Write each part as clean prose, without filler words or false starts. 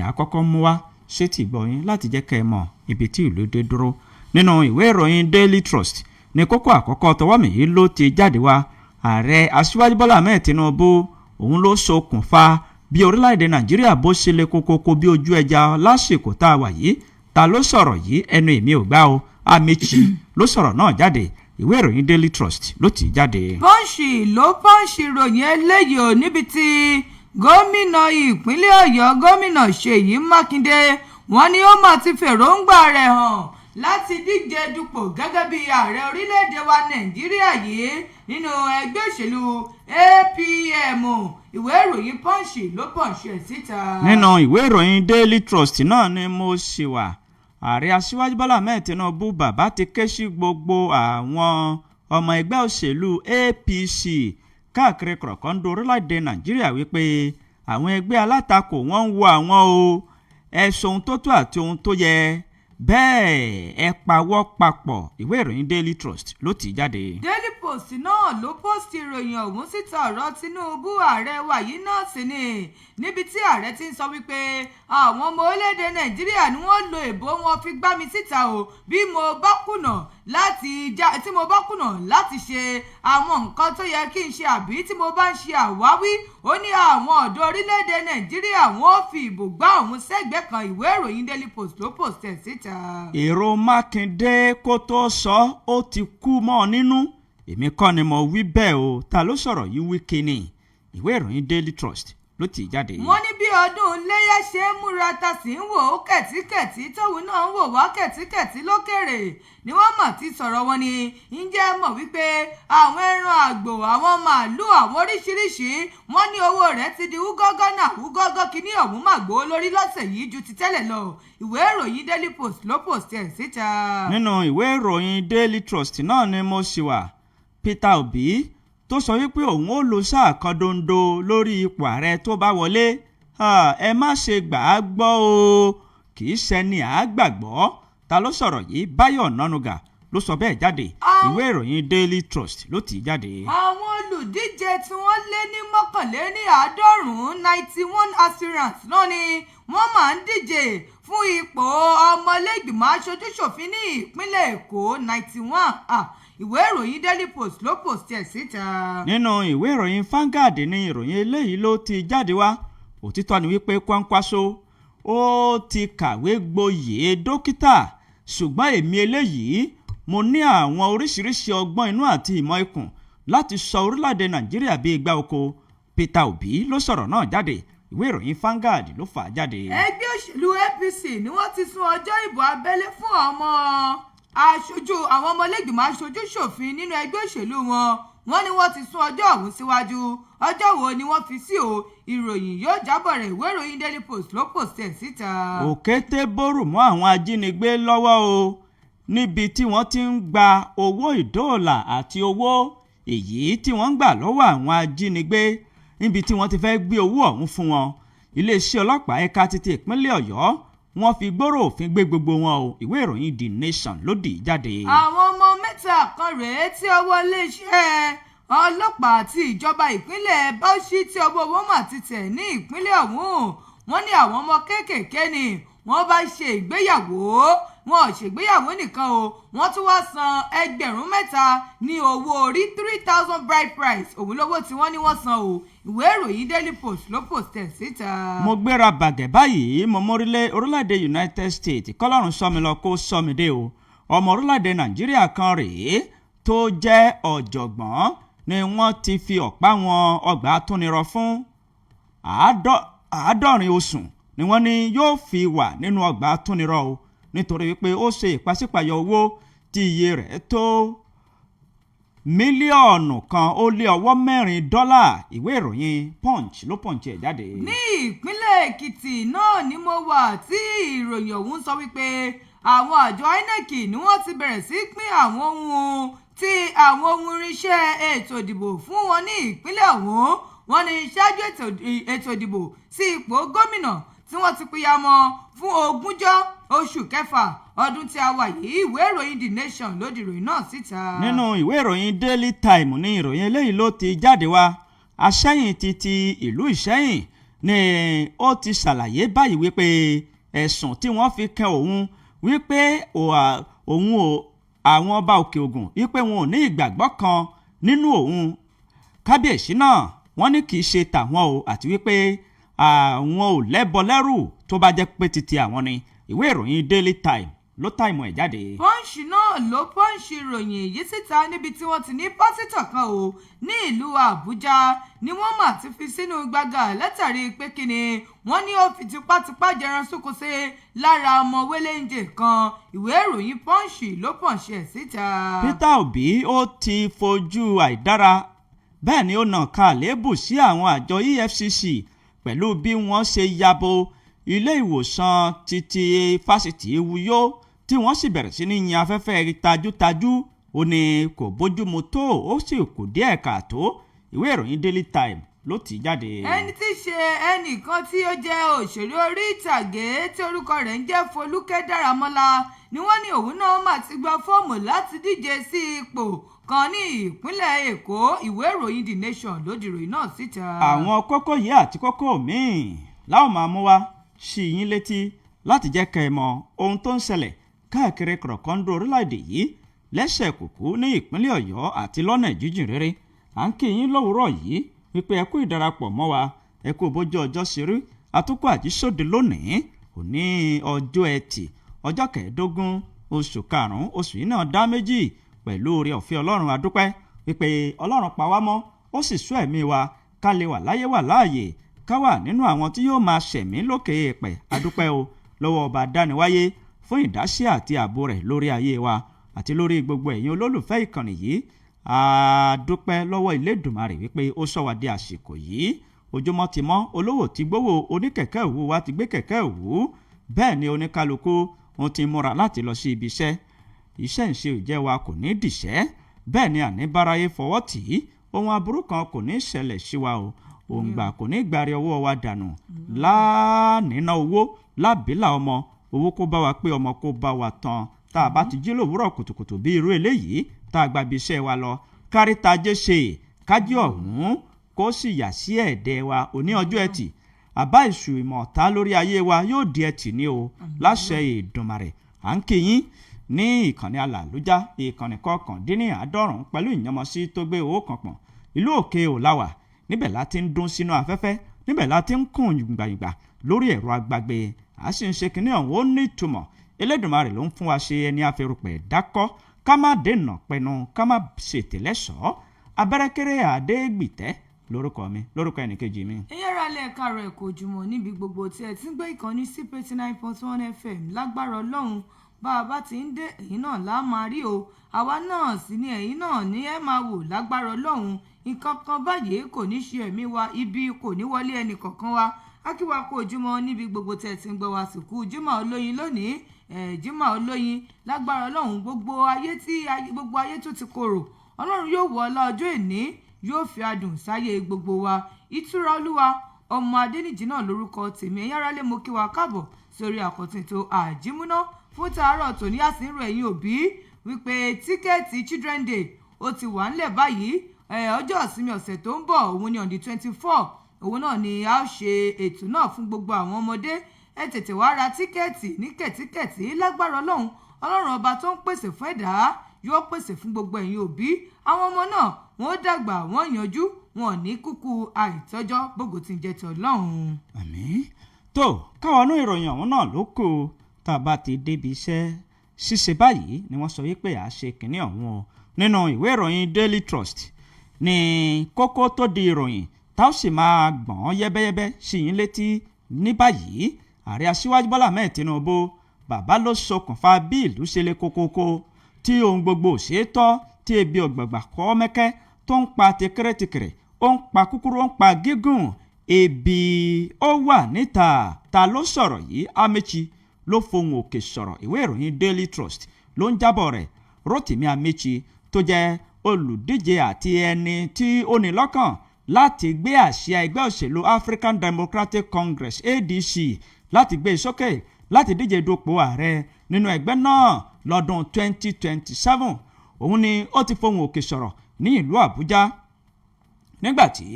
Àkọ́kọ́ mú wá sétí ìgbọ̀yìn láti jẹ́ kẹ́ ẹ mọ̀ ibi tí ìlú dé dúró. Nínú ìwé ìròyìn Daily Trust ní kókó àkọ́kọ́ tọwọ́ mi yìí ló ti jáde wá. Ààrẹ Aṣíwájú Bọ́lá Ahmed Tinubu, òun ló ṣokùnfà bí orílẹ̀-èdè Nàìjíríà bó ṣe le kókókó bí ojú ẹja lásìkò tá a wà yìí. Ta ló sọ̀rọ̀ yìí? Ẹnu èmi ò gbá o. Amechi ló sọ̀rọ̀ náà jáde. Ìwé ìròyìn Daily Trust ló tì í jáde. Punch ló Punch ròyìn eléyìí ò, níbi tí gómìnà ìpínlẹ̀ Ọ̀yọ́, Gómìnà Ṣèyí Mákindé, wọ́n ní ó mà ti fèròǹgbà rẹ̀ hàn láti díje dupò gẹ́gẹ́ bí ààrẹ orílẹ̀-èdè wa Nàìjíríà yìí nínú ẹgbẹ́ òṣèlú APM. Ìwé ìròyìn Punch ló Punch ẹ̀ síta. Nínú ìwé ìròyìn Daily Trust náà ni mo ṣì wà. Ààrẹ Aṣíwájú Bọ́lá Ahmed Tinubu, bàbá ti ké sí gbogbo àwọn ọmọ ẹgbẹ́ òṣèlú APC káàkiri kọ̀rọ̀kọ́ńdó orílẹ̀-èdè Nàìjíríà wípé àwọn ẹgbẹ́ alátakò, wọ́n ń wo àwọn o. Ẹ sọ ohun tó tó àti ohun tó yẹ, bẹ́ẹ̀ ẹ pawọ́ papọ̀. Ìwé ìròyìn Daily Trust ló tì í jáde. Daily Post náà ló post ìròyìn ọ̀hún síta. Ọ̀rọ̀ Tinubu, ààrẹ wa yìí náà sì ni, níbi tí ààrẹ ti ń sọ wípé àwọn ọmọ orílẹ̀-èdè Nàìjíríà ni wọ́n lo ìbò wọn fi gbá mi síta o, bí mo bá kùnà láti já, tí mo bá kùnà láti ṣe àwọn nǹkan tó yẹ kí n ṣe, àbí tí mo bá ń ṣe àwáwí. Ó ní àwọn ọ̀dọ́ orílẹ̀-èdè Nàìjíríà, wọ́n ó fi ìbò gbá òun sẹ́gbẹ̀ẹ́ kan. Ìwé ìròyìn Daily Post ló post ẹ̀ síta. Èrò Mákindé, kó tó sọ, ó ti kú mọ́ ọ nínú. Èmi kọ́ ni mo wí bẹ́ẹ̀ o. Ta ló sọ̀rọ̀ yìí? Wike ni. Ìwé ìròyìn Daily Trust ló tì í jáde. Wọ́n ní bí ọdún iléyà ṣe ń múra, ta sì ń wò ó kẹ̀tíkẹ̀tí, tóun náà ń wò wá kẹ̀tíkẹ̀tí lókèrè ni wọ́n mọ̀ ti sọ̀rọ̀ wọn ni. Ǹjẹ́ ẹ mọ̀ wípé àwọn ẹran àgbò, àwọn màálùú, àwọn oríṣiríṣi, wọ́n ní owó rẹ̀ ti di wúgọ́gọ́ náà wúgọ́gọ́? Kíní ọ̀hún mà gbó lórí lọ́sẹ̀ yìí ju ti tẹ́lẹ̀ lọ. Ìwé ìròyìn Daily Post ló post ẹ̀ síta. Nínú ìwé ìròyìn Daily Trust náà ni mo ṣì wà. Peter Obi tó sọ wípé òun ó lo sáà kan dondo lórí ipò ààrẹ tó bá wọlé, ẹ má ṣe gbà á gbọ́ o, kì í ṣẹni à á gbàgbọ́. Ta ló sọ̀rọ̀ yìí? Báyọ̀ Ọ̀nànúgà ló sọ bẹ́ẹ̀ jáde. Ìwé ìròyìn Daily Trust ló tì í jáde. Àwọn olùdíje tí wọ́n lé ní 91, 91 aspirants náà ni wọ́n máa ń díje fún ipò ọmọlẹ́gbìmọ̀ aṣojú-ṣòfin ní ìpínlẹ̀ Èkó, 91. Ìwé ìròyìn Daily Post ló post ẹ̀ síta. Nínú ìwé ìròyìn Vanguard ní ìròyìn eléyìí ló ti jáde wá. Òtítọ́ ni wípé Kwankwaso, ó ti kàwé gboyè dókítà, ṣùgbọ́n èmi eléyìí, mo ní àwọn oríṣiríṣi ọgbọ́n inú àti ìmọ̀ ikùn láti sọ orílẹ̀-èdè Nàìjíríà bíi igbá oko. Peter Obi ló sọ̀rọ̀ náà jáde. Ìwé ìròyìn Vanguard ló fà á jáde. Ẹgbẹ́ òṣèlú APC ni wọ́n ti sún ọjọ́ ìbò abẹ́lé fún ọmọ aṣojú, àwọn ọmọlẹ́gbìmọ̀ aṣojú ṣòfin nínú ẹgbẹ́ òṣèlú wọn. Wọ́n ní wọ́n ti sún ọjọ́ ọ̀hún síwájú. Ọjọ́ wo ni wọ́n fi sí o? Ìròyìn yóò jábọ̀ rẹ̀. Ìwé ìròyìn Daily Post ló post ẹ̀ síta. Òkété bórù mọ́ àwọn ajínigbé lọ́wọ́ o, níbi tí wọ́n ti ń gba owó ìdóòlà àti owó èyí tí wọ́n ń gbà lọ́wọ́ àwọn ajínigbé, níbi tí wọ́n ti fẹ́ gbé owó ọ̀hún fún wọn. Iléeṣẹ́ ọlọ́pàá ẹ̀ka títí ìpínlẹ̀ Ọ̀yọ́, wọ́n fi gbòòrò òfin gbé gbogbo wọn o. Ìwé ìròyìn The Nation ló dì í jáde. Àwọn ọmọ mẹ́ta kan rèé tí ọwọ́ iléeṣẹ́ ọlọ́pàá àti ìjọba ìpínlẹ̀ Bauchi, tí ọwọ́ wọn mà ti tẹ̀ ní ìpínlẹ̀ ọ̀hún. Wọ́n ní àwọn ọmọ kéékèèké ni wọ́n bá ṣe ìgbéyàwó. Wọn ò ṣègbéyàwó nìkan o, wọ́n tún wá san 3,000 ní owó orí, 3,000 bride price. Òun lówó tí wọ́n ní wọ́n san o. Ìwé ìròyìn Daily Post ló post ẹ̀ síta. Mo gbéra bàgẹ́ báyìí, mo mórílẹ̀ orílẹ̀-èdè United States. Kọ́lọ́run sọ mi lọ, kó sọ mi dé o. Ọmọ orílẹ̀-èdè Nàìjíríà kan rèé tó jẹ́ ọ̀jọ̀gbọ́n ni wọ́n ti fi ọ̀pá wọn ọgbà túnirọ fún 70 oṣù ni wọ́n ní yóò fi wà nínú ọgbà túnirọ o, nítorí wípé ó ṣe ìpàsípàyọ owó tí iye rẹ̀ tó 1.64 mílíọ̀nù dọ́là. Ìwé ìròyìn Punch ló punch ẹ̀ jáde. Ní ìpínlẹ̀ Èkìtì náà ni mo wà tí ìròyìn ọ̀hún sọ wípé àwọn àjọ INEC ni wọ́n ti bẹ̀rẹ̀ sí pín àwọn ohun tí àwọn ohun irinṣẹ́ ètò ìdìbò fún wọn ní ìpínlẹ̀ ọ̀hún. Wọ́n ní ṣáájú ètò ìdìbò sí ipò gómìnà tí wọ́n ti pìyàmọ́ fún 20 oṣù kẹfà ọdún tí a wà yìí. Ìwé ìròyìn The Nation ló di ìròyìn náà síta. Nínú ìwé ìròyìn Daily Time ní ìròyìn eléyìí ló ti jáde wá. Aṣẹ́yìn ti ti ìlú Ìṣẹ́yìn Ni ó ti ṣàlàyé báyìí wípé ẹ̀sùn tí wọ́n fi kan òun wípé òun ò àwọn ọba Òkè Ògùn wípé wọn ò ní ìgbàgbọ́ kan nínú òun, kábíyèsí náà, wọ́n ní kì í ṣe tàwọn o, àti wípé àwọn ò lẹ́bọ lẹ́rù tó bá jẹ́ pé titi àwọn ni. Ìwé ìròyìn Daily Time ló táìmù ẹ̀ jáde. Punch náà ló punch ìròyìn yìí síta níbi tí wọ́n ti ní pásítọ̀ kan o ní ìlú Àbújá ni wọ́n mà ti fi sínú gbàgà látàrí pé kíni wọ́n ní ó fi tipátipá jẹran súnkúnṣe lára ọmọ wéléǹjẹ kan. Ìwé ìròyìn Punch ló punch ẹ̀ síta. Peter Obi ó ti fojú àìdára, bẹ́ẹ̀ ni ó nà ká àléébù sí àwọn àjọ EFCC pẹ̀lú bí wọ́n ṣe yabo ilé ìwòsàn títí fásitì Uyo tí wọ́n sì bẹ̀rẹ̀ sí ní yin afẹ́fẹ́ tajútajú. Ó ní kò bójúmu tó, ó sì kù díẹ̀ káàtó. Ìwé ìròyìn Daily Time ló tì í jáde. Ẹni tí í ṣe ẹnìkan tí ó jẹ́ òṣèré orí ìtàgé tí orúkọ rẹ̀ ń jẹ́ Folúkẹ́ Dáramọ́lá ni wọ́n ní òun náà mà ti gba fọ́ọ̀mù láti díje sí ipò kan ní ìpínlẹ̀ Èkó. Ìwé ìròyìn The Nation ló di ìròyìn náà síta. Àwọn kókó yìí àti kókó míì láwọn máa mú wá sí yín létí láti jẹ́ kẹ́ ẹ mọ ohun tó ń ṣẹlẹ̀ káàkiri kọ̀rọ̀kọ́ńdó orílẹ̀-èdè yìí, lẹ́sẹ̀ kùkú ní ìpínlẹ̀ Ọ̀yọ́ àti lọ́nà jíjìn rere. À ń kí yín lówùúrọ̀ yìí wípé ẹ kú ìdarapọ̀ mọ́ wa, ẹ kú bójú ọjọ́ ṣe rí, àtúkọ̀ àjísòde lónìí, òní ọjọ́ Ẹtì, ọjọ́ 15 oṣù karùn-ún. Oṣù yìí náà dá méjì pẹ̀lú oore ọ̀fẹ́ Ọlọ́run. Adúpẹ́ wípé Ọlọ́run pa wá mọ́, ó sì sún ẹ̀mí wa ká lè wà láyé, wà láàyè, ká wà nínú àwọn tí yóò máa ṣẹ̀mí lókè èèpẹ̀. Adúpẹ́ o lọ́wọ́ ọba dániwáyé fún ìdásí àti ààbò rẹ̀ lórí ayé wa àti lórí gbogbo ẹ̀yin olólùfẹ́ ìkànnì yìí. Adúpẹ́ lọ́wọ́ Ìlédùmarè wípé ó sọ wá di àsìkò yìí. Ojúmọ́ ti mọ́, olówó ti gbówó, oníkẹ̀kẹ́ òwú wa ti gbé kẹ̀kẹ́ òwú, bẹ́ẹ̀ ni oníkálukú òun ti múra láti lọ sí ibi iṣẹ́. Iṣẹ́ ìṣe ìjẹ́ wa kò ní dìṣẹ́, bẹ́ẹ̀ ni àní báráyé fọwọ́ tì í. Ohun aburú kan kò ní ṣẹlẹ̀ sí wa o. Òǹgbà kò ní gbàrí ọwọ́ wa dànù láàníná owó lábìlà ọmọ. Owó kó bá wa pé, ọmọ kó bá wa tán. Tá a bá ti jí lòwúrọ̀ kùtùkùtù bí irú eléyìí, tá a gba ibi iṣẹ́ wa lọ, kárí tajé ṣe, kájí ọ̀hún kó sì yà sí ẹ̀dẹ̀ wa. Òní ọjọ́ Ẹtì, àbá ìṣù ìmọ̀ta lórí ayé wa yóò di ẹtì ní o, láṣẹ Èdùmàrè. À ń kí yín ní ìkànnì alàlújá, ìkànnì 99 pẹ̀lú ìyànmọ́sí tó gbé owó kan pọ̀n. Ìlú òkè òláwà níbẹ̀ la ti ń dún sínú afẹ́fẹ́, níbẹ̀ la ti ń kùn yùngbàyùngbà lórí ẹ̀rọ agbágbé. A sì ń ṣe kínní ọ̀hún, ó ní ìtumọ̀. Elédùmarè ló ń fún wa ṣe. Ẹni àfẹrùpẹ̀ dákọ́, ká má dènà pẹnu, ká má ṣètè lẹ́sọ̀ọ́. Abẹ́rẹ́kẹ́rẹ́ Àdégbìtẹ́ lórúkọ mi, lórúkọ ẹnìkejì mi. Ẹ̀yin ará ilé, ẹ̀ka rẹ̀ kò jùmọ̀ níbi gbogbo tí ẹ ti ń gbé ìkànnì sí 89.1 FM. Lágbára Ọlọ́run, bá a bá ti ń dé, ẹ̀yin náà lá máa rí o. Àwa náà sì ni ẹ̀yin náà ní ẹ máa wò. Lágbára Ọlọ́run, nǹkan kan báyìí kò ní ṣe ẹ̀mí wa, ibi kò ní wọlé ẹnì kọ̀ọ̀kan wa. Akíwa kú ojúmọ́ níbi gbogbo tẹ̀ tí ń gbọ́ wa. Sì kú Jímọ̀ olóyin lónìí ẹ̀, Jímọ̀ olóyin. Lágbára Ọlọ́run, gbogbo ayé tí gbogbo ayé tó ti korò, Ọlọ́run yóò wọ ọlá ọjọ́ ìní, yóò fi adùn sáyé gbogbo wa. Ìtura Olúwa ọmọ Adéníjì náà lórúkọ tèmi. Ẹ̀yin aráalé, mo kí wa káàbọ̀ sórí àkọ́tún ètò Àjímúná fún tàárọ̀ tòní. Àsìnrò ẹ̀yin òbí wípé ticket Children Day ó ti wà ńlẹ̀ báyìí. Ọjọ́ ìsinmi ọ̀sẹ̀ tó ń bọ̀, òun ni on the 24, òun náà ni a ó ṣe ètò náà fún gbogbo àwọn ọmọdé. Ẹ tètè wá ra ticket ní kẹ̀tíkẹ̀tí. Lágbára Ọlọ́run, Ọlọ́run ọba tó ń pèsè fún ẹ̀dá yóò pèsè fún gbogbo ẹ̀yin òbí. Àwọn ọmọ náà, wọ́n dàgbà, wọ́n yanjú, wọn ò ní kúkú àìtọ́jọ́. Gbogbo tí ń jẹ́ tọ́lọ́run. Àmín. Tó káwọn inú ìròyìn ọ̀hún náà ló kù. Tá a bá ti débi iṣẹ́ ṣíṣe báyìí ni wọ́n sọ wípé à á ṣe kínní ọ̀hún o. Nínú ìwé ìròyìn Daily Trust ní kókó tó di ìròyìn tá ó sì máa gbọ̀n yẹ́bẹ́yẹ́bẹ́ sí yín létí ní báyìí. Ààrẹ Aṣíwájú Bọ́lá Ahmed Tinubu, bàbá ló ṣokùnfà bí ìlú ṣe le kókókó, tí ohun gbogbo ò ṣeé tọ́, tí ebi ọ̀gbàgbà kọ́ mẹ́kẹ́ tó ń pa tìkìrìtìkìrì, ó ń pa kúkúrú, ó ń pa gígùn. Ebi ó wà níta. Ta ló sọ̀rọ̀ yìí? Amechi ló fohùn òkè sọ̀rọ̀. Ìwé ìròyìn Daily Trust ló ń jábọ̀ rẹ̀. Rotimi Amechi tó jẹ́ olùdíje àti ẹni tí ó ní lọ́kàn láti gbé àsíá ẹgbẹ́ òṣèlú African Democratic Congress, ADC, láti gbé e sókè láti díje dupò ààrẹ nínú ẹgbẹ́ náà lọ́dún 2027, òun ni ó ti fohùn òkè sọ̀rọ̀ ní ìlú Àbújá nígbàtí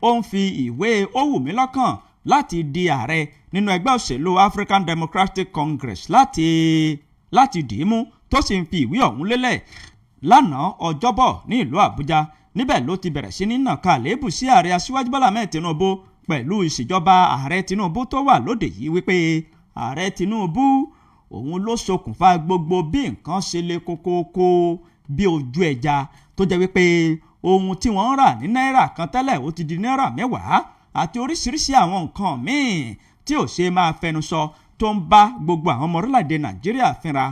ó ń fi ìwé ó wù mí lọ́kàn Láti di ààrẹ nínú ẹgbẹ́ òṣèlú African Democratic Congress láti dì í mú, tó sì ń fi ìwé ọ̀hún lélẹ̀ lánàá Ọjọ́bọ̀ ní ìlú Àbújá. Níbẹ̀ ló ti bẹ̀rẹ̀ sí ní nàka àléébù sí ààrẹ Aṣíwájú Bọ́lá Ahmed Tinubu pẹ̀lú ìṣèjọba ààrẹ Tinubu tó wà lóde yìí, wípé ààrẹ Tinubu òun ló ṣokùnfà gbogbo bí nǹkan ṣe le kókókó bí ojú ẹja, tó jẹ́ wípé ohun tí wọ́n ń rà ní náírà 1 tẹ́lẹ̀, ó ti di náírà 10, àti oríṣiríṣi àwọn nǹkan míì tí ò ṣe máa fẹnu sọ tó ń bá gbogbo àwọn ọmọ orílẹ̀-èdè Nàìjíríà fínra.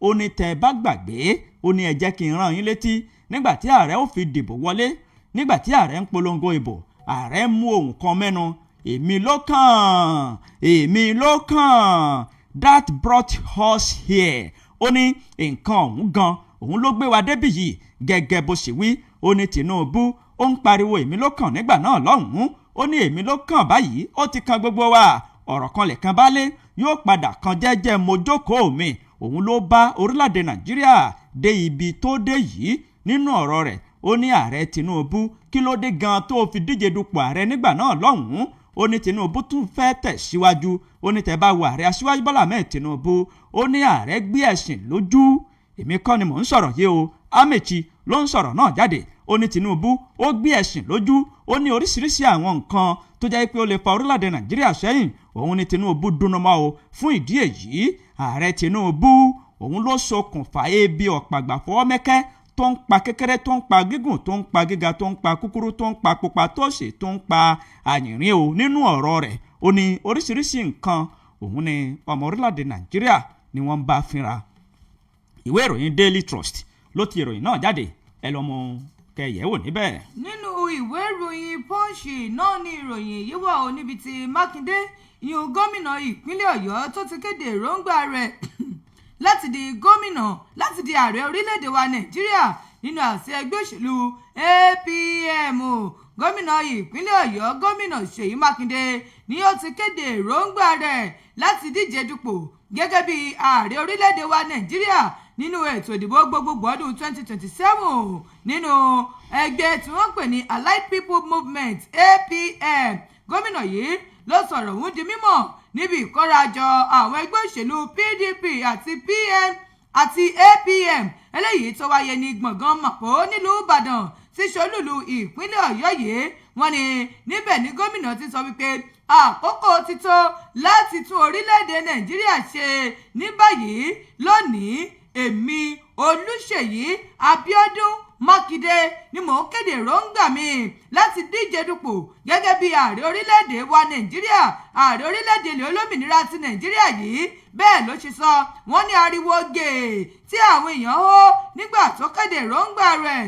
Ó ní tẹ́ ẹ bá gbàgbé, ó ní ẹ jẹ́ kí n rán yín létí, nígbà tí ààrẹ ó fi dìbò wọlé, nígbà tí ààrẹ ń polongo ìbò, ààrẹ mú ohun kan mẹ́nu: "Èmi ló kàn, èmi ló kàn, that brought us here." Ó ní nǹkan ọ̀hún gan òun ló gbé wa débì yìí. Gẹ́gẹ́ bó ṣe wí, ó ní Tinubu ó ń pariwo "èmi ló kàn" nígbà náà lọ́hùn-ún. Ó ní èmi ló kàn báyìí, ó ti kan gbogbo wa. Ọ̀rọ̀ kan lè kan bálé, yóò padà kan jẹ́jẹ́ mojókòó mi. Òun ló bá orílẹ̀-èdè Nàìjíríà dé ibi tó dé yìí. Nínú ọ̀rọ̀ rẹ̀, ó ní ààrẹ Tinubu, kí ló dé gan tó fi díje dupò ààrẹ nígbà náà lọ́hùn-ún? Ó ní Tinubu tún fẹ́ tẹ̀síwájú. Ó ní tẹ́ bá wo ààrẹ Aṣíwájú Bọ́lá Ahmed Tinubu, ó ní ààrẹ gbé ẹ̀sìn lójú. Èmi kọ́ ni mò ń sọ̀rọ̀ yìí o, Amechi ló ń sọ̀rọ̀ náà jáde. Ó ní Tinubu ó gbé ẹ̀sìn lójú. Ó ní oríṣiríṣi àwọn nǹkan tó jẹ́ pé ó lè fa orílẹ̀-èdè Nàìjíríà sẹ́yìn, òun ni Tinubu dúnú mọ́ o. Fún ìdí èyí, ààrẹ Tinubu òun ló ṣokùnfà ebi ọ̀pàgbà fọwọ́ mẹ́kẹ́ tó ń pa kékeré, tó ń pa gígùn, tó ń pa gíga, tó ń pa kúkúrú, tó ń pa pupa, tó sì tó ń pa àyìnrín o. Nínú ọ̀rọ̀ rẹ̀, ó ní oríṣiríṣi nǹkan òun ni ọmọ orílẹ̀-èdè Nàìjíríà ni wọ́n ń bá fínra. Ìwé ìròyìn Daily Trust ló ti ìròyìn náà jáde. Ẹ lọ mú kẹyẹ̀wò níbẹ̀. Nínú ìwé ìròyìn Punch náà ni ìròyìn yìí wà ó, níbi tí Mákindé, ìyún gómìnà ìpínlẹ̀ Ọ̀yọ́, tó ti kéde èròǹgbà rẹ̀ láti di gómìnà, láti di ààrẹ orílẹ̀-èdè wa Nàìjíríà nínú àsíá ẹgbẹ́ òṣèlú APM. Gómìnà ìpínlẹ̀ Ọ̀yọ́, Gómìnà Ṣèyí Mákindé, ni ó ti kéde èròǹgbà rẹ̀ láti díje dupò gẹ́gẹ́ bí ààrẹ orílẹ̀-èdè wa Nàìjíríà nínú ètò ìdìbò gbogbogbò ọdún 2027 nínú ẹgbẹ́ tí wọ́n pè ní Allied People Movement, APM. Gómìnà yìí ló sọ̀rọ̀ ọ̀hún di mímọ̀ níbi ìkórajọ àwọn ẹgbẹ́ òṣèlú PDP àti PM àti APM eléyìí tó wáyé ní gbọ̀ngàn Mapo nílùú Ìbàdàn tí ṣolúlu ìpínlẹ̀ Ọ̀yọ́ yìí. Wọ́n ní níbẹ̀ ní gómìnà ti sọ wípé àkókò ti tó láti tún orílẹ̀-èdè Nàìjíríà ṣe ní báyìí. "Lónìí, èmi Olùṣèyí Abíọ́dún Mákindé ni mò ń kéde èròǹgbà mi láti díje dupò gẹ́gẹ́ bí ààrẹ orílẹ̀-èdè wa Nàìjíríà, ààrẹ orílẹ̀-èdè ilẹ̀ olómìnira ti Nàìjíríà yìí." Bẹ́ẹ̀ ló ṣe sọ. Wọ́n ní ariwo gèè tí àwọn èèyàn hó nígbà tó kéde èròǹgbà rẹ̀.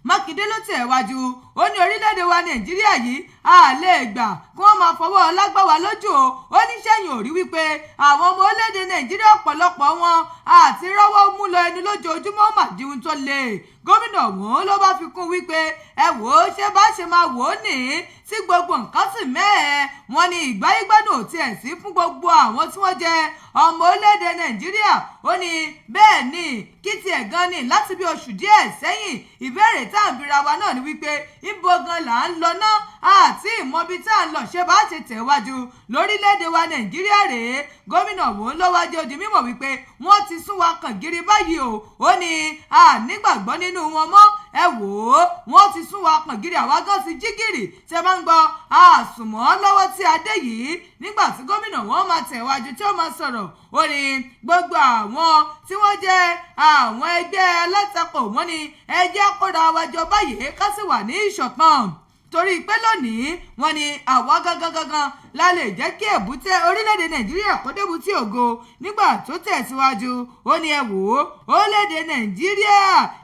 Mákindé ló tẹ̀ wájú. Ó ní orílẹ̀-èdè wa Nàìjíríà yìí, a lè gbà kí wọ́n máa fọwọ́ ọlá gbá wa lójú o. Ó ní sẹ́yìn ò rí wípé àwọn ọmọ orílẹ̀-èdè Nàìjíríà, ọ̀pọ̀lọpọ̀ wọn àti rọ́wọ́ mú lọ ẹnu lójoojúmọ́ mà di ohun tó le. Gómìnà ọ̀hún ló bá fi kún wípé ẹ wò ó, ṣé bá ṣe máa wò ó nìí tí gbogbo nǹkan sì mẹ́ẹ̀ẹ́. Wọ́n ní ìgbáyégbádùn ò tiẹ̀ sí fún gbogbo àwọn tí wọ́n jẹ́ ọmọ orílẹ̀-èdè Nàìjíríà. Ó ní bẹ́ẹ̀ ni, kí tiẹ̀ gan ni láti bí oṣù díẹ̀ sẹ́yìn, ìbéèrè tá à ń bira wa náà ni wípé ibo gan là ń lọ ná àti ìmọ̀bi tá à ń lọ, ṣé bá ṣe tẹ̀wájú lórílẹ̀‐èdè wa Nàìjíríà rèé? Gómìnà ọ̀hún ló wá jẹ́ ó di mímọ̀ wípé wọ́n ti sún wa kàn gírí báyìí o. Ó ní a nígbàgbọ́ nínú wọn mọ́. Ẹ wò ó, wọ́n ti sún wa kàn gírí, àwa gan ti jí gìrì. Tẹ bá ń gbọ́ àsùnmọ́ lọ́wọ́ tí a dé yìí. Nígbà tí gómìnà wọn máa tẹ̀wájú tí ó máa sọ̀rọ̀, ó ní gbogbo àwọn tí wọ́n jẹ́ àwọn ẹgbẹ́ alátakò, wọ́n ní ẹ jẹ́ kóra wa jọ báyìí, ká sì wà ní ìṣọ̀kan, torí pé lónìí, wọ́n ní àwa gangan gangan la lè jẹ́ kí èbúté orílẹ̀-èdè Nàìjíríà kó débùté ògo. Nígbà tó tẹ̀síwájú, ó ní ẹ wò ó, orílẹ̀-èdè Nàìjíríà,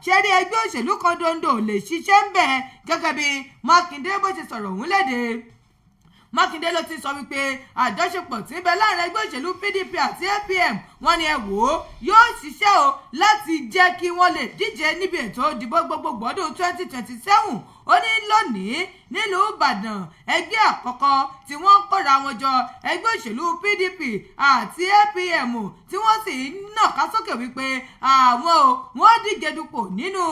ṣe rí ẹgbẹ́ òṣèlú kan dondo lè ṣiṣẹ́ ń bẹ̀. Gẹ́gẹ́ bí Mákindé bó ṣe sọ̀rọ̀ òun léde, Mákindé ló ti sọ wípé àjọṣepọ̀ tí ń bẹ láàrin ẹgbẹ́ òṣèlú PDP àti APM Wọ́n ní, ẹ wò ó, yóò ṣiṣẹ́ o láti jẹ́ kí wọ́n lè díje níbi ètò ìdìbò gbogbogbò ọdún 2027. Ó ní lónìí nílùú Ìbàdàn, ẹgbẹ́ àkọ́kọ́ tí wọ́n ń kóra wọn jọ, ẹgbẹ́ òṣèlú PDP àti APM, tí wọ́n sì ń nàka sókè wípé àwọn o wọ́n díje dupò nínú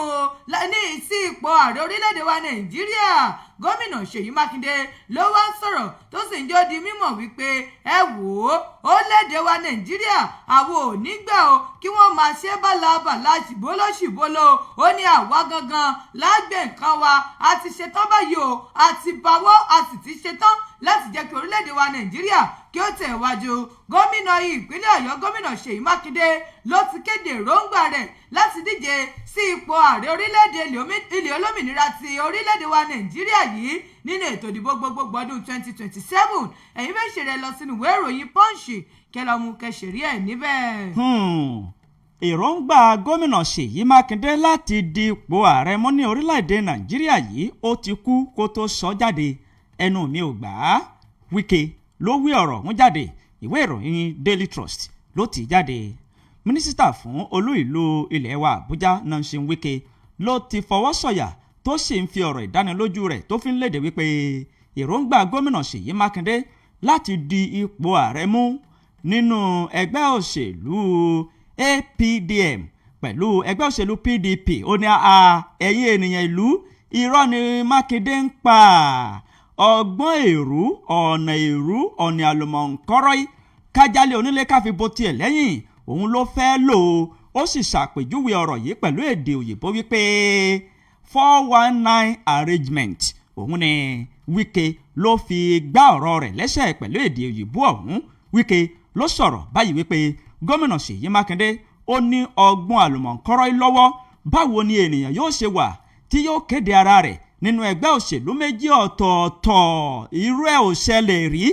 ní sí ipò ààrẹ orílẹ̀-èdè wa Nàìjíríà. Gómìnà Ṣèyí Mákindé ló wá ń sọ̀rọ̀, tó sì ń jó di mímọ̀ wípé, ẹ wò ó, orílẹ̀-èdè wa Nàìjíríà, àwọn ò ní gbà o kí wọ́n máa ṣe bálabàla, ṣìbóló ṣìbóló. Ó ní àwa gangan lágbè nǹkan wa, a ti ṣetán báyìí o, a ti báwọ́, a sì ti ṣetán láti jẹ́ kí orílẹ̀-èdè wa Nàìjíríà kí ó tẹ̀ wájú. Gómìnà ìpínlẹ̀ Ọ̀yọ́, Gómìnà Ṣèyí Mákindé, ló ti kéde èròǹgbà rẹ̀ láti díje sí ipò ààrẹ orílẹ̀-èdè ilẹ̀ olómìnira ti orílẹ̀-èdè wa Nàìjíríà yìí nínú ètò ìdìbò gbogbogbò ọdún 2027. Ẹ̀yin fẹ́ ṣeré lọ sínú ìwé ìròyìn Punch, kẹlọ́mù kẹsẹ̀rí ẹ̀ níbẹ̀. Èròǹgbà gómìnà Ṣèyí Mákindé láti di ipò ààrẹ mú ní orílẹ̀-èdè Nàìjíríà yìí, ó ti kú kó tó sọ jáde, ẹnu mi ò gbà á. Wike ló wí ọ̀rọ̀ ọ̀hún jáde, ìwé ìròyìn Daily Trust ló ti jáde. Mínísítà fún olú ìlú ilẹ̀ wa Àbújá, Nyesom Wike, ló ti fọwọ́ sọ̀yà, tó sì ń fi ọ̀rọ̀ ìdánilójú rẹ̀ tó fi ń léde wípé èròǹgbà gómìnà Ṣèyí Mákindé láti di ipò ààrẹ mú nínú ẹgbẹ́ òṣèlú APDM pẹ̀lú ẹgbẹ́ òṣèlú PDP, ó ní ẹ̀yin ènìyàn ìlú, irọ́ ni Mákindé ń pa, ọgbọ́n èrú, ọ̀nà èrú, ọ̀nà àlùmọ̀ǹkọ́rọ́ yìí, kájálé onílé káfi bo tiẹ̀ lẹ́yìn, òun ló fẹ́ lò ó. Ó sì ṣàpèjúwe ọ̀rọ̀ yìí pẹ̀lú èdè òyìnbó wípé 419 arrangement. Òun ni Wike ló fi gbá ọ̀rọ̀ rẹ̀ lẹ́sẹ̀ pẹ̀lú èdè òyìnbó ọ̀hún. Wike ló sọ̀rọ̀ báyìí wípé gómìnà Ṣèyí Mákindé, ó ní ọgbọ́n àlùmọ̀ǹkọ́rọ́ lọ́wọ́. Báwo ni ènìyàn yóò ṣe wà tí yóò kéde ara rẹ̀ nínú ẹgbẹ́ òṣèlú méjì ọ̀tọ̀ọ̀tọ̀? Irú ẹ̀ ò ṣẹlẹ̀ rí.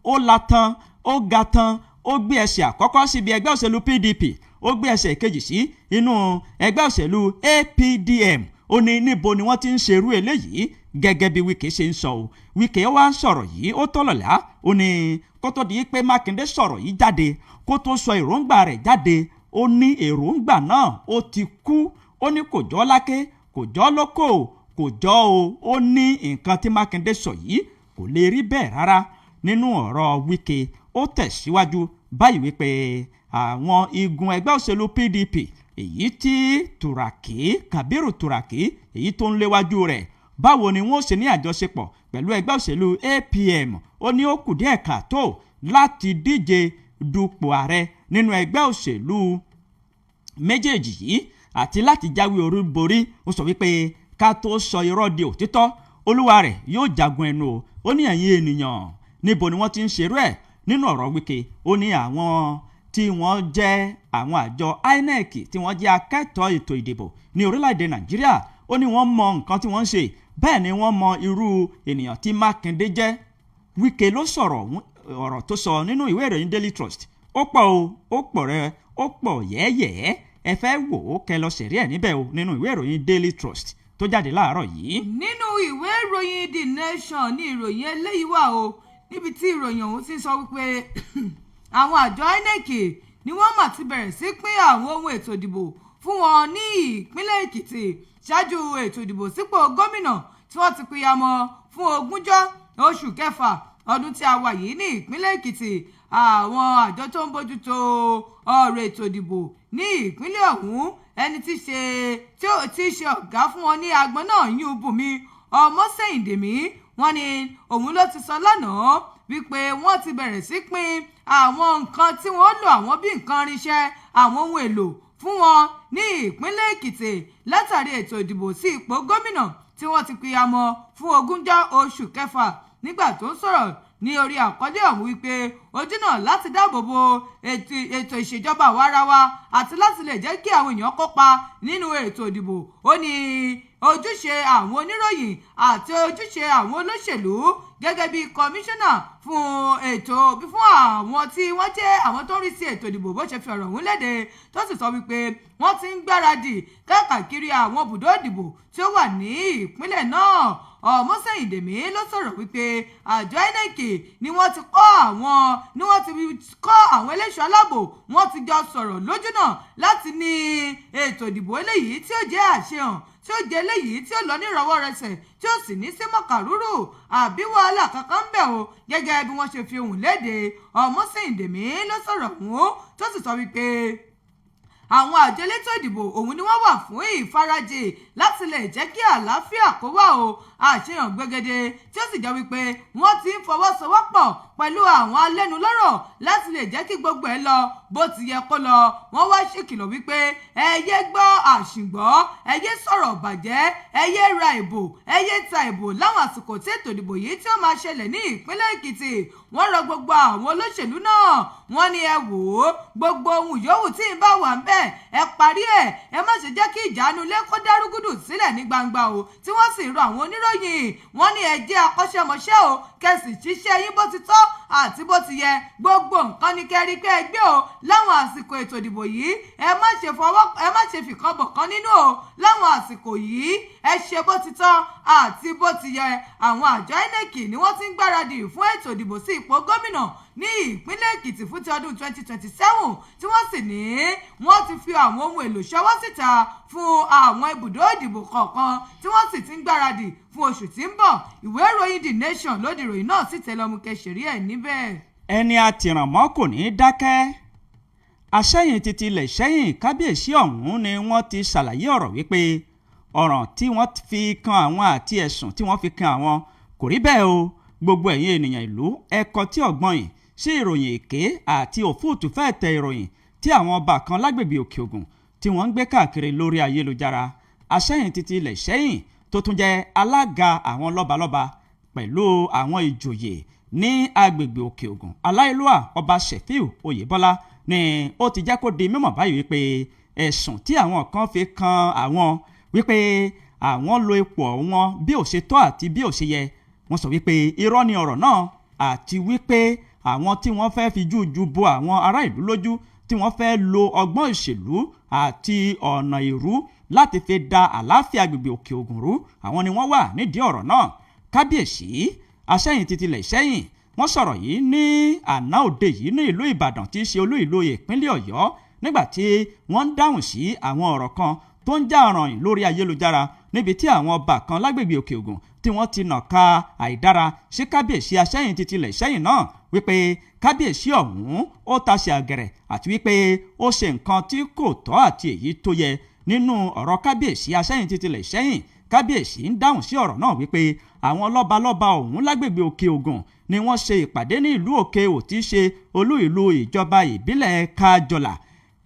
Ó la tán, ó ga tán, ó gbé ẹsẹ̀ àkọ́kọ́ síbi ẹgbẹ́ òṣèlú PDP, ó gbé ẹsẹ̀ kejì sí inú ẹgbẹ́ òṣèlú APDM. Ó ní níbo ni wọ́n ti ń ṣerú eléyìí? Gẹ́gẹ́ bí Wike ṣe ń sọ o, Wike wá ń sọ̀rọ̀ yìí, ó tọ́lọ̀lá. Ó ní kó tó di pé Mákindé sọ̀rọ̀ yìí jáde, kó tó sọ èròǹgbà rẹ̀ jáde, ó ní èròǹgbà náà ó ti kú. Ó ní kò jọ́ láké, kò jọ́ lóko, kò jọ́ o. Ó ní nǹkan tí Mákindé sọ yìí kò lè rí bẹ́ẹ̀ rárá. Nínú ọ̀rọ̀ Wike, ó tẹ̀síwájú báyìí wípé àwọn igun ẹgbẹ́ òṣèlú PDP, èyí tí Turaki, Kabiru Turaki, èyí tó ń léwájú rẹ̀, báwo ni wọ́n ṣe ní àjọṣepọ̀ pẹ̀lú ẹgbẹ́ òṣèlú APM? Ó ní ó kù díẹ̀ káàtó láti díje dupò ààrẹ nínú ẹgbẹ́ òṣèlú méjèèjì yìí àti láti jáwé olúborí. Ó sọ wípé ká tó sọ irọ́ di òtítọ́, olúwa rẹ̀ yóò jagun ẹnu o. Ó ní ẹ̀yin ènìyàn, níbo ni wọ́n ti ń ṣerú ẹ̀? Nínú ọ̀rọ̀ Wike, ó ní àwọn tí wọ́n jẹ́ àwọn àjọ INEC, tí wọ́n jẹ́ akẹ́tọ̀ọ́ ètò ìdìbò ní orílẹ̀-èdè Nàìjíríà, ó ní wọ́n mọ nǹkan tí wọ́n ń ṣe, bẹ́ẹ̀ ni wọ́n mọ irú ènìyàn tí Mákindé jẹ́. Wike ló sọ̀rọ̀. Ọ̀rọ̀ tó sọ nínú ìwé ìròyìn Daily Trust, ó pọ̀ o, ó pọ̀ rẹ, ó pọ̀ yẹ́yẹ́. Ẹ fẹ́ wò ó, kẹ́ lọ sẹ̀rí ẹ̀ níbẹ̀ o, nínú ìwé ìròyìn Daily Trust tó jáde láàárọ̀ yìí. Nínú ìwé ìròyìn The Nation ní ìròyìn eléyìí wà o, níbi tí ìròyìn ọ̀hún ti ń sọ wípé àwọn àjọ INEC ni wọ́n mà ti bẹ̀rẹ̀ sí pín àwọn ohun ètò ìdìbò fún wọn ní ìpínlẹ̀ Èkìtì ṣáájú ètò ìdìbò sípò gómìnà tí wọ́n ti pìyàmọ́ fún 20 oṣù kẹfà ọdún tí a wà yìí ní ìpínlẹ̀ Èkìtì. Àwọn àjọ tó ń bójútó ọ̀rọ̀ ètò ìdìbò ní ìpínlẹ̀ ọ̀hún, ẹni tí ṣe tí ó tí ṣe ọ̀gá fún wọn ní agbọn náà, yún Bùnmi Ọmọsẹ̀yìndèmí, wọ́n ní òun ló ti sọ lánàá wípé wọ́n ti bẹ̀rẹ̀ sí pín àwọn nǹkan tí wọ́n lò, àwọn bí nǹkan irinṣẹ́, àwọn ohun èlò fún wọn ní ìpínlẹ̀ Èkìtì látàrí ètò ìdìbò sí ipò gómìnà tí wọ́n ti pìyàmọ́ fún 20 oṣù kẹfà. Nígbà tó ń sọ̀rọ̀ ní orí àkọlé ọ̀hún wípé ojúnà láti dáàbò bo ètò ìṣèjọba àwarawa àti láti lè jẹ́ kí àwọn èèyàn kópa nínú ètò ìdìbò, ó ní ojúṣe àwọn oníròyìn àti ojúṣe àwọn olóṣèlú gẹ́gẹ́ bí kọmíṣánná fún ètò fún àwọn tí wọ́n jẹ́ àwọn tó ń rí sí ètò ìdìbò, bó ṣe fi ọ̀rọ̀ ọ̀hún léde, tó sì sọ wípé wọ́n ti ń gbáradì káàkiri àwọn ibùdó ìdìbò tí ó wà ní ìpínlẹ̀ náà. Ọmọsẹ̀yìndèmí ló sọ̀rọ̀ wípé àjọ INEC ni wọ́n ti kọ́ àwọn Ni wọ́n ti kọ́ àwọn eléṣọ́ aláàbò, wọ́n ti jọ sọ̀rọ̀ lójúnà láti ní ètò ìdìbò eléyìí tí ó jẹ́ àṣehàn, tí ó jẹ́ eléyìí tí ó lọ ní ìrọwọ́rẹsẹ̀, tí ó sì ní sí mọ̀kàrúrù àbí wàhálà kankan ń bẹ̀ o, gẹ́gẹ́ bí wọ́n ṣe fi ohùn léde. Ọmọ́sìndèmí ló sọ̀rọ̀ ọ̀hún, tó sì sọ wípé àwọn àjọ elétò ìdìbò òun ni wọ́n wà fún ìfarajì láti lè jẹ́ kí àlàáfíà kó wà o, àṣehàn gbẹgẹdẹ, tí ó sì jẹ́ wípé wọ́n ti ń fọwọ́sowọ́pọ̀ pẹ̀lú àwọn alẹ́nulọ́rọ̀ láti lè jẹ́ kí gbogbo ẹ̀ lọ bó ti yẹ kó lọ. Wọ́n wá ṣèkìlọ̀ wípé ẹ yé gbọ́ àṣìgbọ́, ẹ yé sọ̀rọ̀ bàjẹ́, ẹ yé ra ìbò, ẹ yé ta ìbò láwọn àsìkò tí ètò ìdìbò yìí tí ó máa ṣẹlẹ̀ ní ìpínlẹ̀ Èkìtì. Wọ́n rọ gbogbo àwọn olóṣèlú náà, wọ́n ní ẹ wò ó, gbogbo ohun yòówù tí ń bá wà ń bẹ̀, ẹ parí ẹ̀, ẹ má ṣe jẹ́ kí ìjánu ilé kó dárúgúdù sílẹ̀ ní gbangba o. Tí wọ́n sì rọ àwọn oníròyìn, wọ́n ní ẹ jẹ́ akọ́ṣẹ́mọṣẹ́ o, kẹsì ṣiṣẹ́ yín bó ti tọ́ àti bó ti yẹ. Gbogbo nǹkan ní kẹrí pé ẹ gbé o láwọn àsìkò ètò ìdìbò yìí. Ẹ má ṣe fọwọ́, ẹ má ṣe fìkan bọ̀kan nínú o láwọn àsìkò yìí. Ẹ ṣe bó ti tọ́ àti bó ti yẹ. Àwọn àjọ INEC ni wọ́n ti ń gbáradì fún ètò ìdìbò sí ipò gómìnà ní ìpínlẹ̀ Èkìtì fún ti ọdún 2027, tí wọ́n sì ní wọ́n ti fi àwọn ohun èlò ṣọwọ́ síta fún àwọn ibùdó ìdìbò kọ̀ọ̀kan, tí wọ́n sì ti ń gbáradì fún oṣù tí ń bọ̀. Ìwé ìròyìn The Nation lóde ìròyìn náà sì tẹ̀lé kẹsìrí ẹ̀ níbẹ̀. Ẹni àtìrànmọ́ kò ní í dákẹ́. Aṣẹ́yìn títí ilẹ̀ sẹ́yìn, kábíyèsí ọ̀hún ni wọ́n ti ṣàlàyé ọ̀rọ̀ wípé ọ̀ràn tí wọ́n fi kan àwọn àti ẹ̀sùn tí wọ́n fi kan àwọn kò rí bẹ́ẹ̀ o. Gbogbo ẹ̀yin ènìyàn ìlú, ẹ kọtí ọ̀gbọ́n yìí sí ìròyìn èké àti òfúùtù fẹ́ẹ̀ tẹ ìròyìn tí àwọn ọba kan lágbègbè Òkè Ògùn tí wọ́n ń gbé káàkiri lórí ayélujára. Aṣẹ́yìn títí ilẹ̀ sẹ́yìn tó tún jẹ́ alága àwọn lọ́balọ́ba pẹ̀lú àwọn ìjòyè ní agbègbè Òkè Ògùn, aláìlúwà ọba Sefiu Oyèbọ́lá, ni ó ti jẹ́ kó di mímọ̀ báyìí wípé ẹ̀sùn tí àwọn kan fi kan àwọn wípé àwọn lo ipò wọn bí ò ṣe tọ́ àti bí ò ṣe yẹ, wọ́n sọ wípé irọ́ ni ọ̀rọ̀ náà, àti wípé àwọn tí wọ́n fẹ́ fi jújú bo àwọn ará ìlú lójú, tí wọ́n fẹ́ lo ọgbọ́n ìṣèlú àti ọ̀nà ìrú láti fi da àlàáfíà agbègbè Òkè Ògùn rú, àwọn ni wọ́n wà nídìí ọ̀rọ̀ náà. Kábíyèsí aṣẹ́yìn títí lẹ̀ sẹ́yìn wọ́n sọ̀rọ̀ yìí ní àná òde yìí ní ìlú Ìbàdàn tí í ṣe olú ìlú ìpínlẹ̀ Ọ̀yọ́, nígbà tí wọ́n ń dáhùn sí àwọn ọ̀rọ̀ kan tó ń já ọ̀ràn lórí ayélujára, níbi tí àwọn ọba kan lágbègbè Òkè Ògùn tí wọ́n ti nà ka àìdára sí kábíyèsí aṣẹ́yìn títí lẹ̀ sẹ́yìn náà, wípé kábíyèsí ọ̀hún ó tasẹ̀ àgẹ̀rẹ̀ àti wípé ó ṣe nǹkan tí kò tọ́ àti èyí tó yẹ. Nínú ọ̀rọ̀ kábíyèsí aṣẹ́yìn títí lẹ̀ sẹ́yìn, kábíyèsí ń dáhùn sí ọ̀rọ̀ náà wípé àwọn lọ́balọ́ba ọ̀hún lágbègbè Òkè Ògùn ni wọ́n ṣe ìpàdé ní ìlú Òkè Ò tí í ṣe olú ìlú ìjọba ìbílẹ̀ Kájọlà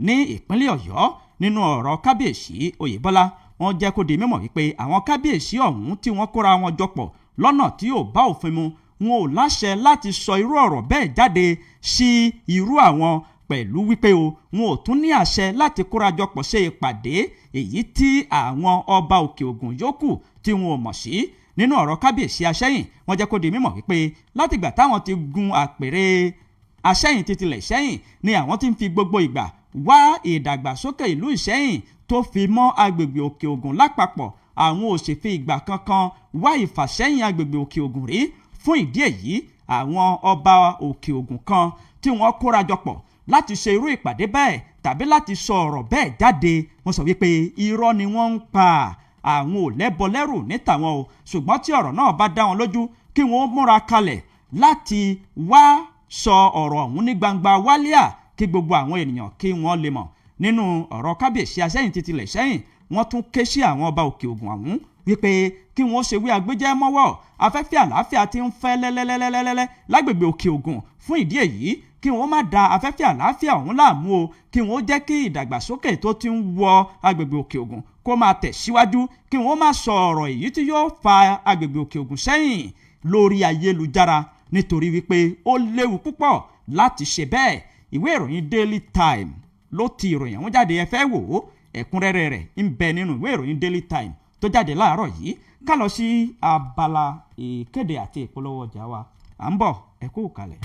ní ìpínlẹ̀ Ọ̀yọ́. Nínú ọ̀rọ̀ kábíyèsí Oyèbọ́lá, wọ́n jẹ́ kó di mímọ̀ wípé àwọn kábíyèsí ọ̀hún tí wọ́n kóra wọn jọpọ̀ lọ́nà tí ò bá òfin mu, wọn ò láṣẹ láti sọ irú ọ̀rọ̀ bẹ́ẹ̀ jáde sí irú àwọn, pẹ̀lú wípé o wọn ò tún ní àṣẹ láti kórajọpọ̀ ṣe ìpàdé èyí tí àwọn ọba Òkè Ògùn yòókù tí wọn ò mọ̀ sí. Nínú ọ̀rọ̀ kábíyèsí aṣẹ́yìn, wọ́n jẹ́ kó di mímọ̀ wípé látìgbà táwọn ti gun àpèrè aṣẹ́yìn titilẹ̀ sẹ́yìn ni àwọn ti ń fi gbogbo ìgbà wá ìdàgbàsókè ìlú Ìṣẹ́yìn tó fi mọ́ agbègbè Òkè Ògùn lápapọ̀. Àwọn ò sì fi ìgbà kankan wá ìfàsẹ́yìn agbègbè Òkè Ògùn rí. Fún ìdí èyí, àwọn ọba Òkè Ògùn kan tí wọ́n kórajọpọ̀ láti ṣe irú ìpàdé bẹ́ẹ̀ tàbí láti sọ ọ̀rọ̀ bẹ́ẹ̀ jáde, wọ́n sọ wípé irọ́ ni wọ́n ń pa, àwọn ò lẹ́bọ lẹ́rù ní tàwọn o, ṣùgbọ́n tí ọ̀rọ̀ náà bá dá wọn lójú kí wọ́n múra kalẹ̀ láti wá sọ ọ̀rọ̀ ọ̀hún ní gbangba wálíà kí gbogbo àwọn ènìyàn kí wọ́n lè mọ̀. Nínú ọ̀rọ̀ kábíyèsí aṣẹ́yìn títí lẹ̀ sẹ́yìn, wọ́n tún ké sí àwọn ọba Òkè Ògùn ọ̀hún wípé kí wọ́n ṣe wí agbéjẹ́ mọ́wọ́, afẹ́fẹ́ àlàáfíà ti ń fẹ́ lẹ́lẹ́lẹ́lẹ́lẹ́ lágbègbè Òkè Ògùn. Fún ìdí èyí, kí wọ́n má da afẹ́fẹ́ àlàáfíà ọ̀hún láàmú o, kí wọ́n jẹ́ kí ìdàgbàsókè tó ti ń wọ agbègbè Òkè Ògùn kó máa tẹ̀síwájú, kí wọ́n má sọ ọ̀rọ̀ èyí tí yóò fa agbègbè Òkè Ògùn sẹ́yìn lórí ayélujára, nítorí wípé ó léwu púpọ̀ láti ṣe bẹ́ẹ̀. Ìwé ìròyìn Daily Time ló ti ìròyìn ọ̀hún jáde. Ẹ fẹ́ wò ó, ẹ̀kúnrẹ́rẹ́ rẹ̀ ń bẹ nínú ìwé ìròyìn Daily Time tó jáde láàárọ̀ yìí. Ká lọ sí abala ìkéde àti ìpolówó ọjà wa, à ń bọ̀, ẹ kú kalẹ̀.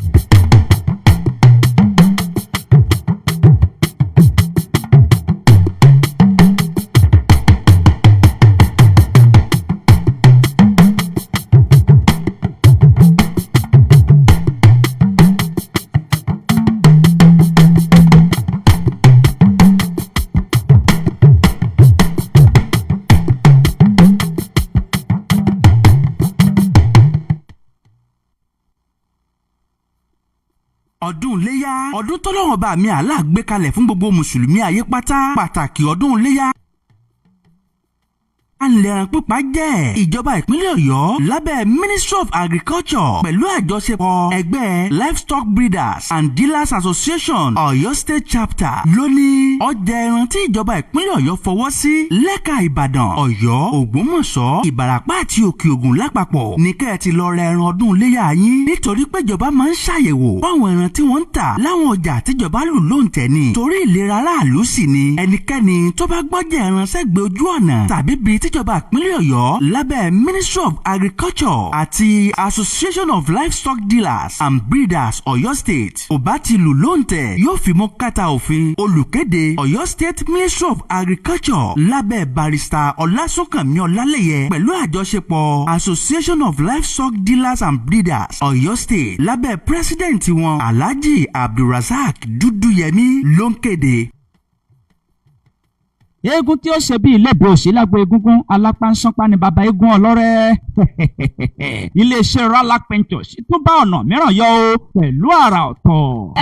Ọdún iléyá, ọdún tọ́lọ́run bá mi àlá gbé kalẹ̀ fún gbogbo mùsùlùmí ayé pátá. Pàtàkì ọdún iléyá ànlẹ̀ràn pípa jẹ́. Ìjọba ìpínlẹ̀ Ọ̀yọ́ lábẹ́ Ministry of Agriculture pẹ̀lú àjọṣepọ̀ ẹgbẹ́ Livestock Breeders and Dealers Association, Ọ̀yọ́ State Chapter, lónìí ọjà ẹran tí ìjọba ìpínlẹ̀ Ọ̀yọ́ fọwọ́ sí lẹ́ka Ìbàdàn, Ọ̀yọ́, Ògbómọ̀ṣọ́, Ìbàràpá àti Òkè Ògùn lápapọ̀ ní kẹ́ ẹ ti lọ ra ẹran ọdún iléyà yín, nítorí pé ìjọba máa ń ṣàyẹ̀wò fáwọn ẹran tí wọ́n ń tà láwọn ọjà tíjọba lù lóǹtẹ̀ ni, torí ìlera aráàlú sì ni. Ẹnikẹ́ni tó bá gbọ́jà ẹran sẹ́gbẹ̀ẹ́ ojú ọ̀nà tàbí bíi tíjọba ìpínlẹ̀ Ọ̀yọ́ lábẹ́ Ministry of Agriculture àti Association of Livestock Dealers and Breeders, Ọ̀yọ́ State ò bá ti lù lóǹtẹ̀, yóò fi mú kàtà òfin. Olùkéde: Ọ̀yọ́ State Ministry of Agriculture lábẹ́ Barrister Ọlásùnkànmí Ọlálẹ́yẹ pẹ̀lú àjọṣepọ̀ Association of Livestock Dealers and Breeders, Ọ̀yọ́ State lábẹ́ president wọn, Alhaji Abdulrasaq Dúdúyẹmí, ló ń kéde. Eégún tí ó ṣe bí ilé-ìbò òsì lágbo egúngún alápánsánpá ni bàbá eégún ọlọ́rẹ́. Iléeṣẹ́ Ralac Ventures tún bá ọ̀nà mìíràn yọ o pẹ̀lú àrà ọ̀tọ̀.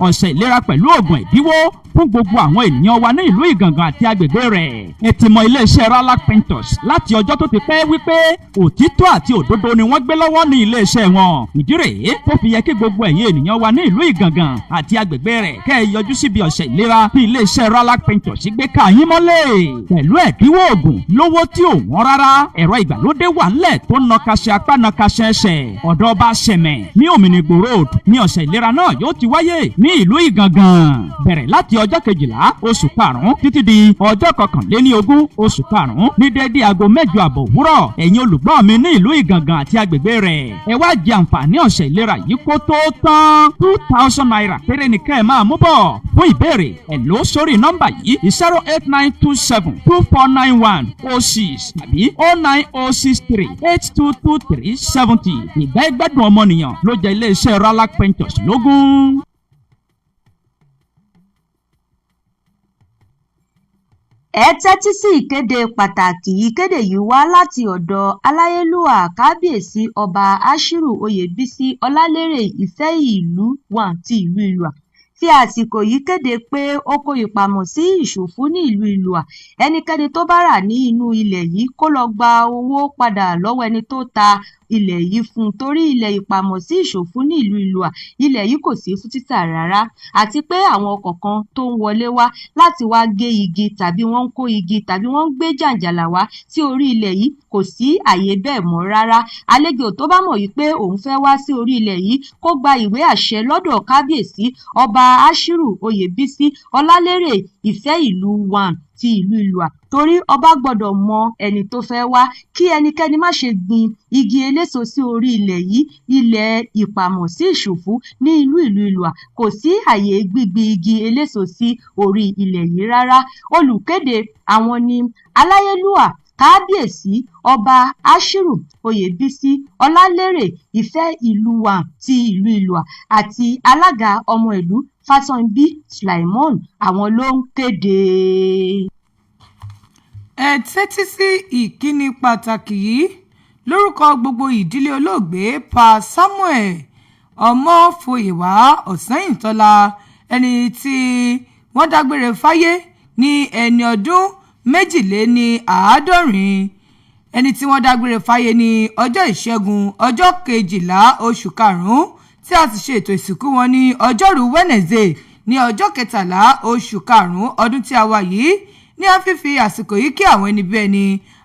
Ọ̀sẹ̀ ìlera pẹ̀lú oògùn ẹ̀dínwó fún gbogbo àwọn ènìyàn wa ní ìlú Ìgàngàn àti agbègbè rẹ̀. Ẹ ti mọ iléeṣẹ́ Ralac Ventures láti ọjọ́ tó ti pẹ́ wípé òtítọ́ àti òdodo ni wọ́n gbé lọ́wọ́ ní iléeṣẹ́ wọn. Ìdí rèé tó fi yẹ kí gbogbo ẹ̀yin ènìyàn wa ní ìlú Ìgàngàn àti agbègbè rẹ̀ kẹ́ ẹ yọjú síbi ọ̀sẹ̀ ìlera bí iléeṣẹ́ Ralac Ventures gbé ká yín mọ́lẹ̀ pẹ̀lú ẹ̀dínwó oògùn lówó tí ò wọ́n rárá. Ẹ̀rọ ìgbàlódé wà ńlẹ̀ tó ń nọkaṣẹ́ apá, nọkaṣẹ́ ẹsẹ̀. Ọ̀dọ̀ ọba Sẹ̀mẹ̀ ní Òmìnigbò Road ní ọ̀sẹ̀ ìlera náà yóò ti wáyé ní ìlú Ìgàngàn, bẹ̀rẹ̀ láti ọjọ́ 12 oṣù karùn-ún títí di ọjọ́ 21 oṣù karùn-ún ní déédéé aago 8:30 òwúrọ̀. Ẹ̀yin olùgbọ́ mi ní ìlú Ìgàngàn àti agbègbè rẹ̀, ẹ wá jẹ àǹfààní ọ̀sẹ̀ ìlera yìí kó tó tán. ₦2,000 péré ni kẹ́ ẹ máa mú bọ̀. Fún ìbéèrè, ẹ lò ó sórí nọ́mbà yìí: 08927249106 tàbí 09063822370. Ìgbà ìgbádùn ọmọnìyàn ló jẹ́ iléeṣẹ́ Ralac Ventures lógún. Ẹ tẹ́tí sí ìkéde pàtàkì. Ìkéde yìí wá láti ọ̀dọ̀ Aláyélúwà Kábíyèsí Ọba Ashiru Oyèbísí Ọlálérè Ìfẹ́ìlú I ti ìlú Ìlúà fi àsìkò yìí kéde pé oko ìpamọ́sí Ìṣòfù ní ìlú Ìlúà, ẹnikẹ́ni tó bá rà ní inú ilẹ̀ yìí kó lọ́ọ́ gba owó padà lọ́wọ́ ẹni tó ta ilẹ̀ yìí fún un, torí ilẹ̀ ìpamọ́sí Ìṣòfù ní ìlú Ìlúà, ilẹ̀ yìí kò sí fún títà rárá, àti pé àwọn ọkọ̀ kan tó ń wọlé wá láti wá gé igi tàbí wọ́n ń kó igi tàbí wọ́n ń gbé jàǹjàlá wá sí orí ilẹ̀ yìí, kò sí àyè bẹ́ẹ̀ mọ́ rárá. Àlejò tó bá mọ̀ wípé òun fẹ́ wá sí orí ilẹ̀ yìí, kó gba ìwé àṣẹ lọ́dọ̀ Kábíyèsí Ọba Ashiru Oyèbísí Ọlálérè Ìfẹ́ìlú I ti ìlú Ìlúà, torí ọba gbọ́dọ̀ mọ ẹni tó fẹ́ wá, kí ẹnikẹ́ni má ṣe gbin igi eléso sí orí ilẹ̀ yìí. Ilẹ̀ ìpamọ́sí Ìṣòfù ní ìlú Ìlúà, kò sí àyè gbígbin igi eléso sí orí ilẹ̀ yìí rárá. Olùkéde àwọn ní Aláyélúwà Kábíyèsí Ọba Ashiru Oyèbísí Ọlálérè Ìfẹ́ìlú I ti ìlú Ìlúà àti alága ọmọ ìlú Fáṣànbí Sulaimon, àwọn ló ń kéde. Ẹ tẹ́tí sí ìkíní pàtàkì yìí lórúkọ gbogbo ìdílé olóògbé Pa Samuel Ọmọfọ́yẹwà Ọ̀sanyìntọ́lá, ẹni tí wọ́n dágbére fáyé ní ẹni ọdún 72, ẹni tí wọ́n dágbére fáyé ní ọjọ́ Ìṣẹ́gun, ọjọ́ 12 oṣù karùn-ún, tí a sì ṣe ètò ìsìnkú wọn ní ọjọ́rùú Wednesday ní ọjọ́ 13 oṣù karùn-ún ọdún tí a wà yìí. Ní a fífi àsìkò yìí kí àwọn ẹni bí ẹni,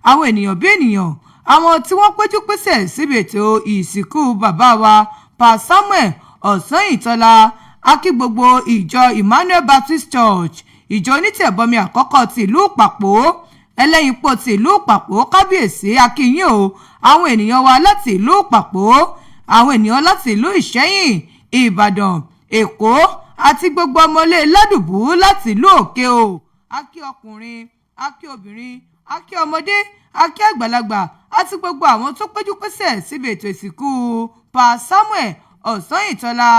àwọn ènìyàn bí ènìyàn, àwọn tí wọ́n péjú pésẹ̀ síbi ètò ìsìnkú bàbá wa Pa Samuel Ọ̀sanyìntọ́lá. A kí gbogbo ìjọ Emmanuel Baptist Church, ìjọ onítẹ̀bọmi àkọ́kọ́ ti ìlú Ìpàpó, Ẹlẹ́yinpò ti ìlú Ìpàpó. Kábíyèsí, a kí yín o. Àwọn ènìyàn wa láti ìlú Ìpàpó, àwọn ènìyàn láti ìlú Ìṣẹ́yìn, Ìbàdàn, Èkó àti gbogbo ọmọlé Ládùbú láti ìlú Òkè o. A kí ọkùnrin, a kí obìnrin, a kí ọmọdé, a kí àgbàlagbà àti gbogbo àwọn tó péjú pésẹ̀ síbi ètò ìsìnkú Pa Samuel Ọ̀sanyìntọ́lá.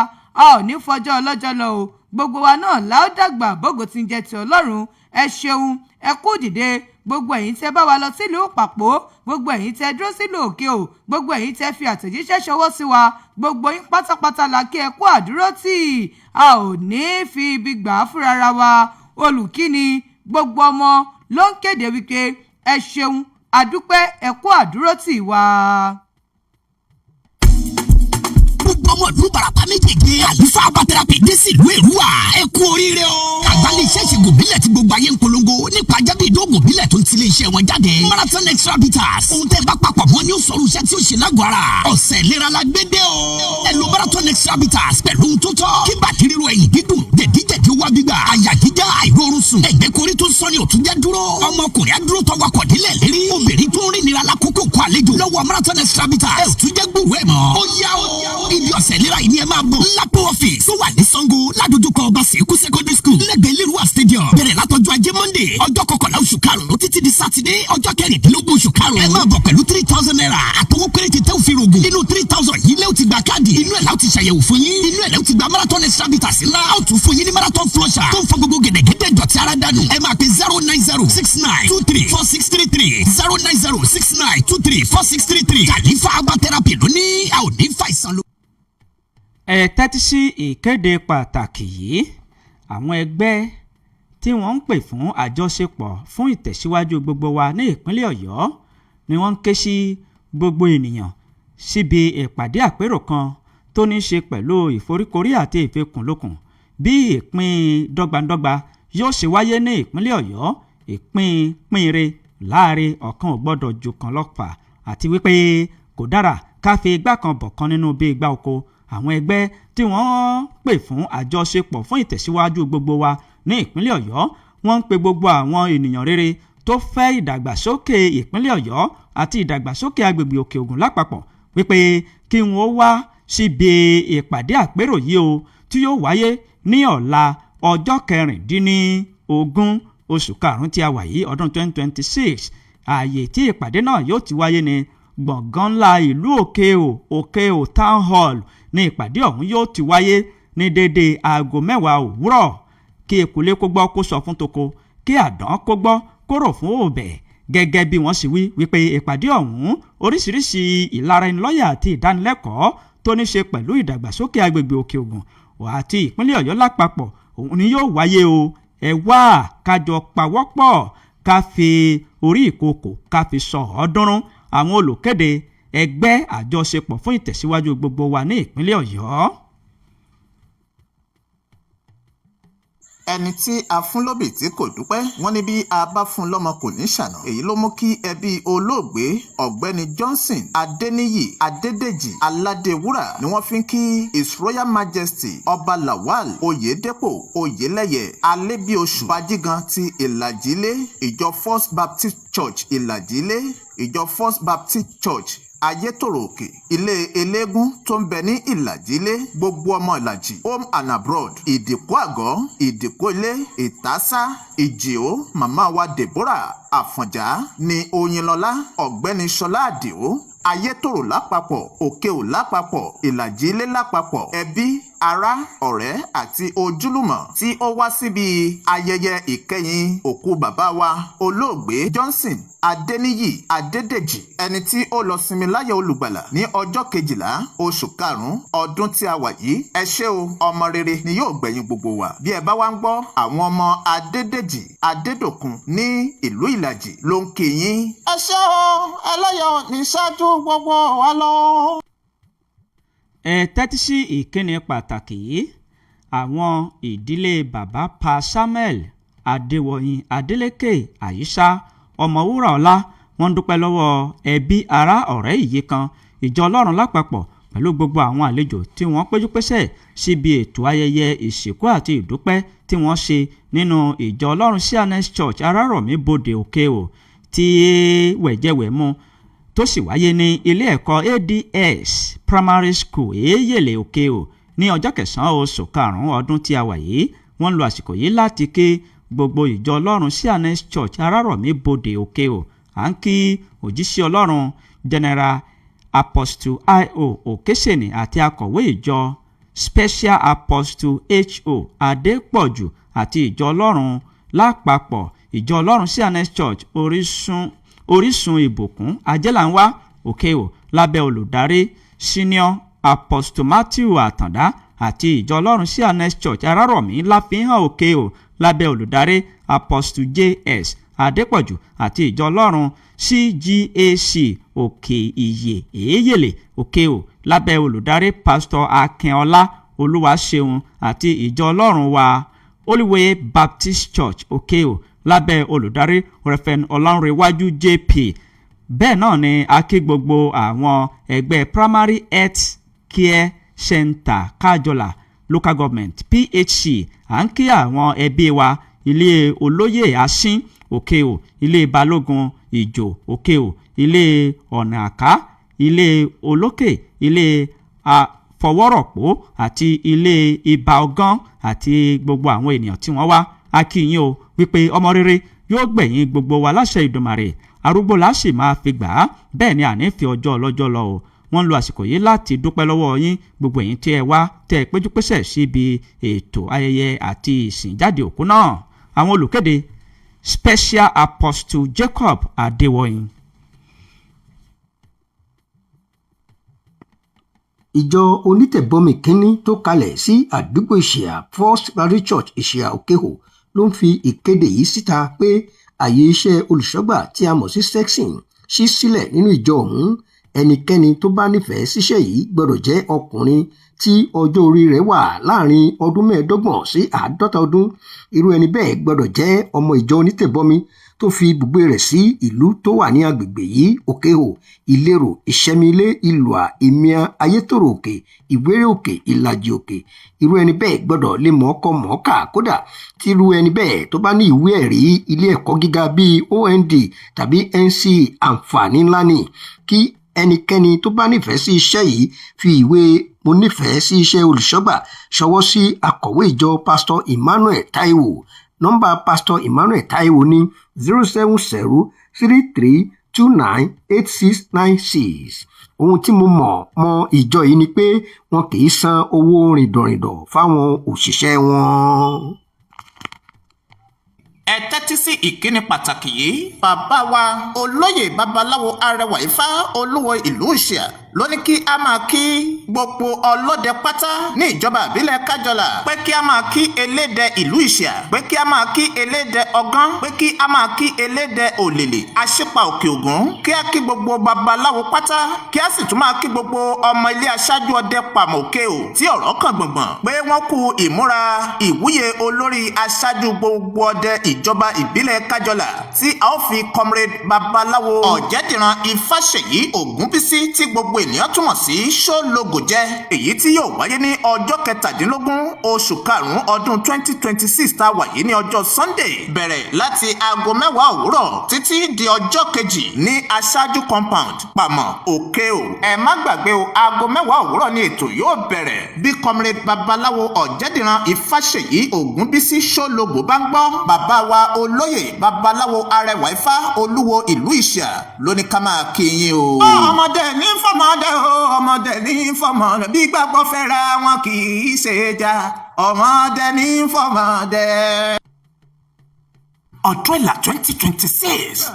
A ò ní fọjọ́ ọlọ́jọ́ lọ o. Gbogbo wa náà la ó dàgbà bógo ti ń jẹ́ ti Ọlọ́run. Ẹ ṣeun, ẹ kú dìde. Gbogbo ẹ̀yin tẹ́ bá wa lọ sílùú Pàpó, gbogbo ẹ̀yin tẹ́ dúró sílùú Òkè O, gbogbo ẹ̀yin tẹ́ fi àtẹ̀jíṣẹ́ ṣọwọ́ sí wa, gbogbo yín pátápátá la kí ẹ kú àdúró tì. A ò ní fi ibi gbà á fúnra wa. Olùkíni, gbogbo ọmọ ló ń kéde wípé ẹ ṣeun, àdúpẹ́, ẹ kú àdúró tì wá. Gbogbo ọmọ ìlú Ìbàràpá méjèèjì, àlùfáà herbal therapy dé sí ìlú Èrúwà, ẹ kú oríire o. Àgbálẹ̀ iṣẹ́ ìṣègùn ìbílẹ̀ tí gbogbo ayé ń polongo nípa jábí ìdóògùn ìbílẹ̀ tó ń tilé iṣẹ́ wọn jáde. Marathon Extra Bitters. Ohun tẹ́ bá papọ̀ mọ́ ni ó sọ̀rọ̀ iṣẹ́ tí ó ṣe lágọ̀ọ́ ara. Ọ̀sẹ̀ ìlera la gbé dé o. Ẹ lo Marathon Extra Bitters pẹ̀lú ohun tó tọ́. Kí bàtí ríro, ẹ̀yìn dídùn, jẹ̀díjẹ̀dí wá gbígbà. Àyà jíjá, àìróorun sùn. Ẹ̀gbẹ́ korí tó sọ ni òtún jẹ́ dúró. Ọmọkùnrin adúró tọwakọ̀ délẹ̀ lérí. Obìnrin tó ń rìn nira lákòókò kó àlejò. Lọ́wọ́ Marathon Extra Bitters. Ẹ ò tún jẹ́ gbúròó ẹ̀ mọ́. Ó yá o. Ibi ọ̀sẹ̀ ìlera yìí ni ẹ máa bọ̀. Lápò office tó wà ní Sango, ládojúkọ ọba Sèkú Secondary School, lẹ́gbẹ̀ẹ́ Lérúwà Stadium. Bẹ̀rẹ̀ látọjọ́ ajé Monday, ọjọ́ 11 oṣù karùn-ún, títí di Sátidé, ọjọ́ 16 oṣù karùn-ún. Ẹ máa bọ̀ pẹ̀lú ₦3,000 àtọwọ́ péréte tẹ́ ò fi rògùn. Inú 3,000 yìí lẹ́ẹ̀ ti gba káàdì. Inú ẹ̀ la ó ti ṣàyẹ̀wò fún yín. Inú ẹ̀ lẹ́ẹ̀ ti gba Marathon Extra Bitters ńlá. A ó tún fún yín ní Marathon Flusher tó ń fọ gbogbo gẹ̀dẹ̀gẹ̀dẹ̀ dọ̀tí ara dànù. Ẹ máa pe 09069234633, 09069234633. Kàlífà herbal therapy lónìí, a ò ní fàìsàn lò. Ẹ tẹ́tí sí ìkéde pàtàkì yìí. Àwọn ẹgbẹ́ tí wọ́n ń pè fún àjọṣepọ̀ fún ìtẹ̀síwájú gbogbo wa ní ìpínlẹ̀ Ọ̀yọ́ ni wọ́n ń ké sí gbogbo ènìyàn síbi ìpàdé àpérò kan tó ní í ṣe pẹ̀lú ìforíkorí àti ìfikùnlukùn bí ìpín dọ́gbandọ́gba yóò ṣe wáyé ní ìpínlẹ̀ Ọ̀yọ́, ìpín pínre láàrin ọ̀kan ò gbọ́dọ̀ ju kan lọ́pàá, àti wípé kò dára ká fi igbá kan bọ̀ kan nínú bí igbá oko. Àwọn ẹgbẹ́ tí wọ́n pè fún àjọṣepọ̀ fún ìtẹ̀síwájú gbogbo wa ní ìpínlẹ̀ Ọ̀yọ́, wọ́n ń pe gbogbo àwọn ènìyàn rere tó fẹ́ ìdàgbàsókè ìpínlẹ̀ Ọ̀yọ́ àti ìdàgbàsókè agbègbè Òkè Ògùn lápapọ̀ wípé kí wọ́n wá síbi ìpàdé àpérò yìí o, tí yóò wáyé ní ọ̀la, ọjọ́ 16 oṣù karùn-ún tí a wà yìí, ọdún 2026. Ààyè tí ìpàdé náà yóò ti wáyé ní gbọ̀ngàn ńlá ìlú Òkè-Ò, Òkè-Ò Town Hall ní ìpàdé ọ̀hún yóò ti wáyé ní déédéé aago 10 òwúrọ̀. Kí ekulé kó gbọ́ kó sọ fún toko, kí àdán kó gbọ́ kó rò fún òbẹ̀. Gẹ́gẹ́ bí wọ́n sì wí wípé ìpàdé ọ̀hún, oríṣiríṣi ìlara ẹni lọ́yà àti ìdánilẹ́kọ̀ọ́ tó ní ṣe pẹ̀lú ìdàgbàsókè agbègbè Òkè Ògùn àti ìpínlẹ̀ Ọ̀yọ́ lápapọ̀ òun ni yóò wáyé o. Ẹ wá kájọ pawọ́pọ̀, ká fi orí ìkòkò ká fi sọ ọ̀ọ́dúnrún. Àwọn olùkéde, ẹgbẹ́ àjọṣepọ̀ fún ìtẹ̀síwájú gbogbo wa ní ìpínlẹ̀ Ọ̀yọ́. Ẹni tí a fún lóbì tí kò dúpẹ́, wọ́n ní bí a bá fún lọ́mọ kò ní ṣàná. Èyí ló mú kí ẹbí olóògbé Ọ̀gbẹ́ni Johnson Adéníyì Adédèjì Aládéwúrà ni wọ́n fi ń kí His Royal Majesty Ọba Lawal Oyèdèpọ̀ Oyèlẹ́yẹ Alébíoṣù Bájígan ti Ìlàjílé, ìjọ First Baptist Church Ìlàjílé, ìjọ First Baptist Church Ayétòrò Òkè, ilé eléégún tó ń bẹ ní Ìlàjílé, gbogbo ọmọ Ìlàjì home and abroad, Ìdìkú Àgọ́, Ìdìkú Ilé, Ìtásá, Ìjìó, màmá wa Deborah Àfọ̀njá ní Oyinlọlá, Ọ̀gbẹ́ni Ṣọlá Àdìó, Ayétòrò lápapọ̀, Òkè-Ò lápapọ̀, Ìlàjílé lápapọ̀, ẹbí, ará, ọ̀rẹ́ àti ojúlùmọ̀ tí ó wá síbi ayẹyẹ ìkẹyìn òkú bàbá wa olóògbé Johnson Adéníyì Adédèjì, ẹni tí ó lọ sinmi láyọ̀ olùgbàlà ní ọjọ́ 12 oṣù karùn-ún ọdún tí a wà yìí. Ẹ ṣé o, ọmọ rere ni yóò gbẹ̀yìn gbogbo wa. Bí ẹ bá wá ń gbọ́, àwọn ọmọ Adédèjì Adédòkun ní ìlú Ìlàjì ló ń kí yín. Ẹ ṣé o, ẹlẹ́yọ̀ ní ṣáájú gbogbo wa lọ. Ẹ tẹ́tí sí ìkíni pàtàkì yìí. Àwọn ìdílé bàbá Pa Samuel Adéwọ̀yìn Adélékè Àyíṣà Ọmọwúrà Ọlá, wọ́n ń dúpẹ́ lọ́wọ́ ẹbí, ará, ọ̀rẹ́, ìyè kan, ìjọ Ọlọ́run lápapọ̀ pẹ̀lú gbogbo àwọn àlejò tí wọ́n péjú pésẹ̀ síbi ètò ayẹyẹ ìsìnkú àti ìdúpẹ́ tí wọ́n ṣe nínú ìjọ Ọlọ́run C&S Church, Arárọ̀mí Bòde, Òkè-Ò, tí wẹ̀jẹwẹ̀mu tó sì wáyé ní ilé ẹ̀kọ́ ADS Primary School, Èyèlè, Òkè-Ò, ní ọjọ́ 9 oṣù karùn-ún ọdún tí a wà yìí. Wọ́n ń lo àsìkò yìí láti kí gbogbo ìjọ Ọlọ́run C&S Church, Arárọ̀mí Bòde, Òkè-Ò. À ń kí òjíṣẹ́ Ọlọ́run General Apostle I.O. Òkèsènì àti akọ̀wé ìjọ Special Apostle H.O. Adépọ̀jù àti ìjọ Ọlọ́run lápapọ̀. Ìjọ Ọlọ́run C&S Church Orísun, Orísun Ìbùkún, Ajẹ́lànwá, Òkèò, lábẹ́ olùdarí Senior Apostle Matthew Àtàndá, àti Ìjọ Ọlọ́run C&S Church Arárọ̀mí, Láfihàn, Òkèò, lábẹ́ olùdarí Apostle J.S. Adépọ̀jù, àti Ìjọ Ọlọ́run CGAC Òkè Ìyè, Èyèlè, Òkèò, lábẹ́ olùdarí Pastor Akínọlá Olúwaṣeun, àti Ìjọ Ọlọ́run wa Holy Baptist Church, Òkèò, lábẹ́ olùdarí Reverend Ọlánrewájú JP. Bẹ́ẹ̀ náà ni a kí gbogbo àwọn ẹgbẹ́ Primary Health Care Center, Kájọlà Local Government, PHC. À ń kí àwọn ẹbí wa, ilé Olóyè Asín, Òkèò, ilé Balógun Ìjò, Òkèò, ilé Ọ̀nà Àká, ilé Olókè, ilé Àfọwọ́rọ̀pọ̀ àti ilé Ibà Ọgán àti gbogbo àwọn ènìyàn tí wọ́n wá. A kí yín o wípé ọmọ rere yóò gbẹ̀yìn gbogbo wa láṣẹ Ìdùmarè, arúgbó la sì máa fi gbà á. Bẹ́ẹ̀ ni àní fi ọjọ́ ọlọ́jọ́ lọ o. Wọ́n ń lo àsìkò yìí láti dúpẹ́ lọ́wọ́ yín, gbogbo ẹ̀yin tí ẹ wá tẹ́ ẹ péjúpésẹ̀ síbi ètò ayẹyẹ àti ìsìnjáde òkú náà. Àwọn olùkéde, Special Apostle Jacob Adéwọ̀yìn. Ìjọ Onítẹ̀bọmi Kínní tó kalẹ̀ sí àdúgbò Ìṣìà, First Baptist Church, Ìṣìà, Òkèhò, ló ń fi ìkéde yìí síta pé àyè iṣẹ́ olùṣọ́gbà tí a mọ̀ sí sexton ṣí sílẹ̀ nínú ìjọ ọ̀hún. Ẹnikẹ́ni tó bá nífẹ̀ẹ́ síṣẹ́ yìí gbọ́dọ̀ jẹ́ ọkùnrin tí ọjọ́ orí rẹ̀ wà láàrin ọdún 25 sí 50 ọdún. Irú ẹni bẹ́ẹ̀ gbọ́dọ̀ jẹ́ ọmọ ìjọ Onítẹ̀bọmi tó fi ibùgbé rẹ̀ sí ìlú tó wà ní agbègbè yìí: Òkèhò, Ìlérò, Ìṣẹ́milé, Ìlùà, Ìmìà, Ayétòrò Òkè, Ìwéré Òkè, Ìlàjì Òkè. Irú ẹni bẹ́ẹ̀ gbọ́dọ̀ lè mọ̀ọ́kọ mọ̀ọ́kà. Kódà tí irú ẹni bẹ́ẹ̀ tó bá ní ìwé ẹ̀rí ilé ẹ̀kọ́ gíga bíi OND tàbí NCE, àǹfààní ńlá ni. Kí ẹnikẹ́ni tó bá nífẹ̀ẹ́ sí iṣẹ́ yìí fi ìwé "mo nífẹ̀ẹ́ sí iṣẹ́ olùṣọ́gbà" ṣọwọ́ sí akọ̀wé ìjọ, Pásítọ̀ Emmanuel Taiwo. Nọ́mbà Pásítọ̀ Emmanuel Taiwo ní 07033298696. Ohun tí mo mọ̀ mọ́ ìjọ yìí ni pé wọn kì í san owó rìndọ̀rìndọ̀ fáwọn òṣìṣẹ́ wọn. Ẹ tẹ́tí sí ìkíni pàtàkì yìí. Bàbá wa, Olóyè Babaláwo Arẹwà Ifá, Olúwo ìlú Ìṣíà, ló ní kí a máa kí gbogbo ọlọ́dẹ pátá ní ìjọba ìbílẹ̀ Kájọlà, pé kí a máa kí elédẹ ìlú Ìṣíà, pé kí a máa kí elédẹ Ọgán, pé kí a máa kí elédẹ Òlèlè, Aṣípa Òkè Ògùn, kí a kí gbogbo babaláwo pátá, kí a sì tún máa kí gbogbo ọmọ ilé aṣáájú ọdẹ Pàmò Òkè ò tí ọ̀rọ̀ kàn gbọ̀ngbọ̀n, pé wọ́n kú ìmúra ìwúyè olórí aṣáájú gbogbo ọdẹ ìjọba ìbílẹ̀ Kájọlà tí a ó fi Comrade Babaláwo Ọ̀jẹ̀dìran Ifáṣèyí Ògúnbísí, tí gbogbo ènìyàn túmọ̀ sí Ṣólógò jẹ́, èyí tí yóò wáyé ní ọjọ́ 17 oṣù karùn-ún ọdún 2026 tá a wà yìí, ní ọjọ́ Sunday, bẹ̀rẹ̀ láti aago 10 òwúrọ̀ títí di ọjọ́ kejì ní Aṣáájú Compound, Pàmò, Òkè o. Ẹ má gbàgbé o, aago 10 òwúrọ̀ ni ètò yóò bẹ̀rẹ̀. Bí Comrade Babaláwo Ọ̀jẹ̀dìran Ifáṣèyí Ògúnbísí Ṣólógò bá ń gbọ́, bàbá wa, Olóyè Babaláwo Arẹwà Ifá, Olúwo ìlú Ìṣà, ló ní ká máa kí yín o. Ọmọdé ní fọmọdé o, ọmọdé ní fọmọdé, bí gbàgbọ́ fẹ́ra wọn kì í ṣe já, ọmọdé ní fọmọdé. Ọdún Ẹ̀là 2026,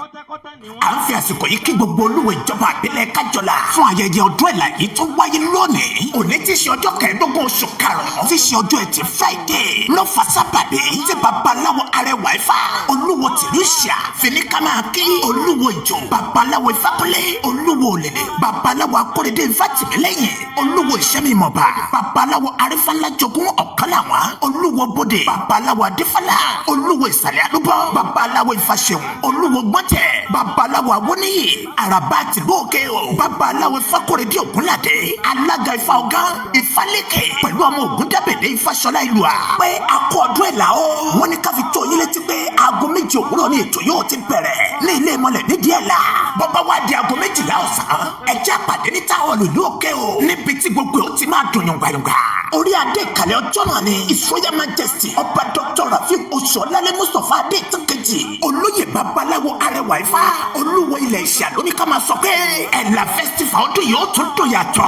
à ń fi àsìkò yìí kí gbogbo olúwo ìjọba ìbílẹ̀ Kájọlà fún ayẹyẹ Ọdún Ẹ̀là yìí tó wáyé lónìí. Òní tí í ṣe ọjọ́ 15 oṣù karùn-ún, tí í ṣe ọjọ́ Ẹtì Friday, ló fa sábàbí tí Babaláwo Arẹwà Ifá, Olúwo tìlú Ìṣà, fini ká máa kí Olúwo Ìjò, Babaláwo Ifákúnlé, Olúwo Òlèlè, Babaláwo Akóredé Ifátìmílẹ́yìn, Olúwo Ìṣẹ́mìmọ̀bà, Babaláwo Arífáńlájogún Ọ̀kánláwọ̀n, Olúwo Bódè, Babaláwo Adífálà, Olúwo Ìsàlẹ̀ Àlúbọ̀, Babaláwo Ìfàṣẹ̀wọ̀n, Olúwo Gbọ́ntẹ̀, Babaláwo Awóníyì Àràbà tìlú Òkè o, Babaláwo Ifákóredé Ògúnládé, alága Ifá Ọ̀gán Ifálékè, pẹ̀lú ọmọ Ògúndábẹ̀dẹ̀ Ifáṣọlá ìlú à pé a kú ọdún Ẹ̀là o. Wọ́n ní ká fi tó yín létí pé aago 7 òwúrọ̀ ni ètò yóò ti bẹ̀rẹ̀ ní ilé ìmọ̀lẹ̀ nídìí Ẹ̀là. Bọ́bá wá di aago 12 ọ̀sán, ẹjẹ́ àpàdé ní táwọn ìlú Òkè o, níbi tí gbogbo ò ti máa dùn yùngbàyùngbà. Orí adé ìkàlẹ̀ ọjọ́ náà ni His Royal Majesty Ọba Dr. Rafiu Oṣuọlálẹ̀ Mustapha Adé Ìtànkejì, Olóyè Babaláwo Arẹwà Ifá, Olúwo ilẹ̀ Ìṣà, lóní ká máa sọ pé Ẹ̀là Festival ọdún yìí ó tún dùn yàtọ̀.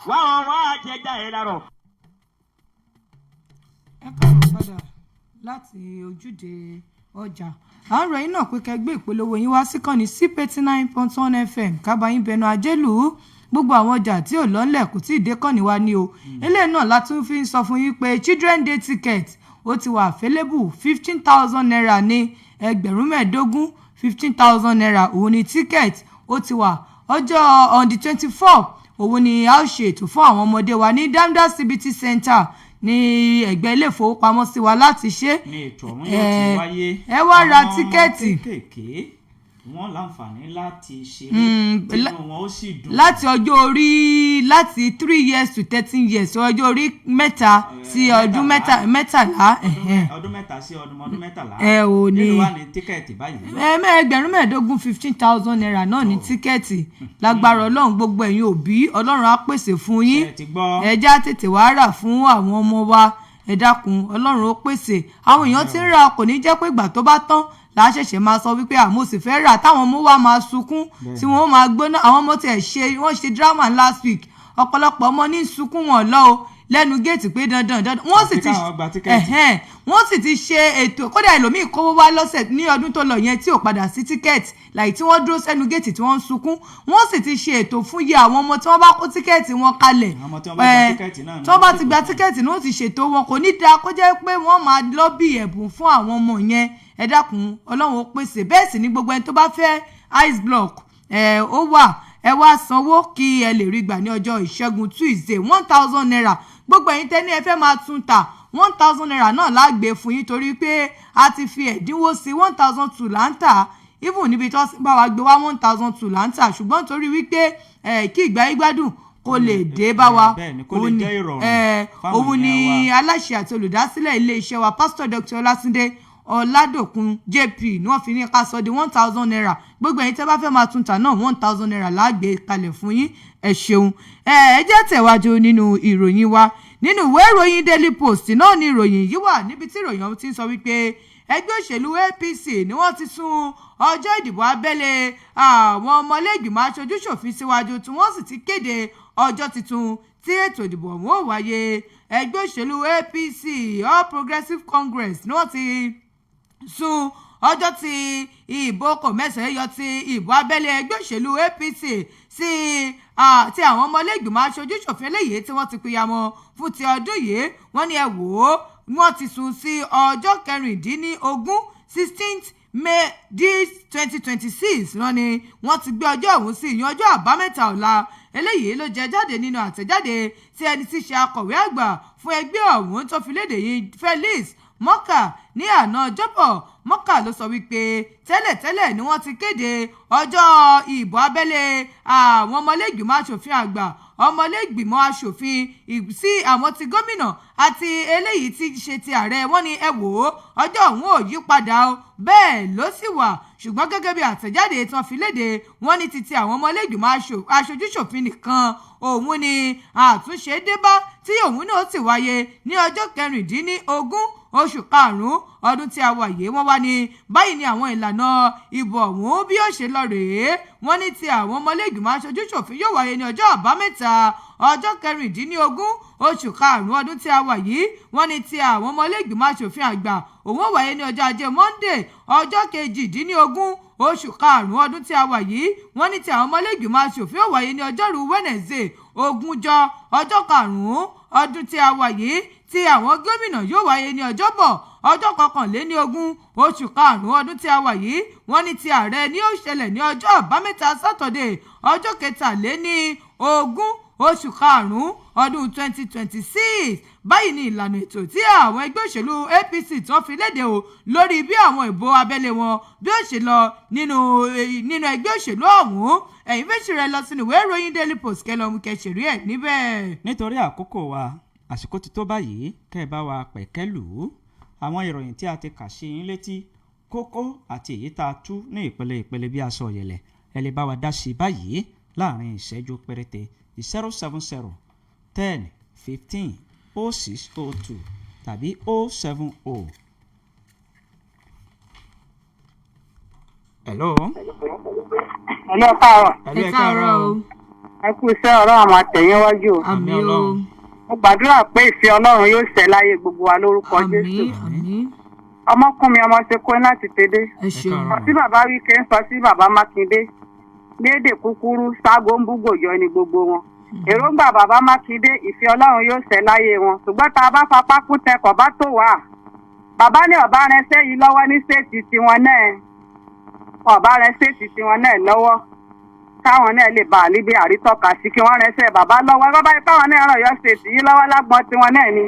Wá ọ wá jẹjà ẹ lárọ. Ẹ káàbọ̀ padà láti ojúde. Ọjà à ń rọ yín náà pé kẹ́ gbé ìpolówó yín wá síkànnì sí 89.1 FM kábàáyín bẹnu ajé lù ú. Gbogbo àwọn ọjà tí ò lọ́nlẹ̀ kò tí ì dé kànnì wa ni o. Eléyìí náà la tún fi ń sọ fún yín pé Children Day ticket ó ti wà available, ₦15,000 ní, 15,000, ₦15,000 òun ni ticket ó ti wà. Ọjọ́ on the 24 òun ni a ó ṣe ètò fún àwọn ọmọdé wa ní Damda CBT Center ní ẹ̀gbẹ́ ilé ìfowópamọ́sí wa láti ṣe. Ní ètò ọ̀hún yóò ti wáyé. Ẹ wá ra Àwọn ọmọ ticket. kéékèèké wọ́n láǹfààní láti ṣeré tínú wọn ó sì dùn. Láti ọjọ́ orí láti 3 years to 13 years, ọjọ́ orí 3 sí ọdún 13. Ẹ̀hẹ́n. Ọdún 3 sí ọdún 13. Ẹ ò ní. Nínú wa ní ticket báyìí? 15,000, ₦15,000 náà ní ticket. Lágbára Ọlọ́run, gbogbo ẹ̀yin òbí, Ọlọ́run á pèsè fún yín. Ṣé ẹ ti gbọ́? Ẹ já tètè wá rà fún àwọn ọmọ wa. Ẹ dákun, Ọlọ́run ó pèsè. Àwọn èèyàn tí ń ra, kò ní jẹ́ pé ìgbà tó bá tán là á ṣẹ̀ṣẹ̀ máa sọ wípé àmọ́ sì fẹ́ rà, táwọn ọmọ wa máa sunkún tí wọ́n máa gbóná. Àwọn ọmọ tiẹ̀ ṣe, wọ́n ṣe drama last week. Ọ̀pọ̀lọpọ̀ ọmọ ní sunkún wọn lọ o lẹ́nu géètì pé dandan dandan wọ́n sì Àfi ti káwọn gba ticket. Ẹ̀hẹ́n, wọ́n sì ti ṣe ètò. Kódà ẹlòmíì kówó wá lọ́sẹ̀ ní ọdún tó lọ yẹn tí ò padà sí ticket, láì tí wọ́n dúró sẹ́nu géètì tí wọ́n ń sunkún. Wọ́n sì ti ṣe ètò fún iye àwọn ọmọ tí wọ́n bá kó ticket wọn kalẹ̀. Àwọn ọmọ tí wọ́n bá gba ticket náà ni tí wọ́n bá wọ́n ti gba ticket ní wọ́n ti ṣètò wọn. Kò ní dáa kó jẹ́ pé wọ́n máa lọ́bì ẹ̀bùn fún àwọn ọmọ yẹn. Ẹ dákun, Ọlọ́run ó pèsè. Bẹ́ẹ̀ sì ni gbogbo ẹni tó bá fẹ́ ice block ẹ, ó wà. Ẹ wá sanwó kí ẹ lè rí gbà ní ọjọ́ Ìṣẹ́gun Tuesday, ₦1,000. Gbogbo ẹ̀yin tẹ́ ní ẹ fẹ́ máa tún tà, ₦1,000 náà lágbè fún yín, torí pé a ti fi ẹ̀dínwó sí. 1,200 là ń tà. Even níbi tí wọ́n bá wa gbé wá, 1,200 là ń tà, ṣùgbọ́n torí wípé kí ìgbà yín gbádùn kó lè dé bá wa, Bẹ́ẹ̀ ni, kó lè òun ni- jẹ́ ìrọ̀rùn fáwọn òun ni èèyàn wa. Aláṣẹ àti olùdásílẹ̀ iléeṣẹ́ wa, Pásítọ̀ Dr. Ọlátúndé Ọládòkun JP, ni wọ́n fi ní ká sọ di ₦1,000. Gbogbo ẹ̀yin tẹ́ bá fẹ́ máa tún tà náà, ₦1,000 lágbè kalẹ̀ fún yín. Ẹ ṣeun. Ẹ jẹ́ tẹ̀wájú nínú ìròyìn wa. Nínú ìwé ìròyìn Daily Post náà ni ìròyìn yìí wà, níbi tí ìròyìn ọ̀hún ti ń sọ wípé ẹgbẹ́ òṣèlú APC ni wọ́n ti sún ọjọ́ ìdìbò abẹ́lé àwọn ọmọlẹ́gbìmọ̀ aṣojú-ṣòfin síwájú, tí wọ́n sì ti kéde ọjọ́ tuntun tí ètò ìdìbò ọ̀hún ó wáyé. Ẹgbẹ́ òṣèlú APC, All Progressives Congress, ni wọ́n ti sún ọjọ́ tí ìbò kò mẹ́sàn-án yọ ti ìbò abẹ́lé ẹgbẹ́ òṣèlú APC sí ti àwọn ọmọlẹ́gbìmọ̀ aṣojú-ṣòfin eléyìí tí wọ́n ti pìyàmọ́ fún ti ọdún yìí. Wọ́n ní ẹ wò ó, wọ́n ti sún sí ọjọ́ 16, 16th May this 2026 wọ́n ní wọ́n ti gbé ọjọ́ ọ̀hún sí, ìyẹn ọjọ́ Àbámẹ́ta ọ̀la. Eléyìí ló jẹ jáde nínú àtẹ̀jáde tí ẹni tí í ṣe akọ̀wé àgbà fún ẹgbẹ́ ọ̀hún tó fi léde yìí, Felix Morka, ní àná Ọjọ́bọ̀. Morka ló sọ wípé tẹ́lẹ̀tẹ́lẹ̀ ni wọ́n ti kéde ọjọ́ ìbò abẹ́lé àwọn ọmọlẹ́gbìmọ̀ aṣòfin àgbà, ọmọlẹ́gbìmọ̀ aṣòfin sí àwọn ti gómìnà àti eléyìí tí ṣe ti ààrẹ. Wọ́n ní ẹ wò ó, ọjọ́ ọ̀hún ò yí padà o, bẹ́ẹ̀ ló sì wà. Ṣùgbọ́n gẹ́gẹ́ bí àtẹ̀jáde tí wọ́n fi léde, wọ́n ní títí àwọn ọmọlẹ́gbìmọ̀ aṣojúṣòfin nìkan òun ni àtúnṣe dé bá, tí òun náà sì wáyé ní ọjọ́ 16 oṣù karùn-ún ọdún tí a wà yìí. Wọ́n wá ní báyìí ni àwọn ìlànà ìbò ọ̀hún bí ó ṣe lọ rèé. Wọ́n ní ti àwọn ọmọlẹ́gbìmọ̀ aṣojúṣòfin yóò wáyé ní ọjọ́ Àbámẹ́ta, ọjọ́ 16 oṣù karùn-ún ọdún tí a wà yìí. Wọ́n ní ti àwọn ọmọlẹ́gbìmọ̀ aṣòfin àgbà òun ó wáyé ní ọjọ́ Ajé Monday, ọjọ́ 18 oṣù karùn-ún ọdún tí a wà yìí. Wọ́n ní ti àwọn ọmọlẹ́gbìmọ̀ aṣòfin ó wáyé ní ọjọ́rú Wednesday, 20 ọjọ́ karùn-ún ọdún tí a wà yìí. Tí àwọn gómìnà yóò wáyé ní Ọjọ́bọ̀, ọjọ́ 21 oṣù karùn-ún ọdún tí a wà yìí. Wọ́n ní ti ààrẹ ní ó ṣẹlẹ̀ ní ọjọ́ Àbámẹ́ta Saturday, ọjọ́ 23 oṣù karùn-ún ọdún 2026. Báyìí ni ìlànà ètò tí àwọn ẹgbẹ́ òṣèlú APC tó fi léde o lórí bí àwọn ìbò abẹ́lé wọn bí ó ṣe lọ nínú ẹgbẹ́ òṣèlú ọ̀hún. Ẹ̀yin fèsì rẹ̀ lọ sínú ìwé ìròyìn Daily Post kẹlọ́mù kẹsìrí ẹ̀ níbẹ̀. Nítorí àkókò wa, àsìkò ti tó báyìí kẹ́ ẹ bá wa pẹ̀kẹ́ lù ú. Àwọn ìròyìn tí a ti kà sí yín létí, kókó àti èyí tá a tú ní ìpele ìpele bí aṣọ ọ̀yẹ̀lẹ̀, ẹ lè bá wa dá sí i báyìí láàrin ìṣẹ́jú péréte: 070 10 15 0602 tàbí 070. Hello. Hello, káàárọ̀. Hello, Ẹ káàárọ̀ o. Ẹ kú iṣẹ́, ọ̀rọ̀ àwọn àtẹ̀yìnwájú o. Àmín o. Ọlọ́run. Mo gbàdúrà pé ìfẹ́ Ọlọ́run yóò ṣẹ láyé gbogbo wa lórúkọ Àmín. Jésù. Àmín. Ọmọkùnrin ọmọ ṣe kó láti tẹdé. Ẹ ṣeun. Káàárọ̀. Tí bàbá Wike ń sọ sí bàbá Mákindé lédè kúkúrú, ságo ń búgòjọ ni gbogbo wọn. Èròǹgbà bàbá Mákindé, ìfẹ́ Ọlọ́run yóò ṣẹ láyé wọn, ṣùgbọ́n tá a bá fapá kún tẹkọ̀ bá tó wà. Bàbá ní ọ̀bá rẹṣẹ́ yìí lọ́wọ́ ní state tiwọn náà, ọ̀bá rẹ state tiwọn náà lọ́wọ́, káwọn náà lè bá a níbi àrítọ́ka sí kí wọ́n rẹṣẹ́ bàbá lọ́wọ́. Bàbá yìí káwọn náà ràn yọ state yìí lọ́wọ́ lágbọ́n tiwọn náà ni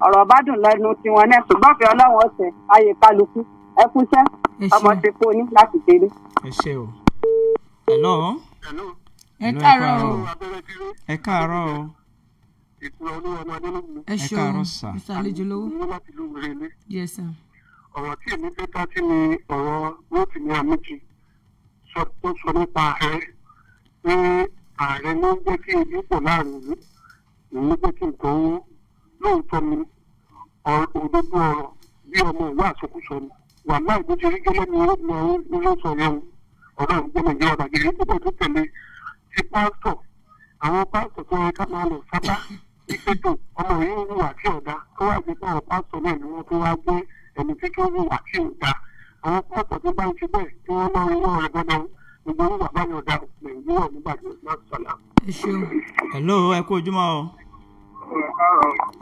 ọ̀rọ̀ bá dùn lẹ́nu tiwọn náà, ṣùgbọ́n fẹ́ Ọlọ́run ọ̀sẹ̀ ayé kálukú. Ẹ kúṣẹ́. Ẹ Ọmọ ṣeun. ti kó ní láti délé. Ẹ ṣe o. Hello. Ẹ Hello, káàárọ̀ o. Ẹ káàárọ̀ o. Ìtura olúwa ọmọ adélógún. Ẹ Ẹ ṣeun. káàárọ̀ sà. Mr. Àlejò lówó. Ní láti ìlú Ìrẹ̀lẹ̀. Yes sir. Ọ̀rọ̀ tí èmi fẹ́ dá sí ni ọ̀rọ̀ Rotimi Amechi sọ tó sọ nípa ààrẹ, pé ààrẹ ló ń jẹ́ kí ebi pọ̀ láàrin ìlú, òun ló jẹ́ kí nǹkan ó lóòótọ́ ni. Òdodo ọ̀rọ̀ bí ọmọ ìwé àsọkúsọ ni wàhálà ìbò ti rí gẹ́lẹ́ ni ó ní ló sọ yẹn o. Ọ̀rọ̀ ìjẹ́ Nàìjíríà bàjẹ́ èyí púpọ̀ tó tẹ̀lé ti pásítọ̀, àwọn pásítọ̀ tó yẹ ká máa lọ sábà ìpètò ọmọ yìí ń hùwà tí ọ̀dà tó wà gbé, àwọn pásítọ̀ náà ni wọ́n tó wá gbé ẹni tí kí ó hùwà tí ọ̀dà. Àwọn pásítọ̀ tó bá ń ṣe bẹ́ẹ̀ tí wọ́n máa ń wọ́ ọ̀rẹ́ gbọ́dọ̀ gbogbo hùwà báyọ̀ ọ̀dà Nàìjíríà nígbàjẹ́ má sọ̀lá. Ẹ ṣeun. Hello, ẹ kú ojúmọ́ o.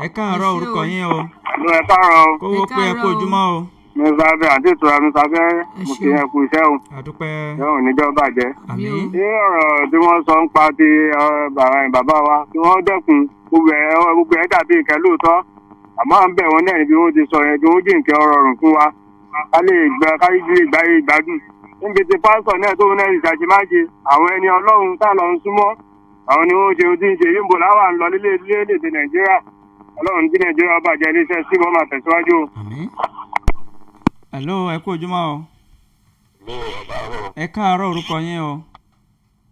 Ẹ káàárọ̀. Ẹ ṣé Orúkọ o. yín o. Ló ẹ káàárọ̀. Kówó Ẹ pé, ẹ kú káàárọ̀ o. ojúmọ́ o. Mr. Abẹ àti ìtura Mr. Abẹ, Ẹ mo kí ṣeun. ẹ kú iṣẹ́ o. Àdúpẹ́. Yóò níjọ́ bàjẹ́. Àmín. o. Ní ọ̀rọ̀ tí wọ́n sọ ń pa ti bàbá wa tí wọ́n dẹ́kun gbogbo ẹ̀ dàbí nǹkan lóòótọ́, àmọ́ à ń bẹ̀ wọ́n náà níbi wọ́n ti sọ yẹn kí wọ́n jí nǹkan ọ̀rọ̀ rùn fún wa ká lè gbà ká lè gbà ìgbádùn. Níbi tí pásítọ̀ náà tóun náà ìṣàṣemáṣe àwọn ẹni Ọlọ́run tá lọ ń súnmọ́ àwọn ni wọ́n ṣe ohun tí ń ṣe yìí, ń bò láwà ń lọ nílé lédè Nàìjíríà. Ọlọ́run tí Nàìjíríà bàjẹ́, iléeṣẹ́ sí wọ́n máa tẹ̀síwájú o. Àmín. Hello, ẹ kú ojúmọ́ o. Ẹ káàárọ̀, orúkọ yín o.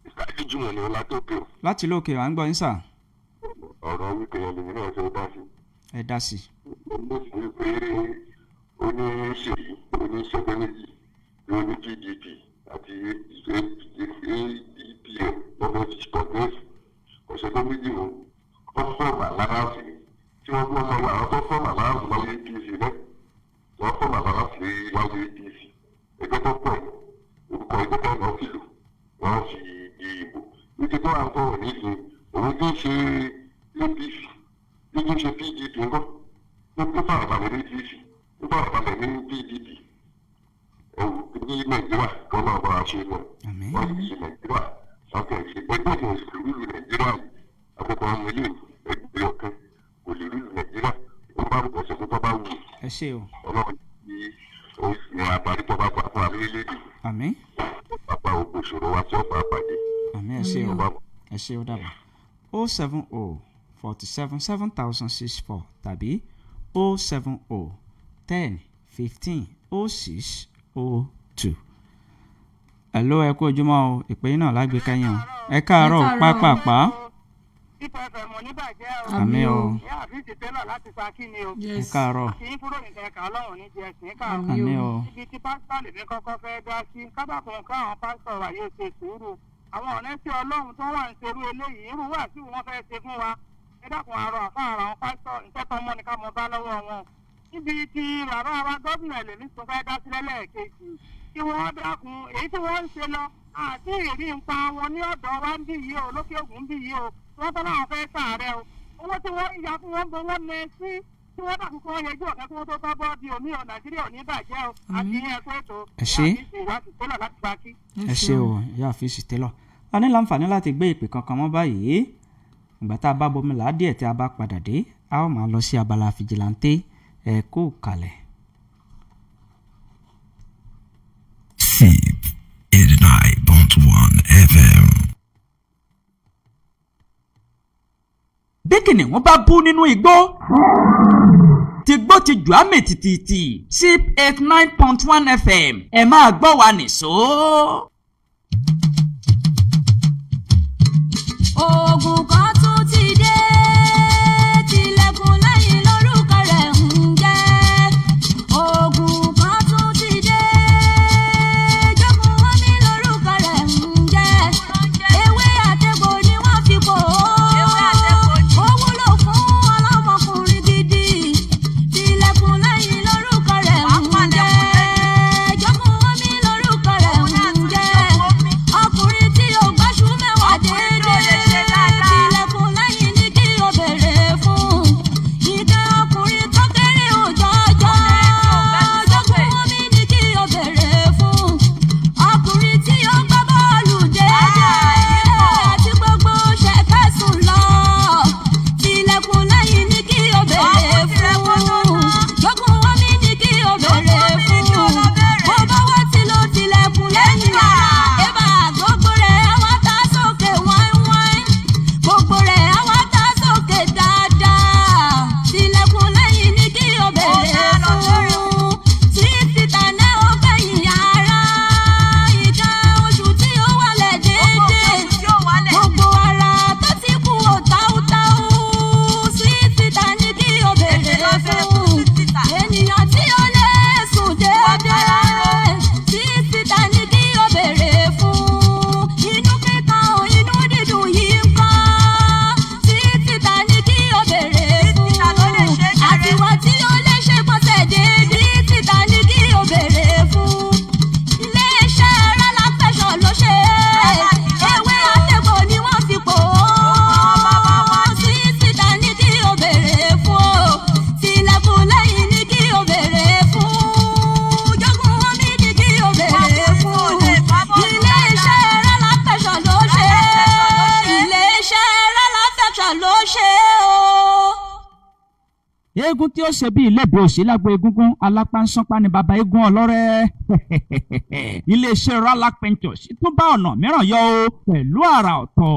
Ìsàlẹ̀jùmọ̀ ni Ọlátòkè. Láti lókè à ń gbọ́ yín sà. Ọ̀rọ̀ Wike yẹn lèmi náà ṣe dá sí. Ẹ dá sí. Ó sì wí pé ó ní Ṣèyí, ó ní ṣẹgbẹ́ méjì ló ní PDP àti ADPM lọ́dọ̀ ti congress ọ̀ṣẹ́gbẹ́ méjì o. Wọ́n form alliance ni tí wọ́n gbọ́ ọmọ àwọn tó form alliance láyé APC náà, wọ́n form alliance láyé APC, ẹgbẹ́ tó pọ̀ orúkọ ẹgbẹ́ tó lọ́ fìlò wọ́n fi di ìbò. Wike tó wà ń sọ̀rọ̀ nísìnyí, òun tó ń ṣe APC bí tó ń ṣe PDP ńkọ́, ó farabalẹ̀ ní APC, ó farabalẹ̀ ní PDP. Ẹ̀wù ní Nàìjíríà tó náà bá a ṣe lọ. Àmín. Wọ́n sì ṣe Nàìjíríà sáfẹ́ ṣe ẹgbẹ́ kan sì lè rúlu Nàìjíríà yìí. Àkókò ọmọ ilé ẹgbẹ́ ọ̀kan kò lè rúlu Nàìjíríà. Ó bá ọ̀sẹ̀ tó bá wù Ẹ ṣé o. Ọlọ́run ní oṣù àbárí tó bá pa fún orílẹ̀-èdè Àmín. pápá ogun ìṣòro wa tí ó bá pàdé. Àmín, ẹ ṣé o. Ẹ ṣé o, dàbọ̀. 070 47 7064 tàbí 070 10 15 0602. Hello, ẹ kú ojúmọ́ o. Ìpè yín náà lágbèéká yẹn o. Ẹ káàárọ̀ o, Ẹ káàárọ̀ o. pápápá. Ipò ẹ̀fẹ̀ mọ̀ níbàjẹ́ o. Àmín o. Ìyá àfíìsì tẹ́lọ̀ láti Ṣakí ni o. Ẹ Yes. káàárọ̀. Kì í fúrò nìkan ẹ̀ka Ọlọ́run ní jẹ́ ẹ̀sìn káàárọ̀. Àmín o. Ibi tí pásítọ̀ lèmi kọ́kọ́ fẹ́ dá sí, kábàkùn káwọn pásítọ̀ wa yóò ṣe sùúrù. Àwọn ọ̀rẹ́ sí Ọlọ́run tó wà ń ṣerú eléyìí, irú wà sí wọn fẹ́ ṣe fún wa. Ẹ dákun, àrò àfáà àwọn pásítọ̀ ìtẹ́tọ́ mọ́ ni ká mọ bá lọ́wọ́ wọn. Níbi tí bàbá wa gómìnà lèmi tó fẹ́ dá sílẹ̀ lẹ́ẹ̀kejì, kí wọ́n dákun èyí tí wọ́n ń ṣe lọ àti ìrí nǹkan wọn ní ọ̀dọ̀ wa ń bì yìí o, lókè ògùn ń bì yìí o, wọ́n tọ́ láwọn fẹ́ sàárẹ̀ o. Owó tí wọ́n ń ya fún wọn bó wọ́n nẹ sí tí wọ́n dàkú kí wọ́n yẹjú ọ̀kẹ́ kí wọ́n tó tọ́ bọ́ di òní ọ̀. Nàìjíríà ò ní bàjẹ́ o. Àti ìyẹn ẹ̀kọ́ ètò. Ẹ ṣé. Ìwádìí tó lọ láti Ṣakí. Ẹ ṣé o, ìyá àfíìsì tẹ́lọ̀. A ní láǹfààní láti gbé ìpè kankan mọ́ báyìí. Ìgbà tá a bá bomi là á díẹ̀, tí a bá padà dé, a ó máa lọ sí abala fìjìláńtẹ́. Ẹ kú kalẹ̀. SIP 89.1 FM. Bí kìnìún bá bú nínú igbó, tìgbó ti jù á mì tìtìtì. Sip 89.1 FM, ẹ máa gbọ́ wa nìṣó. Oògùn kan tún ti dé, tilẹ̀kùn lẹ́yìn lórúkọ rẹ̀ ń jẹ́. Oògùn kan tún ti dé, jogun wọn ní lórúkọ rẹ̀ ń jẹ́. Ewé àtegbò ni wọ́n fi pò ó. Ó wúlò fún ọlọ́mọkùnrin gidi. Tilẹ̀kùn lẹ́yìn lórúkọ rẹ̀ ń Eégún tí ó ṣe bí ilébùú òsì lágbo egúngún, alápánsánpá ni bàbá eégún ọlọ́rẹ́. Iléeṣẹ́ Ralac Ventures tún bá ọ̀nà mìíràn yọ o pẹ̀lú àrà ọ̀tọ̀.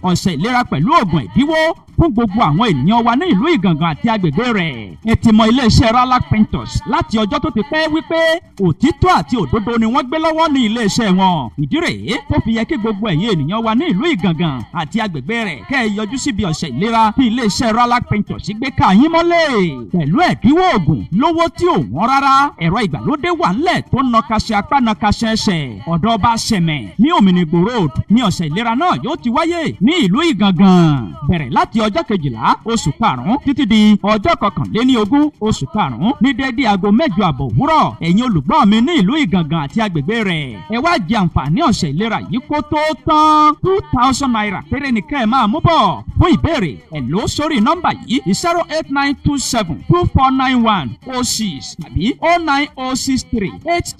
Ọ̀sẹ̀ ìlera pẹ̀lú oògùn ìdíwó fún gbogbo àwọn ènìyàn wa ní ìlú Ìgàngàn àti agbègbè rẹ̀. Ẹ ti mọ iléeṣẹ́ Ralac Ventures láti ọjọ́ tó ti pẹ́ wípé òtítọ́ àti òdodo ni wọ́n gbé lọ́wọ́ ní iléeṣẹ́ wọn. Ìdí rèé tó fi yẹ kí gbogbo ẹ̀yin ènìyàn wa ní ìlú Ìgàngàn àti agbègbè rẹ̀ kẹ́ ẹ yọjú síbi ọ̀sẹ̀ ìlera tí iléeṣẹ́ Ralac Ventures gbé ká yín mọ́lẹ̀. Pẹ̀lú ẹ̀dínwó oògùn lówó tí ò wọ́n rárá, ẹ̀rọ ìgbàlódé wà ńlẹ̀ tó ń nọkaṣẹ́ apá nọkaṣẹ́ ẹsẹ̀. Ọ̀dọ́ ọba Sẹ̀mẹ̀ ní Òmìnigbò Road ní ọ̀sẹ̀ ìlera náà yóò ti wáyé ní ìlú Ìgàngàn. Bẹ̀rẹ̀ láti ọjọ́ 12 oṣù karùn-ún títí di ọjọ́ 21 oṣù karùn-ún ní déédéé aago 8:30 òwúrọ̀. Ẹ̀yin olùgbọ́ mi ní ìlú Ìgàngàn àti agbègbè rẹ̀, ẹ wá jẹ àǹfààní ọ̀sẹ̀ ìlera yìí kó tó tán. ₦2,000 péré ni kẹ́ ẹ máa mú bọ̀. Fún ìbéèrè, ẹ lò ó sórí nọ́mbà yìí: 08927249106 tàbí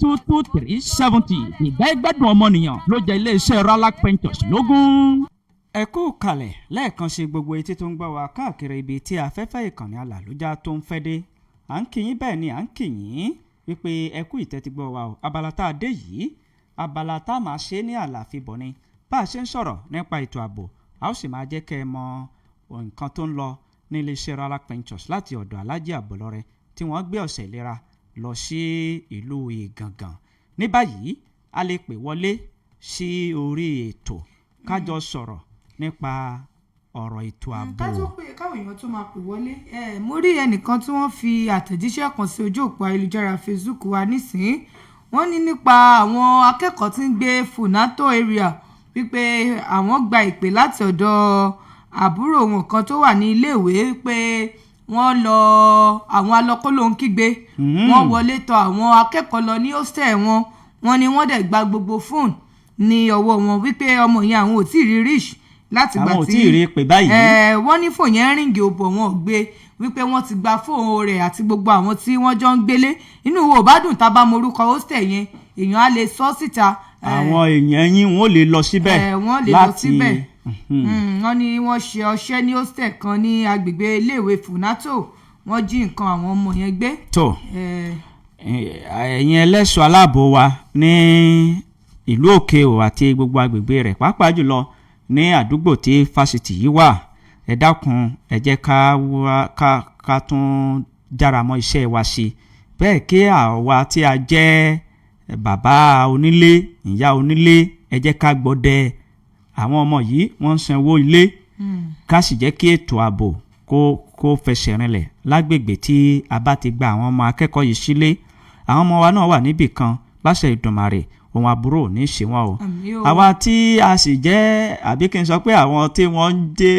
09063822370. Ìgbà ìgbádùn ọmọnìyàn ló jẹ́ iléeṣẹ́ Ralac Ventures lógún. Ẹ kú kalẹ̀ lẹ́ẹ̀kan sí gbogbo etí tó ń gbọ́ wa káàkiri ibi tí afẹ́fẹ́ ìkànnì alàlójá tó ń fẹ́ dé. À ń kí yín, bẹ́ẹ̀ ni à ń kí yín wípé ẹ kú ìtẹ́tígbọ́ wa o. Abala tá a dé yìí, abala tá a máa ṣe ní àlàáfíà bọ̀ ni. Bá a ṣe ń sọ̀rọ̀ nípa ètò ààbò, a ó sì máa jẹ́ kẹ́ ẹ mọ nǹkan tó ń lọ ní iléeṣẹ́ Ralac Ventures láti ọ̀dọ̀ Alhaji Àbọ̀lọ́rẹ tí wọ́n gbé ọ̀sẹ̀ ìlera lọ sí ìlú Ìgàngàn. Ní báyìí, a lè pè wọlé sí orí ètò kájọ sọ̀rọ̀ nípa ọ̀rọ̀ ètò ààbò. Ká tó pé káwọn èèyàn tó máa pè wọlé, mo rí ẹnìkan tí wọ́n fi àtẹ̀jíṣẹ́ kan sí ojú òpó ayélujára Facebook wa nísìnyí. Wọ́n ní nípa àwọn akẹ́kọ̀ọ́ tí ń gbé Funato area, wípé àwọn gba ìpè láti ọ̀dọ̀ àbúrò wọn kan tó wà ní iléèwé pé wọ́n lọ, àwọn alọ́kólóhunkígbe wọ́n wọlé tọ̀ àwọn akẹ́kọ̀ọ́ lọ ní hostel wọn. Wọ́n ní wọ́n dẹ̀ gba gbogbo fóònù ní ọwọ́ wọn, wípé ọmọ yẹn, àwọn ò tí ì rí reach láti gbà Àwọn ò tí tí ì rí i pè báyìí. Wọ́n ní fóònù yẹn ring ò bọ̀, wọn ò gbé, wípé wọ́n ti gba fóònù rẹ̀ àti gbogbo àwọn tí wọ́n jọ ń gbélé. Inú wo bá dùn tá a bá mọ orúkọ hostel yẹn, èèyàn á lè sọ síta. Àwọn èèyàn yín, wọn ò lè lọ síbẹ̀ Wọ́n lè lọ láti síbẹ̀. Wọ́n ní wọ́n ṣe ọṣẹ́ ní hostel kan ní agbègbè iléèwé Funato, wọ́n jí nǹkan àwọn ọmọ yẹn gbé. Tó, ẹ̀yin ẹlẹ́ṣọ́ aláàbò wa ní ìlú Òkè Òwò àti gbogbo agbègbè rẹ̀, pàápàá jùlọ ní àdúgbò tí fásitì yìí wà, ẹ dákun, ẹ jẹ́ ká wá ká tún jára mọ́ iṣẹ́ wa sí i. Bẹ́ẹ̀ kí àwa tí a jẹ́ bàbá onílé, ìyá onílé, ẹ jẹ́ ká gbọ́dẹ àwọn ọmọ yìí, wọ́n ń sanwó ilé, ká sì jẹ́ kí ètò ààbò kó fẹsẹ̀ rinlẹ̀ lágbègbè tí a bá ti gba àwọn ọmọ akẹ́kọ̀ọ́ yìí sílé. Àwọn ọmọ wa náà wà níbì kan. Láṣẹ Ìdùnmàrè, ohun aburú ò ní í ṣe wọn o. Àmín o. Àwa tí a sì jẹ́, àbí kí n sọ pé àwọn tí wọ́n ń dé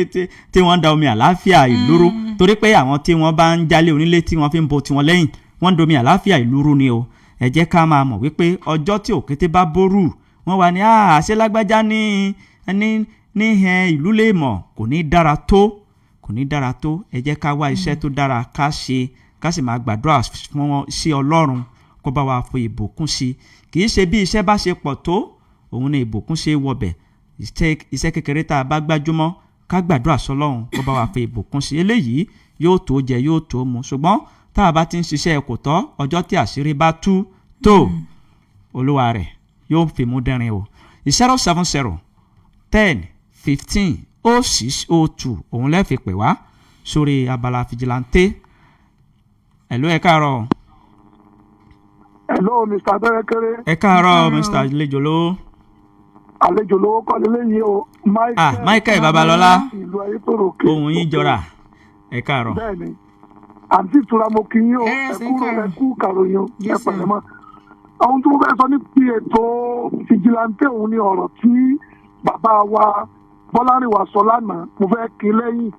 tí wọ́n ń da omi àláfíà ìlú rú, torí pé àwọn tí wọ́n bá ń jálé onílé tí wọ́n fi ń bo tiwọn lẹ́yìn, wọ́n ń domi àláfíà ìlú rú ni o. Ẹ jẹ́ ká máa mọ̀ wípé ọjọ́ tí òkété bá bórù, wọ́n wà ní àṣẹ lágbájá ní ìlú lè mọ̀, kò ní dára tó, kò ní dára tó. Ẹ jẹ́ ká wá iṣẹ́ tó dára ká ṣe, ká sì máa gbàdúrà fún wọn sí Ọlọ́run kó bá wa fi ìbùkún sí i. Kì í ṣe bí iṣẹ́ bá ṣe pọ̀ tó òun ni ìbùkún ṣe wọbẹ̀. Iṣẹ́ kékeré tá a bá gbájúmọ́, ká gbàdúrà sọlọ́run kó bá wa fi ìbùkún sí i, eléyìí yóò tó jẹ, yóò tó mu. Ṣùgbọ́n tá a bá ti ń ṣiṣẹ́ kò tọ́, ọjọ́ tí àṣírí bá tú tó, olúwa rẹ̀ yóò fi mú dẹ́rin o. 07010150602, òun lẹ́ẹ̀ fi pè wá sórí abala fìjìláńtẹ́. Ẹ̀lú, ẹ káàárọ̀. Hello, Mr. Abẹ́rẹ́kẹ́rẹ́. Ẹ káàárọ̀, Mr. Àlejòlówó. Àlejò lówó kọ́ lélẹ́yìí o. Michael. Ah, Michael Babalọ́lá. Ìlú Ayétòrò Òkè. Ohùn yín jọra. Ẹ káàárọ̀. Bẹ́ẹ̀ni, àǹtí ìtura, mo kí yín o. Ẹ Ẹ ṣé, kúrò, káàárọ̀. ẹ kú kàròyìn o, ẹ Yes, sir. pẹ̀lẹ́ mọ́. Ohun tí mo fẹ́ sọ nípa ètò fìjìláńtẹ̀ òun ni ọ̀rọ̀ tí bàbá wa Bọ́lárìnwá sọ lánàá. Mo fẹ́ kí lẹ́yìn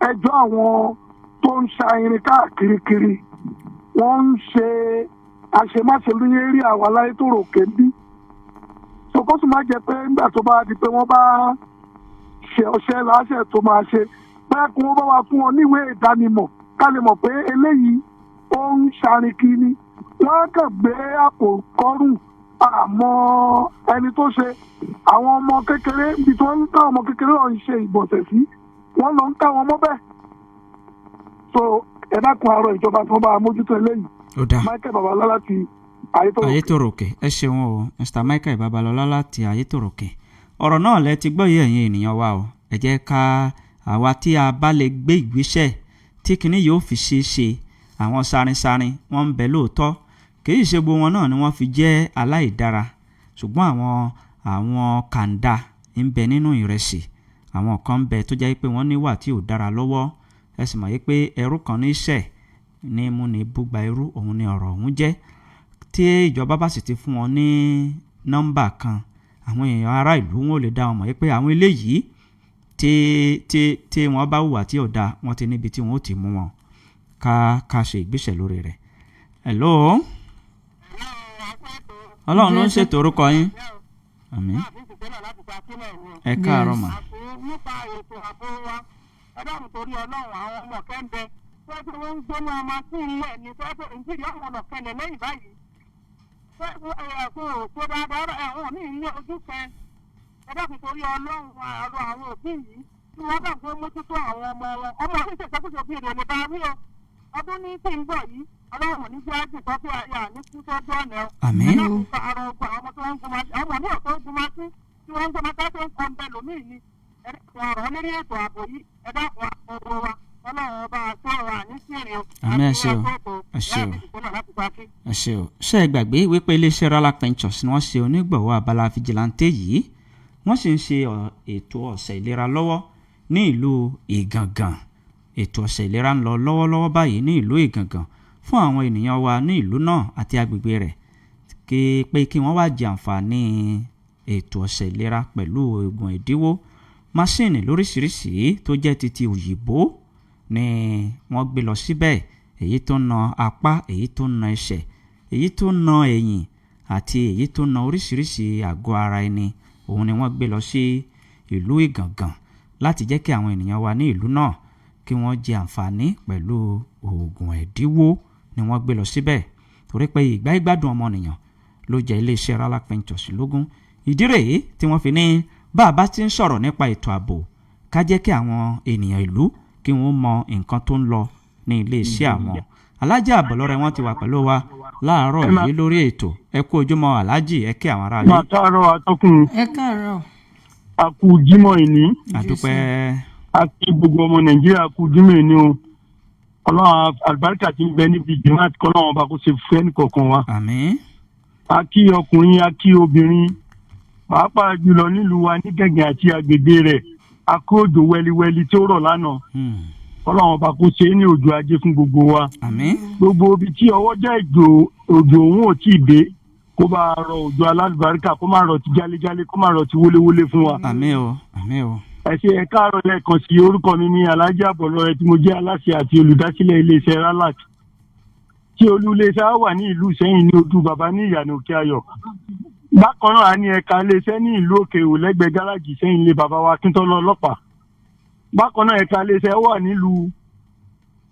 ẹjọ́ àwọn tó ń sa irin káàkiri kiri, wọ́n ń ṣe àṣemáṣe lórí eré àwọn aláyétòrò òkè ń bí sọkọ́sùn. Má jẹ́ pé nígbà tó bá di pé wọ́n bá ṣe ọṣẹ́ láṣẹ tó máa ṣe, bóyá kí wọ́n bá wa fún wọn níwèé ìdánimọ̀, ká lè mọ̀ pé eléyìí ó ń ṣarin ni. Wọ́n á kàn gbé àpò kọ́rùn, àmọ́ ẹni tó ṣe àwọn ọmọ kékeré, ibi tí wọ́n ń ká ọmọ kékeré lọ ń ṣe ìgbọ̀nsẹ̀ sí, wọ́n lọ ń ká wọn mọ́ bẹ́ẹ̀. So ẹ dákun, àárọ̀ ìjọba tó bá mójútó eléyìí. Ó dáa. Michael Babalọlá láti Ayétòrò. Ayétòròkè, ẹ ṣeun o, Mr Michael Babalọlá láti Ayétòròkè. Ọ̀rọ̀ náà lẹ ti gbọ́ yìí, ẹ̀yin ènìyàn wa o. Ẹ jẹ́ ká àwa tí a bá lè gbé ìgbésẹ̀ tí kinní yóò fi ṣeé ṣe. Àwọn sarinsarin wọ́n ń bẹ lóòótọ́, kì í ṣe gbogbo wọn náà ni wọ́n fi jẹ́ aláìdára, ṣùgbọ́n àwọn kàńdà ń bẹ nínú ìrẹsì. Àwọn kan ń bẹ tó jẹ́ pé wọ́n níwà tí ò dára lọ́wọ́. Ẹ sì mọ̀ yí pé ẹrú kan ní sẹ̀ ní mú ní búgba irú òun ni ọ̀rọ̀ ọ̀hún jẹ́. Tí ìjọba bá sì ti fún wọn ní nọ́mbà kan, àwọn èèyàn ará ìlú wọn ò lè dá wọn mọ̀ yí pé àwọn eléyìí tí wọ́n bá hùwà tí ò dáa, wọ́n ti níbi tí wọ́n ó ti mú wọn. Ká ṣe ìgbésẹ̀ lórí rẹ̀. Hello, Ọlọ́run ló ń ṣètò. Orúkọ yín? Àmín. Ẹ káàárọ̀ mà. Nípa ètò ààbò wa, ẹ dáhùn torí Ọlọ́run. Àwọn ọmọ kẹ́ńbẹ́ tó tí wọ́n ń gbóná ọmọ sí ilé ní tó tó ìjírí àwọn ọ̀nà kẹlẹ̀ lẹ́yìn báyìí ẹ̀kún òkú dáadáa ẹ̀wọ̀n ní ilé ojú kan. Ẹ dákun torí Ọlọ́run, àrò àwọn òbí yìí tí wọ́n bá gbé mójútó àwọn ọmọ wọn. Ọmọ yìí ṣèṣekúṣe òbí rẹ̀ lè bá rí o. Ọdún ní tí ń bọ̀ yìí, Ọlọ́run ní jẹ́ àjùkọ́ pé àyà ní kú sójú ọ̀nà ẹ̀. Àmín. Ẹ dákun, àrò ọgbà àwọn ọmọ tí wọ́n ń gbọmọ àwọn ọmọ tó ń gbọmọ sí tí wọ́n ń gbọmọ ká tó ń kọ́ ń bẹ lómìn ni. Ẹ dákun, ọ̀rọ̀ lórí ètò ààbò yìí, ẹ dákun, ààbò wa, Ọlọ́run ọba àti ọ̀rọ̀ àní sí èrè o. Àmín. Ẹ ṣé o, ẹ ṣé o, ẹ ṣé o. Ṣé ẹ gbàgbé wípé iléeṣẹ́ Rala Ventures ni wọ́n ṣe onígbọ̀wọ́ abala fìjìláńtẹ́ yìí? Wọ́n sì ń ṣe ètò ọ̀sẹ̀ ìlera lọ́wọ́ ní ìlú Ìgàngàn. Ètò ọ̀sẹ̀ ìlera ń lọ lọ́wọ́lọ́wọ́ báyìí ní ìlú Ìgàngàn fún àwọn ènìyàn wa ní ìlú náà àti agbègbè rẹ̀, kí pé kí wọ́n wá jẹ àǹfààní ètò ọ̀sẹ̀ ìlera pẹ̀lú oògùn ìdíwó. Máṣíìnì lóríṣiríṣi tó jẹ́ ti òyìnbó ni wọ́n gbé lọ síbẹ̀, èyí tó ń na apá, èyí tó ń na ẹsẹ̀, èyí tó ń na ẹ̀yìn àti èyí tó ń na oríṣiríṣi àgọ́ ara ẹni. Òun ni wọ́n gbé lọ sí ìlú Ìgàngàn láti jẹ́ kí àwọn ènìyàn wa ní ìlú náà kí wọ́n jẹ àǹfààní pẹ̀lú oògùn ẹ̀dínwó ni wọ́n gbé lọ síbẹ̀, torí pé ìgbà ìgbádùn ọmọnìyàn ló jẹ́ iléeṣẹ́ Rala Ventures lógún. Ìdí rèé tí wọ́n fi ní bá a bá ti ń sọ̀rọ̀ nípa ètò ààbò, ká jẹ́ kí àwọn ènìyàn ìlú kí wọ́n mọ nǹkan tó ń lọ ní iléeṣẹ́ àwọn. Alájà Àbọ̀lọ́rẹ̀, wọ́n ti wà pẹ̀lú wa láàárọ̀ yìí lórí ètò. Ẹ kú ojúmọ́, aláàjì. Ẹ kí àwọn aráàlú. Máa káàárọ̀, atọ́kùn. Ẹ káàárọ̀. A kú jímọ̀ ìní. Àdúpẹ́. A kí gbogbo ọmọ Nàìjíríà kú jímọ̀ ìní o. Ọlọ́run, àlùbáríkà ti ń bẹ níbi jìmá àti kọ́lọ́run ọba kó ṣe fún ẹnì kọ̀ọ̀kan wa. Àmín. A kí ọkùnrin, a kí obìnrin, pàápàá jùlọ nílùú wa ní Gẹ̀gẹ̀ àti agbègbè rẹ̀. A kó òjò wẹliwẹli tó rọ̀ lánàá. Kọ́lọ́run ọba kó ṣe é ní òjò ajé fún gbogbo wa. Àmín. Gbogbo ibi tí ọwọ́ jẹ́ ìjò òjò òun ò tí ì dé, kó bá rọ òjò alálùbáríkà, kó má rọ ti jálejálé, kó má rọ ti wólewóle fún wa. Àmín o, àmín o. Ẹ ṣe, ẹ káàárọ̀ lẹ́ẹ̀kan sí. Orúkọ mi ní Alhaji Àbọ̀lọ́rẹ́, tí mo jẹ́ aláṣẹ àti olùdásílẹ̀ iléeṣẹ́ Ralac, tí olú iléeṣẹ́ wà ní ìlú Ìsẹ́yìn ní ojú bàbá ní ìyànà Òkè Ayọ̀. Bákan náà, a ní ẹ̀ka iléeṣẹ́ ní ìlú Òkè Òwò lẹ́gbẹ̀ẹ́ gáràjì Ìsẹ́yìn, ilé bàbá wa Akíntọ́lá ọlọ́pàá. Bákan náà, ẹ̀ka iléeṣẹ́ wà nílùú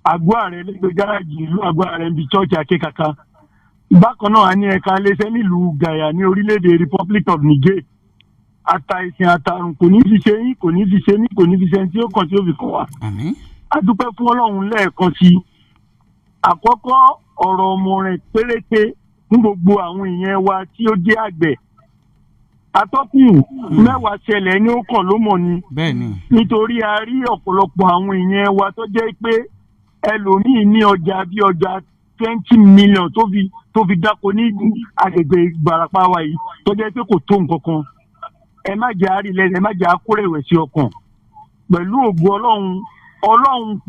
Àgọ́ Ààrẹ lẹ́gbẹ̀ẹ́ gáràjì ìlú Àgọ́ Ààrẹ níbi chọ́ọ̀chì Akékaka. Bákan náà, a ní ẹ̀ka iléeṣẹ́ nílùú Gàyà ní orílẹ̀-èdè Republic of Niger. Ata ìsìn àtàrùn kò ní fi ṣe yín, kò ní fi ṣe mí, kò ní fi ṣe ẹni tí ó kàn tí ó fi kàn wá. Àmín. A dúpẹ́ fún Ọlọ́run lẹ́ẹ̀kan sí i. Àkọ́kọ́, ọ̀rọ̀ ọmọ rẹ̀ péréte fún gbogbo àwọn èèyàn wa tí ó jẹ́ àgbẹ̀. Atọ́kùn, mẹ́wàá ṣẹlẹ̀ ní ó kàn ló mọ̀ ni. Bẹ́ẹ̀ni. Nítorí a rí ọ̀pọ̀lọpọ̀ àwọn èèyàn wa tó jẹ́ pé ẹlòmíín ní ọjà bí ọjà 20 million tó fi dáko ní agbègbè Ìbàràpá wa yìí, tó jẹ́ pé kò tó nǹkan kan. Ẹ má jẹ́ àrílẹ̀, ẹ má jẹ́ àkórèwẹ̀sì ọkàn. Pẹ̀lú ògo Ọlọ́run, Ọlọ́run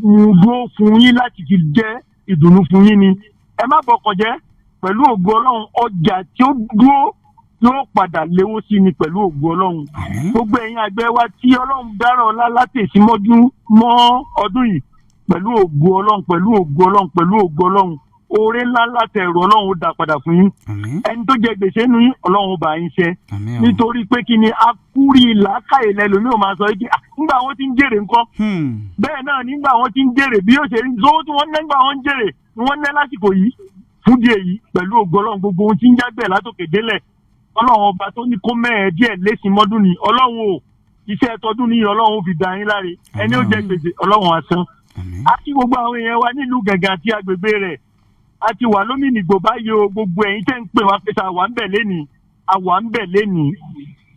dúró fún yín láti fi jẹ́ ìdùnnú fún yín ni. Ẹ má bọkàn jẹ́. Pẹ̀lú ògo Ọlọ́run, ọjà tí ó dúró yóò padà léwó sí ni pẹ̀lú ògo Ọlọ́run. Gbogbo ẹ̀yin àgbẹ̀ wa tí Ọlọ́run dára ọlá látẹ̀sí mọ́jú mọ́ ọdún yìí, pẹ̀lú ògo Ọlọ́run, pẹ̀lú ògo Ọlọ́run, pẹ̀lú ògo Ọlọ́run, oore ńlá látẹ̀rù Ọlọ́run ó dá padà fún yín. Ẹni tó jẹ gbèsè nu yín, Ọlọ́run ó bá yín ṣe. Nítorí pé kí ni akúrí làákàyè lẹlòmíì ò máa sọ yìí, nígbà wọn ti ń jèrè ńkọ́? Bẹ́ẹ̀ náà, nígbà wọn ti ń jèrè, bí yóò ṣe rí sówó tí wọ́n ná nígbà wọn ń jèrè ni wọ́n ná lásìkò yìí. Fún díẹ̀ yìí, pẹ̀lú ògo Ọlọ́run, gbogbo ohun tí ń jágbẹ̀ látòkè délẹ̀, Ọlọ́run ọba tó ní kó mẹ́ẹ̀ẹ́ díẹ̀ lẹ́sìn mọ́dún ni, Ọlọ́run ò iṣẹ́ tọdún ní, Ọlọ́run ó fi dá yín láre. Ẹni ó jẹ gbèsè, Ọlọ́run á san. A kí gbogbo àwọn èèyàn wa nílùú Gàngàn àti agbègbè rẹ̀. A ti wà lómìnìgbò báyìí o. Gbogbo ẹ̀yin tẹ́ ń pè wá pé sa wà ń bẹ̀ lénìí, a wà ń bẹ̀ lénìí.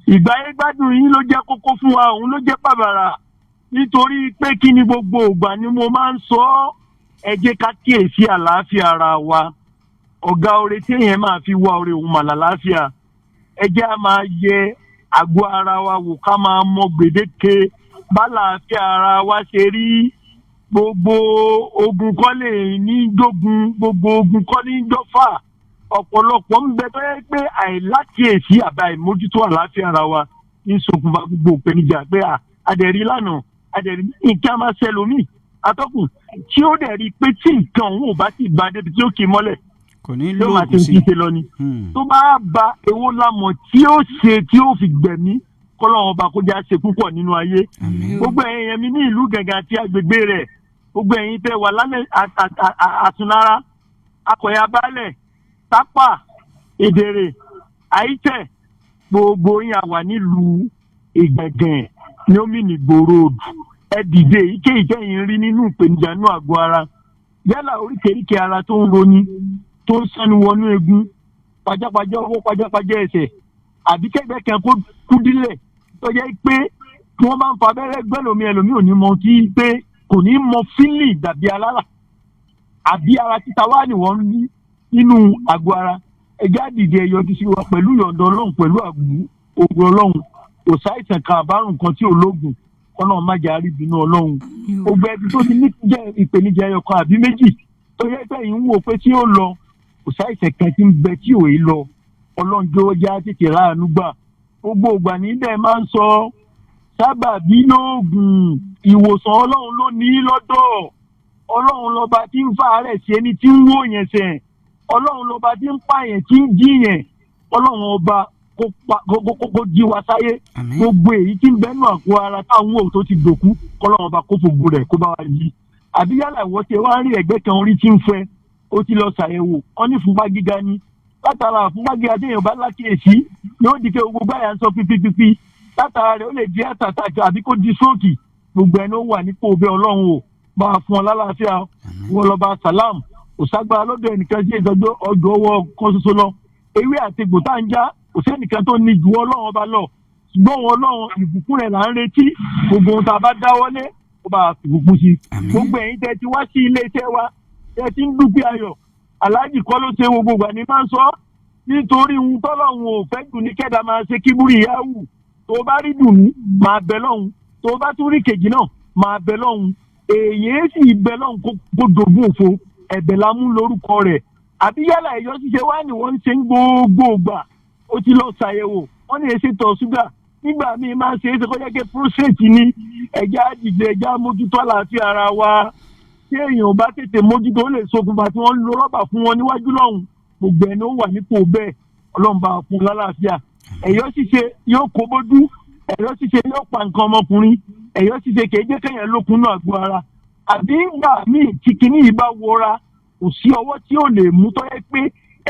Ìgbáyé gbádùn yín ló jẹ́ kókó fún wa, òun ló jẹ́ pàbàrà, nítorí pé kí ni, gbogbo ìgbà ni mo máa ń sọ ọ́, ẹ jẹ́ ká kíyèsí àlàáfíà ara wa. Ọ̀gá oore tí èèyàn máa fi wá oore òun mà làlàáfíà. Ẹ jẹ́ á máa yẹ àgọ́ ara wa wò, ká máa mọ gbèdéke bálàáfíà ara wa ṣe rí. Gbogbo ogun kọ́ lè ní jogun, gbogbo ogun kọ́ ní jọ́fà. Ọ̀pọ̀lọpọ̀ ń bẹ tó yẹ pé àìlákìyèsí àbá ìmójútó àlàáfíà ara wa ń ṣokùnfà gbogbo ìpèníjà pé à adẹ̀rí lánàá, adẹ̀rí nǹkan á máa ṣẹlòmíì, atọ́kùn, tí ó dẹ̀ rí i pé tí nǹkan òun ò bá sì bá débi tí ó kì í mọ́lẹ̀, kò ní yóò máa lóògùn ṣe sí ń ṣe lọ ni. Tó bá ba èwo lámọ̀ tí ó ṣe tí ó fi gbẹ̀mí, kọ́lọ́run ọba kó já ṣe púpọ̀ nínú ayé. Gbogbo ẹ̀yin yẹn mi ní ìlú Gàngàn àti agbègbè rẹ̀, gbogbo ẹ̀yin tẹ́ wà lálẹ́ àtúnára, akọ̀yà, baálẹ̀, Tápà, Ìdèrè, Àìtẹ̀, gbogbo yín, àwà nílùú Ìgbẹ̀gẹ̀ ní Omínìgbò Road. Ẹ dìde. Èyíkéyìí tẹ́yìn rí nínú ìpèníjà inú àgọ́ ara, yálà oríkèéríkèé ara tó ń roni, tó ń sẹ́nu wọnú egun, pajápajá ọwọ́, pajápajá ẹsẹ̀, àbí kẹ́gbẹ́ kan kó kú dílẹ̀, tó jẹ́ pé tí wọ́n bá ń fa abẹ́rẹ́ gbẹ́lòmí, ẹlòmí ò ní mọ tí pé kò ní mọ fílì dàbí alára, àbí ara títa wá ní wọ́n ní nínú àgọ́ ara, ẹjẹ́ àdìdì ẹ̀yọ́ ti sí wa pẹ̀lú ìyọ̀ǹda Ọlọ́run, pẹ̀lú ògùn Ọlọ́run. Kò sáìsàn kan àbárùn kan tí ò lóògùn. Kọ́nà má jẹ́ àríbínú Ọlọ́run. Gbogbo ẹbí tó ti ní jẹ́ ìpèníjà ẹyọ kan àbí méjì tó yẹ pé yìí ń wò pé tí ó lọ, kò sáìsàn kan tí ń bẹ tí ò í lọ. Ọlọ́run jọ̀wọ́ já tètè ráàánú gbà. Gbogbo ìgbà ní dẹ̀ máa ń sọ, sábàbí lóògùn, ìwòsàn Ọlọ́run ló ní í lọ́dọ̀. Ọlọ́run lọ́ba tí ń fa àárẹ̀ sí ẹni tí ń wò yẹn sẹ̀, Ọlọ́run lọ́ba tí ń pààyàn, tí ń jí yẹn. Ọlọ́run ọba kó pa kó jí wa sáyé. Gbogbo èyí tí ń bẹnu àgọ́ ara táwọn wò tó ti dòkú, kọ́lọ́run ọba kó fògo rẹ̀ kó bá wa yí. Àbí yálà ìwọ tí wàá rí ẹ̀gbẹ́ kan orí tí ń fẹ́, ó ti lọ ṣàyẹ̀wò, wọ́n ní ìfúnpá gíga ni. Látara ìfúnpá gíga, téèyàn bá lákìyèsí, yóò di pé gbogbo báyà ń sọ pípípípí. Látara rẹ̀, ó lè di àtàtà àbí kó di stroke. Gbogbo ẹni ó wà nípò bẹ́ẹ̀, Ọlọ́run ò bá a fún ọ lálàáfíà. Wọn lọ́ba salam, kò ságbára lọ́dọ̀ ẹnìkan sí ìtọ́jú ọjọ́ ọwọ́ kan ṣoṣo lọ. Ewé àti egbò tá à ń já, kò sẹ́nìkan tó ní ju Ọlọ́run ọba lọ, ṣùgbọ́n wọn Ọlọ́run, ìbùkún rẹ̀ là ń retí. Gbogbo ohun tá a bá dáwọ́lé, ó bá a fi ìbùkún sí. Gbogbo ẹ̀yin tẹ́ ti wá sí ilé iṣẹ́ wa, tẹ́ ti ń dúpẹ́ ayọ̀, aláàjì kọ́ ló ṣe. Gbogbo ìgbà ní máa ń sọ, nítorí ohun tọ́lọ́run ò fẹ́ dùn ní kẹ́dà máa ṣe kíbúrì yahoo. Tó bá rí dùnú, máa bẹ lọ́hùn. Tó bá tún rí kejì náà, máa bẹ lọ́hùn. Èyí sì bẹ lọ́hùn kó dogun òfo. Ẹ̀bẹ̀ la mú lórúkọ rẹ̀. Àbí yálà ẹ̀yọ́ ṣíṣe wá ní wọ́n ń ṣe ń gbogbo ìgbà, ó ti lọ ṣàyẹ̀wò, wọ́n ní èsì tọ̀ ṣúgà, nígbà míì máa ń ṣe é ṣe kọjá pé prostate ni. Ẹ̀já dìde, ẹ̀já mójútó àlàáfíà ara wa. Tí èèyàn bá tètè mójútó, ó lè ṣokùnfà tí wọ́n ń lo rọ́bà fún wọn níwájú lọ́hùn. Gbogbo ẹni ó wà nípò bẹ́ẹ̀, Ọlọ́run bá fún un lálàáfíà. Ẹ̀yọ́ ṣíṣe yóò kó bójú, ẹ̀yọ́ ṣíṣe yóò pa nǹkan ọmọkùnrin, ẹ̀yọ́ ṣíṣe kì í jẹ́ kéèyàn lókun náà àgọ́ ara. Àbí ńgbà míì tí kinní yìí bá wọra, kò sí ọwọ́ tí ò lè mú tọ́yẹ́ pé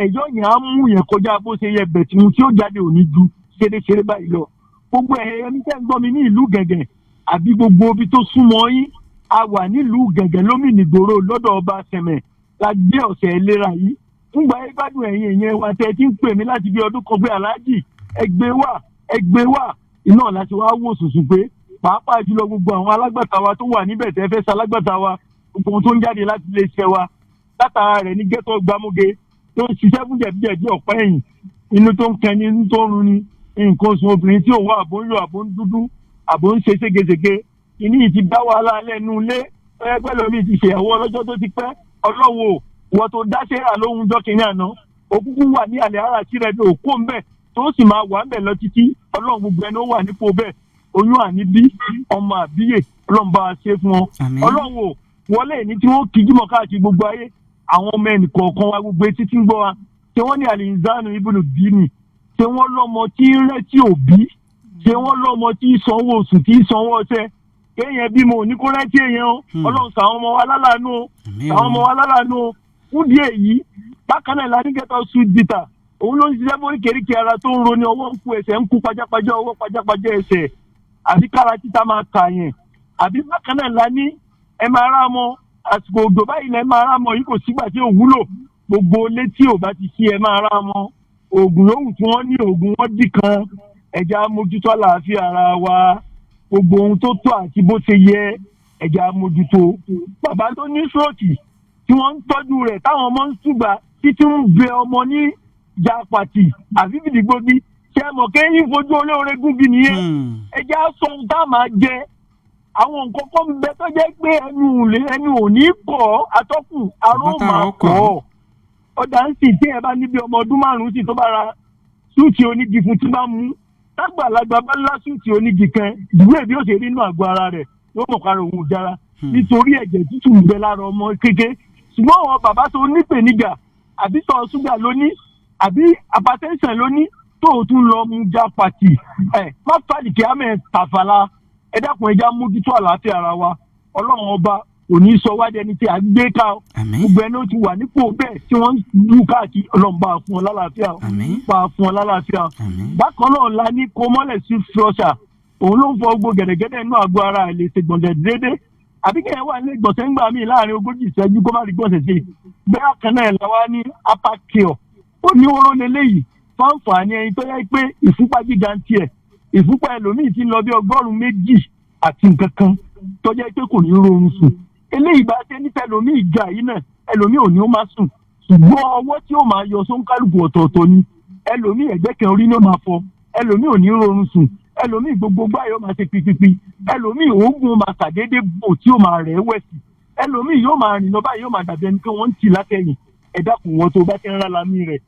ẹ̀yọ́ yẹn á mú yẹn kọjá bó ṣe yẹ bẹ̀, tí mo tí ó jáde ò ní ju ṣeréṣeré báyìí lọ. Gbogbo ẹ̀yẹ mi tẹ́ ń gbọ́ mi ní ìlú Gẹ̀gẹ̀ àbí gbogbo ibi tó súnmọ́ yín, a wà nílùú Gẹ̀gẹ̀ lómìnìgbòrò lọ́dọ̀ ọba Sẹ̀mẹ̀ la gbé ọ̀sẹ̀ ìlera yìí. Ńgbà yẹn gbádùn ẹ̀yìn ìyẹn wa tẹ́ ti ń pè mí láti bí ọdún kan pé, "Aláàjì, ẹgbẹ́ wà, ẹgbẹ́ wà," iná láti wá wò sùsùn pé pàápàá jùlọ gbogbo àwọn alágbàtà wa tó wà níbẹ̀ tẹ́ fẹ́ ṣalágbàtà wa, gbogbo ohun tó ń jáde láti lè ṣe wa látara rẹ̀ ní gẹ́tọ̀ gbàmúge tó ń ṣiṣẹ́ fún jẹ̀díjẹ̀dí, ọ̀pá ẹ̀yìn, inú tó ń kẹni, inú tó ń runi, nǹkan oṣù obìnrin tí ò wá, àbó ń yọ, àbó ń dúdú, àbó ń ṣe ségesège, ìní yìí ti dá wàhálà lẹ́nu ilé ẹgbẹ́ lómi ti ṣèyàwó ọlọ́jọ́ tó ti pẹ́. Ọlọ́wọ́ wọ́n tó dáṣẹ́ rà lóhun jọ́ kínní àná, òkúkú wà ní àlẹ́ ara sí rẹ̀ bí òkú ń bẹ̀ tó sì máa wà ń bẹ̀ lọ títí. Ọlọ́run, gbogbo ẹni ó wà nípò bẹ́ẹ̀, oyún àníbí, ọmọ àbíyè, Ọlọ́run bá wa ṣe fún ọ. Ọlọ́run ò wọlé ní tí wọ́n kíjú mọ́ káàkiri gbogbo ayé, àwọn ọmọ ẹnì kọ̀ọ̀kan wa, gbogbo etí tí ń gbọ́ wa, tí wọ́n ní àlìǹzánù ibùdó bíní, tí wọ́n lọ́mọ tí ń rẹ́tí òbí, tí wọ́n lọ́mọ tí ń sanwó oṣù, tí ń sanwó ọṣẹ. Kéèyàn bímọ òní kó rẹ́tí èèyàn o. Ọlọ́run sàwọn ọmọ wa lálàánú o, sàwọn ọmọ wa lálàánú o. Fún díẹ̀ yìí, bákan náà lánìkẹ́tọ̀ sweet bitter, òun ló ń ṣiṣẹ́ fún oríkèéríkèé ara tó ń roni, ọwọ́ ń kú, ẹsẹ̀ ń kú, pajápajá ọwọ́, pajápajá ẹsẹ̀, àbí kára títa máa kà yẹn. Àbí bákan náà la ní Ẹ máa rá mọ́ àsìkò òjò báyìí lẹ máa rá mọ́ yìí, kò sígbà tí ò wúlò. Gbogbo létí ò bá ti ṣe, ẹ máa rá mọ́. Oògùn yòówù tí wọ́n ní, oògùn wọn dì kan. Ẹja mójútó àlàáfíà ara wa. Gbogbo ohun tó tọ́ àti bó ṣe yẹ, ẹja mójútó. Bàbá tó ní stroke tí wọ́n ń tọ́jú rẹ̀, táwọn ọmọ ń ṣùgbà títí ń bẹ ọmọ ní japati àbí gidigbodi, ṣe é mọ̀ kéyìn fojú olóore gúngi nìyẹn? Ẹja sọ ohun tá a máa jẹ. Àwọn nǹkan kan ń bẹ tó jẹ́ pé ẹnu ò lè, ẹnu ò ní kọ́ atọ́kùn aró Bàtà máa ọkọ̀. kọ́ ọ̀dà ń sì. Tí ẹ bá níbi ọmọ ọdún 5 sí, tó bá ra súùtì onígi fún, tí bá mú tágbàlagbà bá lá súùtì onígi kan, ìwé bí ó ṣe rí inú àgọ́ ara rẹ̀, yóò mọ̀ kára òun jára, nítorí ẹ̀jẹ̀ tútù ń bẹ lára ọmọ kéke. Ṣùgbọ́n àwọn bàbá tó nípèníjà, àbí tọ̀ ṣúgà lóní, àbí hypertension lóní, tó o tún lọ mú já pàtì ẹ má fàdìkì àmẹ tàfàlà. Ẹ dákun, ẹja mójútó àlàáfíà ara wa. Ọlọ́run Ọba kò ní í sọ wá dẹni tí a gbé ká o. Gbogbo ẹni ó ti wà nípò bẹ́ẹ̀ tí wọ́n ń lù káàkiri, Ọlọ́run bá a fún ọ lálàáfíà o. Bá a fún ọ lálàáfíà o. Bákan náà la ní kó mọ́lẹ̀ sí flusher. Òun ló ń fọ gbogbo gẹ̀dẹ̀gẹ̀dẹ̀ inú àgọ́ ara ẹ̀, lè ṣe gbọ̀nsẹ̀ déédéé, àbí kí ẹ wà ní gbọ̀nsẹ̀ ńgbà míì láàrin 40 ìṣẹ́jú kó má rí gbọ̀nsẹ̀ sí i. Bẹ́ẹ̀ kan náà la wá ní apacure. Ó ní oró leléyìí fáǹfààní ẹni tó yẹ pé ìfúnpá gíga ń tiẹ̀, ìfúnpá ẹlòmíì ti ń lọ bí 200 àti nǹkan kan, tó jẹ́ pé kò ní rọrùn sùn. Eléyìí bá ṣe ní tẹlòmíì ga yìí náà, ẹlòmíì ò ní ó máa sùn, ṣùgbọ́n ọwọ́ tí ó máa yọ sóńkálùkù ọ̀tọ̀ọ̀tọ̀ ni. Ẹlòmíì, ẹ̀gbẹ́ kan orí ló máa fọ, ẹlòmíì ò ní rọrùn sùn, ẹlòmíì gbogbo gbáyọ̀ máa ṣe pipipi, ẹlòmíì òógùn máa ṣàdédé bò tí ó máa rẹ̀ wẹ̀sì, ẹlòmíì yóò máa rìn lọ báyìí, yóò máa dàbí ẹni pé wọ́n ń tì látẹ̀yìn. Ẹ dákun, wọn tó bá ti ń rán lamí rẹ̀,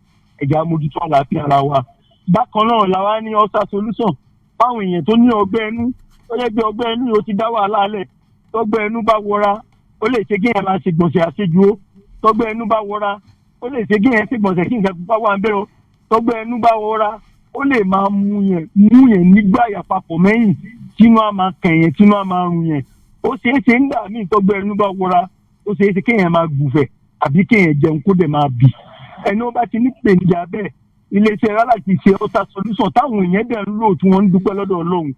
ẹ̀já mójútó àlàáfíà ara wa. Bákan náà la wá ní ulcer solution fáwọn èèyàn tó ní ọgbẹ́ ẹnu, tó yẹ pé ọgbẹ́ ẹnu yóò ti dá wàhálà lẹ̀. Tọgbẹ́ ẹnu bá wọra, ó lè ṣe kí èèyàn máa ṣe gbọ̀nsẹ̀ àṣejù ó. Tọgbẹ́ ẹnu bá wọra, ó lè ṣe kí èèyàn ṣe gbọ̀nsẹ̀ kí nǹkan pupa wà ń bẹ̀rẹ̀ ó. Tọgbẹ́ ẹnu bá wọra, ó lè máa mú yẹn nígbà yà papọ̀ mẹ́yìn, tínú á máa kàn yẹn, tínú á máa rùn yẹn. Ó ṣeé ṣe ńgbà míì, tọgbẹ́ ẹnu bá wọra, ó ṣeé ṣe kéèyàn máa gùfẹ̀ àbí kéèyàn jẹun kó dẹ̀ máa bì. Ẹni ó bá ti ní ìpèníjà bẹ́ẹ̀, iléeṣẹ́ rárá ti ṣe ulcer solution táwọn èèyàn dẹ̀ ń lò, tí wọ́n ń dúpẹ́ lọ́dọ̀ Ọlọ́run.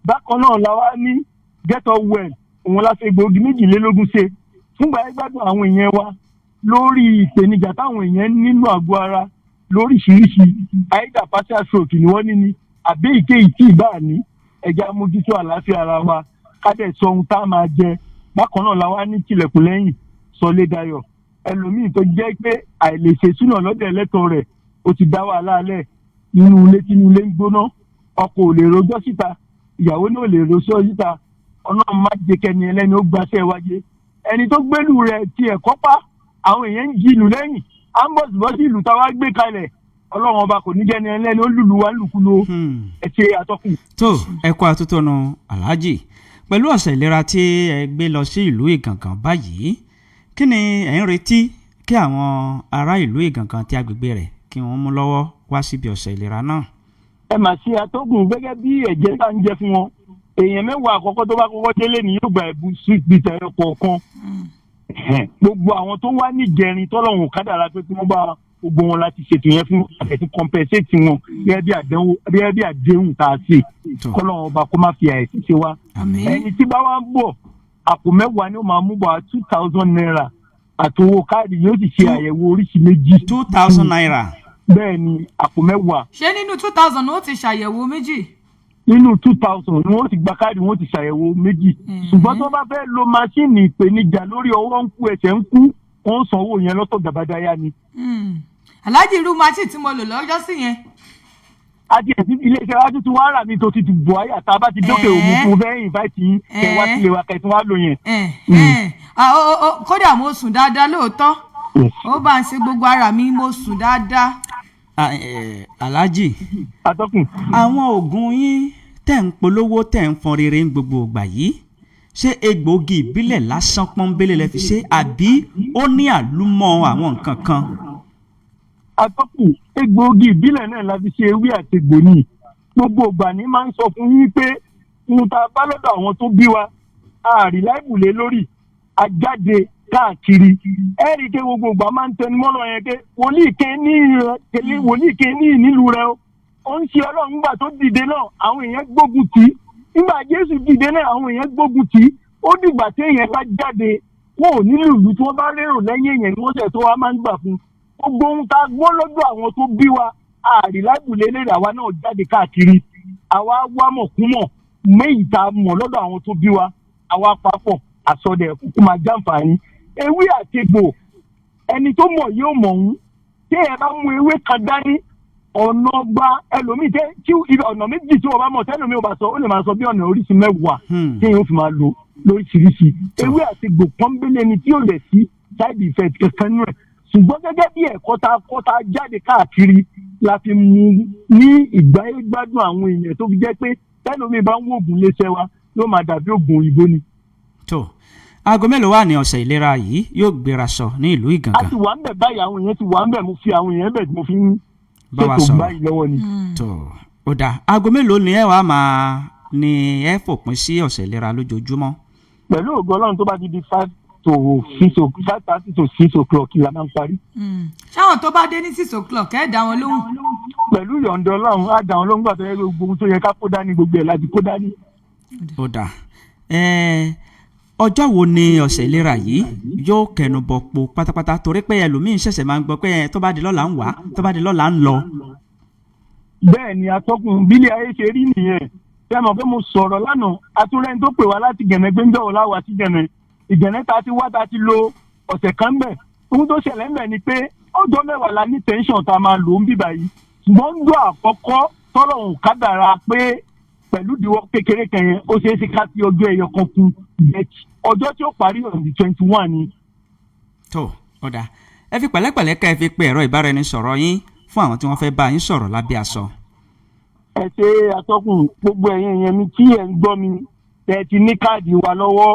Bákan náà la wá ní get up well. Òun la ṣe gbòógì 22 ṣe fúngbà gbádùn àwọn èèyàn wa lórí ìpèníjà táwọn èèyàn nínú àgọ́ ara lóríṣiríṣi, either partial stroke ni wọ́n ní ni àbí èyíkéyìí tí ì bá ní. Ẹja mójútó àlàáfíà ara wa, ká dẹ̀ sọ ohun tá a máa jẹ. Bákan náà la wá ní tilẹ̀kùn lẹ́yìn sọlé dayọ̀. Ẹlòmíì tó jẹ́ pé àìlèṣe súnà lọ́dẹ̀ ẹlẹ́tọ̀ rẹ̀, ó ti dá wàhálà lẹ̀ nínú ilé, tínú ilé ń gbóná, ọkọ ò lè rojọ́ síta, ìyàwó náà ò lè rojọ́ síta. Ọlọ́run má jẹ́ kẹ́ni ẹlẹ́ni ó gbaṣẹ́ wájé. Ẹni tó gbélù rẹ̀ tiẹ̀ kọ́pá, àwọn èèyàn ń jí ìlú lẹ́yìn ambos bọ́sí ìlú táwa gbé kalẹ̀. Ọlọ́run Ọba kò ní jẹ́ni ẹlẹ́ni ó lùlù wá lùkulò. Ẹ ṣe, àtọkùn. Tó, ẹ kú àtúntònú, Alhaji. Pẹ̀lú ọ̀sẹ̀ ìlera tí ẹ gbé lọ sí ìlú Ìgàngán báyìí, kí ni ẹ̀ ń retí kí àwọn ará ìlú Ìgàngán tí agbègbè rẹ̀ kí wọ́n mú lọ́wọ́ wá síbi ọ̀sẹ̀ ìlera náà? Ẹ mà ṣe, atọ́gùn. Gẹ́gẹ́ bí ẹ̀jẹ̀ tá ń jẹ fún wọn, èèyàn 10 àkọ́kọ́ tó bá kọ́kọ́ délé ni yóò gba ẹ̀bùn sweet bitter ẹyọ kọ̀ọ̀kan. Gbogbo àwọn tó wá níjẹrin, tọ́lọ́hún kádàrá pé kí wọ́n bá gbogbo wọn láti ṣètò yẹn fún àtẹ̀tí compensate wọn gẹ́gẹ́ bí àdéhùn tá a ṣe. Kọ́lọ́hún Ọba kó má fi àìsí ṣe wá. Ẹni tí bá wá ń bọ̀, àpò 10 ni ó máa mú bọ̀, ₦2,000 àtowó káàdì, yóò sì ṣe àyẹ̀wò oríṣi méjì. ₦2,000. Bẹ́ẹ̀ ni, àpò 10. Ṣé nínú 2,000 ó ti ṣàyẹ̀wò méjì? Nínú 2,000 ni wọ́n ti gba káàdì, wọ́n ti ṣàyẹ̀wò méjì. Ṣùgbọ́n tó bá fẹ́ lo máṣíìnì ìpèníjà lórí ọwọ́ ń kú, ẹsẹ̀ ń kú, wọ́n sanwó yẹn lọ́tọ̀ gàbádáyà ni. Aláàjì, irú machine tí mo lò lọ́jọ́ sí yẹn. Àti ẹ̀sìn iléeṣẹ́ wa tuntun wá rà mí tó ti bọ̀ ayé àtà bá ti dókè òmu fún fẹ́ invite yín kẹ wá sílé wa kẹ tí wọ́n á lò yẹn. Kódà mo sùn dáadáa lóòótọ́, ó bá ń ṣe gbogbo ara mi, mo sùn dáadáa. Alhaji. Atọ́kùn. Àwọn oògùn yín tẹ̀ ń polówó, tẹ̀ ń fọn rere ń gbogbo ìgbà yìí, ṣé egbòogi ìbílẹ̀ lásán pọ́nbélé lẹ fi ṣe, àbí ó ní àlùmọ́ àwọn nǹkan kan? Atọ́kùn, egbòogi ìbílẹ̀ náà la fi ṣe, ewé àti egbò ní. Gbogbo ìgbà ní máa ń sọ fún yín pé ohun tá a bá lọ́dọ̀ àwọn tó bí wa, a rí láìbùlé lórí ajáde káàkiri. Ẹ rí i pé gbogbo ìgbà máa ń tẹnu mọ́rọ̀ yẹn pé wòlíì ké ní rẹ, wòlíì ké ní nílùú rẹ o. Ó ń ṣe Ọlọ́run. Nígbà tó dìde náà, àwọn èèyàn gbógun tì í. Nígbà Jésù dìde náà, àwọn èèyàn gbógun tì í. Ó dìgbà tí èèyàn bá jáde kó ò nílùú ìlú tí wọ́n bá rérò lẹ́yìn èèyàn ni wọ́n ṣẹ̀ tó wá máa ń gbà fún gbogbo ohun tá a gbọ́ lọ́dọ̀ àwọn tó bí wa. Àrílágbùlé lè àwa náà jáde káàkiri, àwa wá mọ̀kúmọ̀ méyì tá a mọ̀ lọ́dọ̀ àwọn tó bí wa, àwa papọ̀ àsọdẹ̀ kúkú máa jàǹfààní ewé àti egbò. Ẹni tó mọ̀ yóò mọ̀ ń tí ẹ bá mú ewé kan dání, ọ̀nà gba ẹlòmíì tẹ tí ọ̀nà méjì tí wọ́n bá mọ̀ tẹ́lòmíì ò bá sọ, ó lè máa sọ bí ọ̀nà oríṣi 10 tí yóò fi máa lò lóríṣiríṣi. Ewé àti egbò pọ́nbélé ni tí yóò lẹ̀ sí side effect kankan nínú ẹ̀. Ṣùgbọ́n gẹ́gẹ́ bí ẹ̀kọ́ tá a kọ́, tá a jáde káàkiri, la fi mú ní ìgbáyégbádùn àwọn èèyàn, tó fi jẹ́ pé tẹ́lòmíì bá ń wo oògùn léṣẹ́ wa, yóò máa dàbí oògùn òyìnbó ni. Tó aago mélòó wà ní ọ̀sẹ̀ ìlera yìí yóò gbéra sọ ní ìlú A Ìgàngán? ti wà ń bẹ̀ báyìí, àwọn èèyàn ti wà ń bẹ̀. Mo fi àwọn èèyàn bẹ̀ tí mo fi ń Bá wa ṣètò sọ̀rọ̀. báyìí lọ́wọ́ ni. Tó ó dáa, aago mélòó ni ẹ wàá máa ní ẹ fòpin sí ọ̀sẹ̀ ìlera lójoojúmọ́? Pẹ̀lú ògo Ọlọ́run, tó bá ti di 5 to 6 o 5:30 to 6 o'clock la máa ń parí. Ṣáwọn tó bá dé ní 6 o'clock, ẹ̀ dá wọn lóhùn? Pẹ̀lú ìyọ̀ǹda Ọlọ́run, á dá wọn lóhùn gbà tó yẹ kó gbogbo ohun tó yẹ ká kó dání, gbogbo ẹ̀ láti kó dání. Ó dáa. Ọjọ́ wo ni ọ̀sẹ̀ ìlera yìí yóò kẹnu bọ̀ po pátápátá? Torí pé ẹlòmíín ṣẹ̀ṣẹ̀ máa ń gbọ́ pé ẹ, tó bá di lọ́la ń wá, tó bá di lọ́la ń lọ. Bẹ́ẹ̀ ni, atọ́kùn, bílẹ̀ ayé ṣe rí nìyẹn. Ṣé mọ̀ pé mo sọ̀rọ̀ lánàá, atúrẹ́ni tó pè wá láti Gẹ̀nẹ́ pé ń jọ̀wọ́ láwa sí Gẹ̀nẹ́. Ìgẹ̀nẹ́ ta ti wá, ta ti lo ọ̀sẹ̀ kan ń bẹ̀. Ohun tó ṣẹlẹ̀ ń bẹ̀ ni pé ọjọ́ 10 la ní tẹ̀sán tá a máa lò ń bíbà yìí, ṣùgbọ́n ń dún àkọ́kọ́ tọ́lọ́hún kádàrá pé pẹ̀lú ìdíwọ́ kékeré kan yẹn, ó ṣeé ṣe ká fi ọjọ́ ẹyọ kan kún, but ọjọ́ tí ó parí on the 21 ni. Tó ó dáa, ẹ fi pẹ̀lẹ́pẹ̀lẹ́ ká ẹ fi pe ẹ̀rọ ìbáraẹnisọ̀rọ̀ yín fún àwọn tí wọ́n fẹ́ bá yín sọ̀rọ̀ lábẹ́ aṣọ. Ẹ ṣe, atọ́kùn. Gbogbo ẹ̀yin èèyàn mi tí ẹ̀ ń gbọ́ mi, tẹ́ ẹ ti ní káàdì wa lọ́wọ́,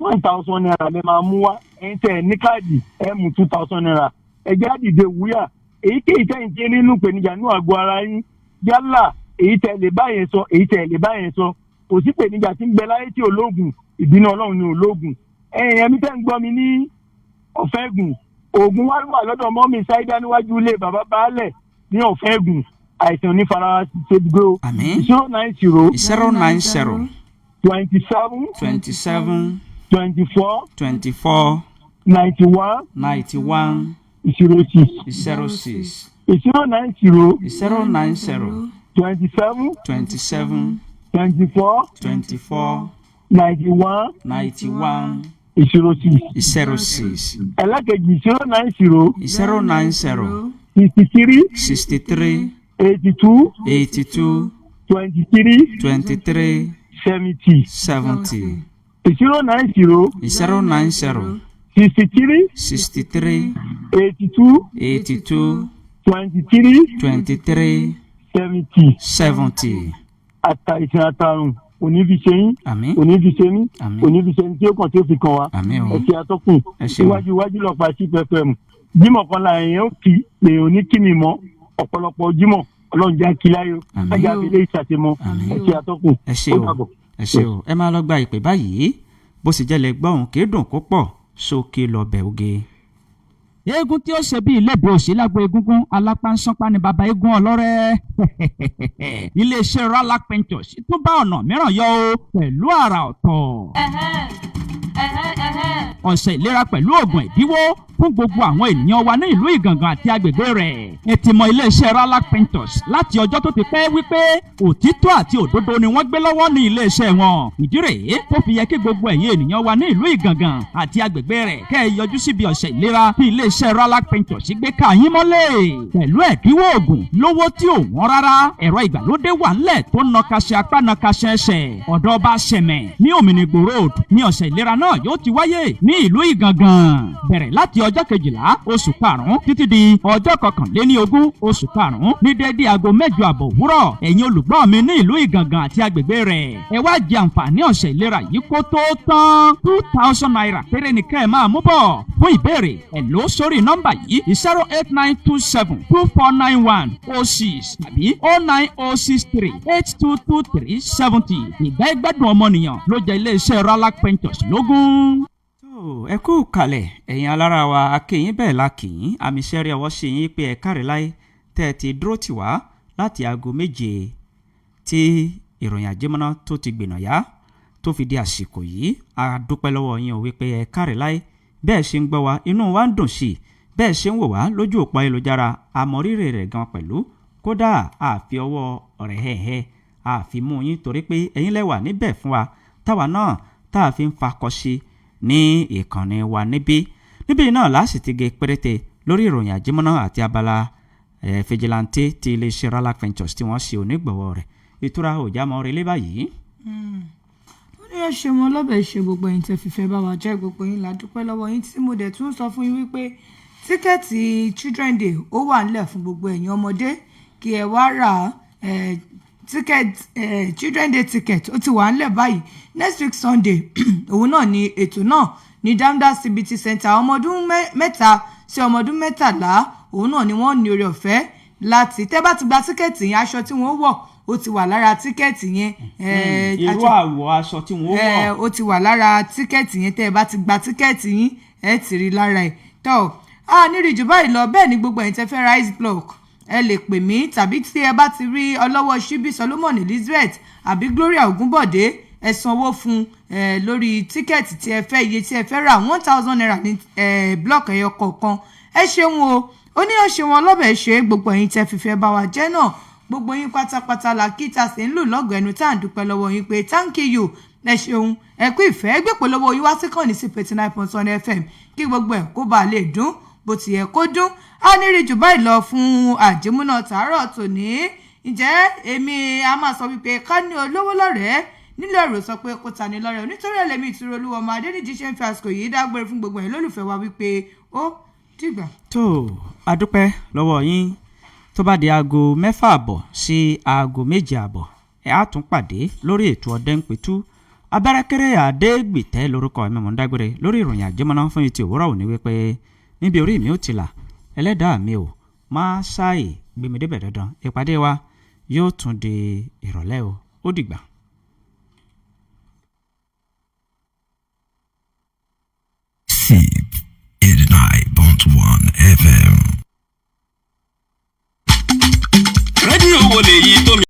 ₦1,000 lẹ máa mú wá. Ẹ̀yin tẹ́ ẹ ní káàdì, ẹ mú ₦2,000. Ẹ jẹ́ àdìde wúyà. Èyíkéyìí tẹ́yìn tí nínú ìpèníjà nínú àgọ́ ara yín, yálà èyí tẹ́ lè bá yẹn sọ, èyí tẹ́ lè bá yẹn sọ, kò sí ìpèníjà tí ń bẹ láyé tí olóògùn, ìbínú Ọlọ́run ni olóògùn. Ẹ̀yin èèyàn mi tẹ́ ń gbọ́ mi ní Ọ̀fẹ́gùn, oògùn wá wà lọ́dọ̀ mọ́mí Ṣáídá níwájú ilé bàbá baálẹ̀ ní Ọ̀fẹ́gùn. Àìsàn ní fara ṣe gbé o. Àmín. 090 090 27 27 24 24 91 91 06. 06. 090 090 27 27 24 24 91 91 06. 06. Ẹlẹ́kejì, 090 090 63 63 82 82 23 23 70. 70. 090 090 63 63 82 82 23 23 70. 70. Àtàìsàn àtàrùn kò ní fi ṣe yín. Àmín. Kò ní fi ṣe mí. Àmín. Kò ní fi ṣe ní tí ó kàn tí ó fi kàn wá. Àmín o. Ẹ ṣe, atọ́kùn. Ẹ ṣeun. Iwájú iwájú lọ́pàá sí pfm. Jímọ̀ kan la èèyàn ó kí, lèèyàn ò ní kí mi mọ́. Ọ̀pọ̀lọpọ̀ jímọ̀, Ọlọ́run já kí láyọ̀. Àmín. Ajá fi lé ìṣàṣemọ. Ẹ ṣe, atọ́kùn. Ẹ ṣé Ó o. dàbọ̀. Ẹ ṣé o. Ẹ máa lọ gba ìpè báyìí. Bó sì jẹ́ lẹ gbọ́ òun kì í dùn kó pọ̀ sókè lọ bẹ̀ oge. Eégún tí ó ṣe bí ilébùú òsì lágbo egúngún alápánsánpá ni baba eégún ọlọ́rẹ́. Iléeṣẹ́ Ralac Ventures tún bá ọ̀nà mìíràn yọ o pẹ̀lú àrà ọ̀tọ̀. Ọ̀sẹ̀ ìlera pẹ̀lú oògùn ẹ̀dínwó fún gbogbo àwọn ènìyàn wa ní ìlú Ìgàngàn àti agbègbè rẹ̀. Ẹ ti mọ iléeṣẹ́ Ralac Ventures láti ọjọ́ tó ti pẹ́ wípé òtítọ́ àti òdodo ni wọ́n gbé lọ́wọ́ ní iléeṣẹ́ wọn. Ìdí rèé tó fi yẹ kí gbogbo ẹ̀yin ènìyàn wa ní ìlú Ìgàngàn àti agbègbè rẹ̀ kẹ́ ẹ yọjú síbi ọ̀sẹ̀ ìlera tí iléeṣẹ́ Ralac Ventures gbé ká yín mọ́lẹ̀ pẹ̀lú ẹ̀dínwó oògùn lówó tí ò wọ́n rárá. Ẹ̀rọ ìgbàlódé wà ńlẹ̀ tó nọkaṣẹ apá nọkaṣẹ ẹsẹ̀. Ọ̀dọ̀ ọba Sẹ̀mẹ̀ ní Òmìnirò Road ní ọ̀sẹ̀ ìlera náà yóò ti wáyé ní ìlú Ìgàngàn, bẹ̀rẹ̀ láti ọjọ́ 12 oṣù karùn-ún títí di ọjọ́ 21 oṣù karùn-ún ní déédé aago 8:30 òwúrọ̀. Ẹ̀yin olùgbọ́ mi ní ìlú Ìgàngàn àti agbègbè rẹ̀, ẹ wá jẹ àǹfààní ọ̀sẹ̀ ìlera yìí kó tó tán. ₦2,000 péré ni kẹ́ ẹ máa mú bọ̀. Fún ìbéèrè, ẹ lò ó sórí nọ́mbà yìí: 08927249106 tàbí 09063822370. Ìgbà ìgbádùn ọmọnìyàn ló jẹ́ iléeṣẹ́ Ralac Ventures lógún. Tó ẹ kú kalẹ̀, ẹ̀yin alára wa, akéyín bẹ́ẹ̀ la kì í àmì sẹ́rí ọwọ́ sí yín pé ẹ káre láyé tẹ́ ẹ ti dúró tì wá láti aago 7 tí ìròyìn àjẹmọ́ná tó ti gbìnà yá. Tó fi di àsìkò yìí, a dúpẹ́ lọ́wọ́ yín o wípé ẹ káre láyé. Bẹ́ẹ̀ ṣe ń gbọ́ wa, inú wa ń dùn sí i. Bẹ́ẹ̀ ṣe ń wò wá lójú òpó ayélujára, àmọ̀rírì rẹ̀ gan pẹ̀lú. Kódà àfi ọwọ́ ọ̀rẹ́ hẹ́hẹ́ àfi mú yín, torí pé ẹ̀yin lẹ wà níbẹ̀ fún wa, táwa náà tá a fi ń fakọ sí ní ìkànnì wa níbí. Níbí náà láti ti ge péréte lórí ìròyìn àjímọ́ná àti abala fìjìláńtì ti iléeṣẹ́ Ralac Ventures tí wọ́n ṣe onígbọ̀wọ́ rẹ̀. Ìtura òjàmọ́ relé báyìí. Ó ní ẹ ṣe wọn lọ́bẹ̀ ṣe. Gbogbo ẹ̀yin tẹ́ fìfẹ́ bá wa jẹ́, gbogbo yín la dúpẹ́ lọ́wọ́ yín, tí mo dẹ̀ tún sọ fún yín wípé ticket Children Day ó wà nílẹ̀ fún gbogbo ẹ̀yin ọmọdé kí ẹ wá rà á. Ticket, Children Day ticket ó ti wà nílẹ̀ báyìí. Next week Sunday òun náà ni ètò náà ní Damda CBT Center. Ọmọ ọdún 3 sí ọmọ ọdún 13 òun náà ni wọ́n ní oore ọ̀fẹ́ láti tẹ́ bá ti gba ticket yẹn, aṣọ tí wọ́n wọ̀ ó ti wà lára ticket yẹn. Irú àwọ̀ aṣọ tí wọ́n wọ̀. Ó ti wà lára ticket yẹn. Tẹ́ ẹ bá ti gba ticket yín, ẹ ti rí lára ẹ̀ tó a ní rí jù báyìí lọ. Bẹ́ẹ̀ ni gbogbo ẹ̀yin tẹ́ fẹ́ rice block, ẹ lè pè mí, tàbí tí ẹ bá ti rí ọlọ́wọ́ ṣíbí Solomon Elizabeth àbí Gloria Ògúnbọ̀dé, ẹ sanwó fún ẹ lórí ticket tí ẹ fẹ́, iye tí ẹ fẹ́ rà, ₦1,000 ní block ẹyọ kọ̀ọ̀kan. Ẹ ṣeun o. Ó ní ó ṣeun ọlọ́bẹ̀ ṣe. Gbogbo ẹ̀yin tẹ́ fìfẹ́ bá wa jẹ́ náà, gbogbo yín pátápátá la kí ta sì ń lù lọ́gọ̀ọ́ ẹnu tá à ń dúpẹ́ lọ́wọ́ yín pé thank you, ẹ ṣeun, ẹ kú ìfẹ́. Gbé polówó yín wá sí kàn ní sí 89.1 FM kí gbogbo ẹ̀ kó bàa lè dún bó ti yẹ kó dún. Á ní rí jù báyìí lọ fún àjẹmúná tàárọ̀ tòní. Ǹjẹ́ èmi a máa sọ wípé ká ní olówó lọ́rẹ̀ẹ́ nílò ẹ̀rọ sọ pé kó ta ní lọ́rẹ̀, nítorí ẹlẹ́mìí ìtura olúwa ọmọ adéníjì ṣe ń fi àsìkò yìí dágbére fún gbogbo ẹ̀ lólùfẹ́ wa wípé ó dìgbà. Tó a dúpẹ́ lọ́wọ́ yín. Tó bá di aago 6:30 sí aago 7:30, ẹ̀ á tún pàdé lórí ètò Ọ̀dẹ́npẹ̀tù. Abẹ́rẹ́kẹ́rẹ́ Àdégbìtẹ́ lórúkọ mi. Mò ń dágbére lórí ìròyìn àjẹmọ́ná fún ti òwúrọ̀ òní wípé níbi orí mi ò ti là, ẹlẹ́dàá mi ò máa ṣáì gbé mi débẹ̀ dandan. Ìpàdé wa yóò tún di ìrọ̀lẹ́ o. Ó dìgbà. SIP 89.1 FM. Rédíò wo lèyí tó mi.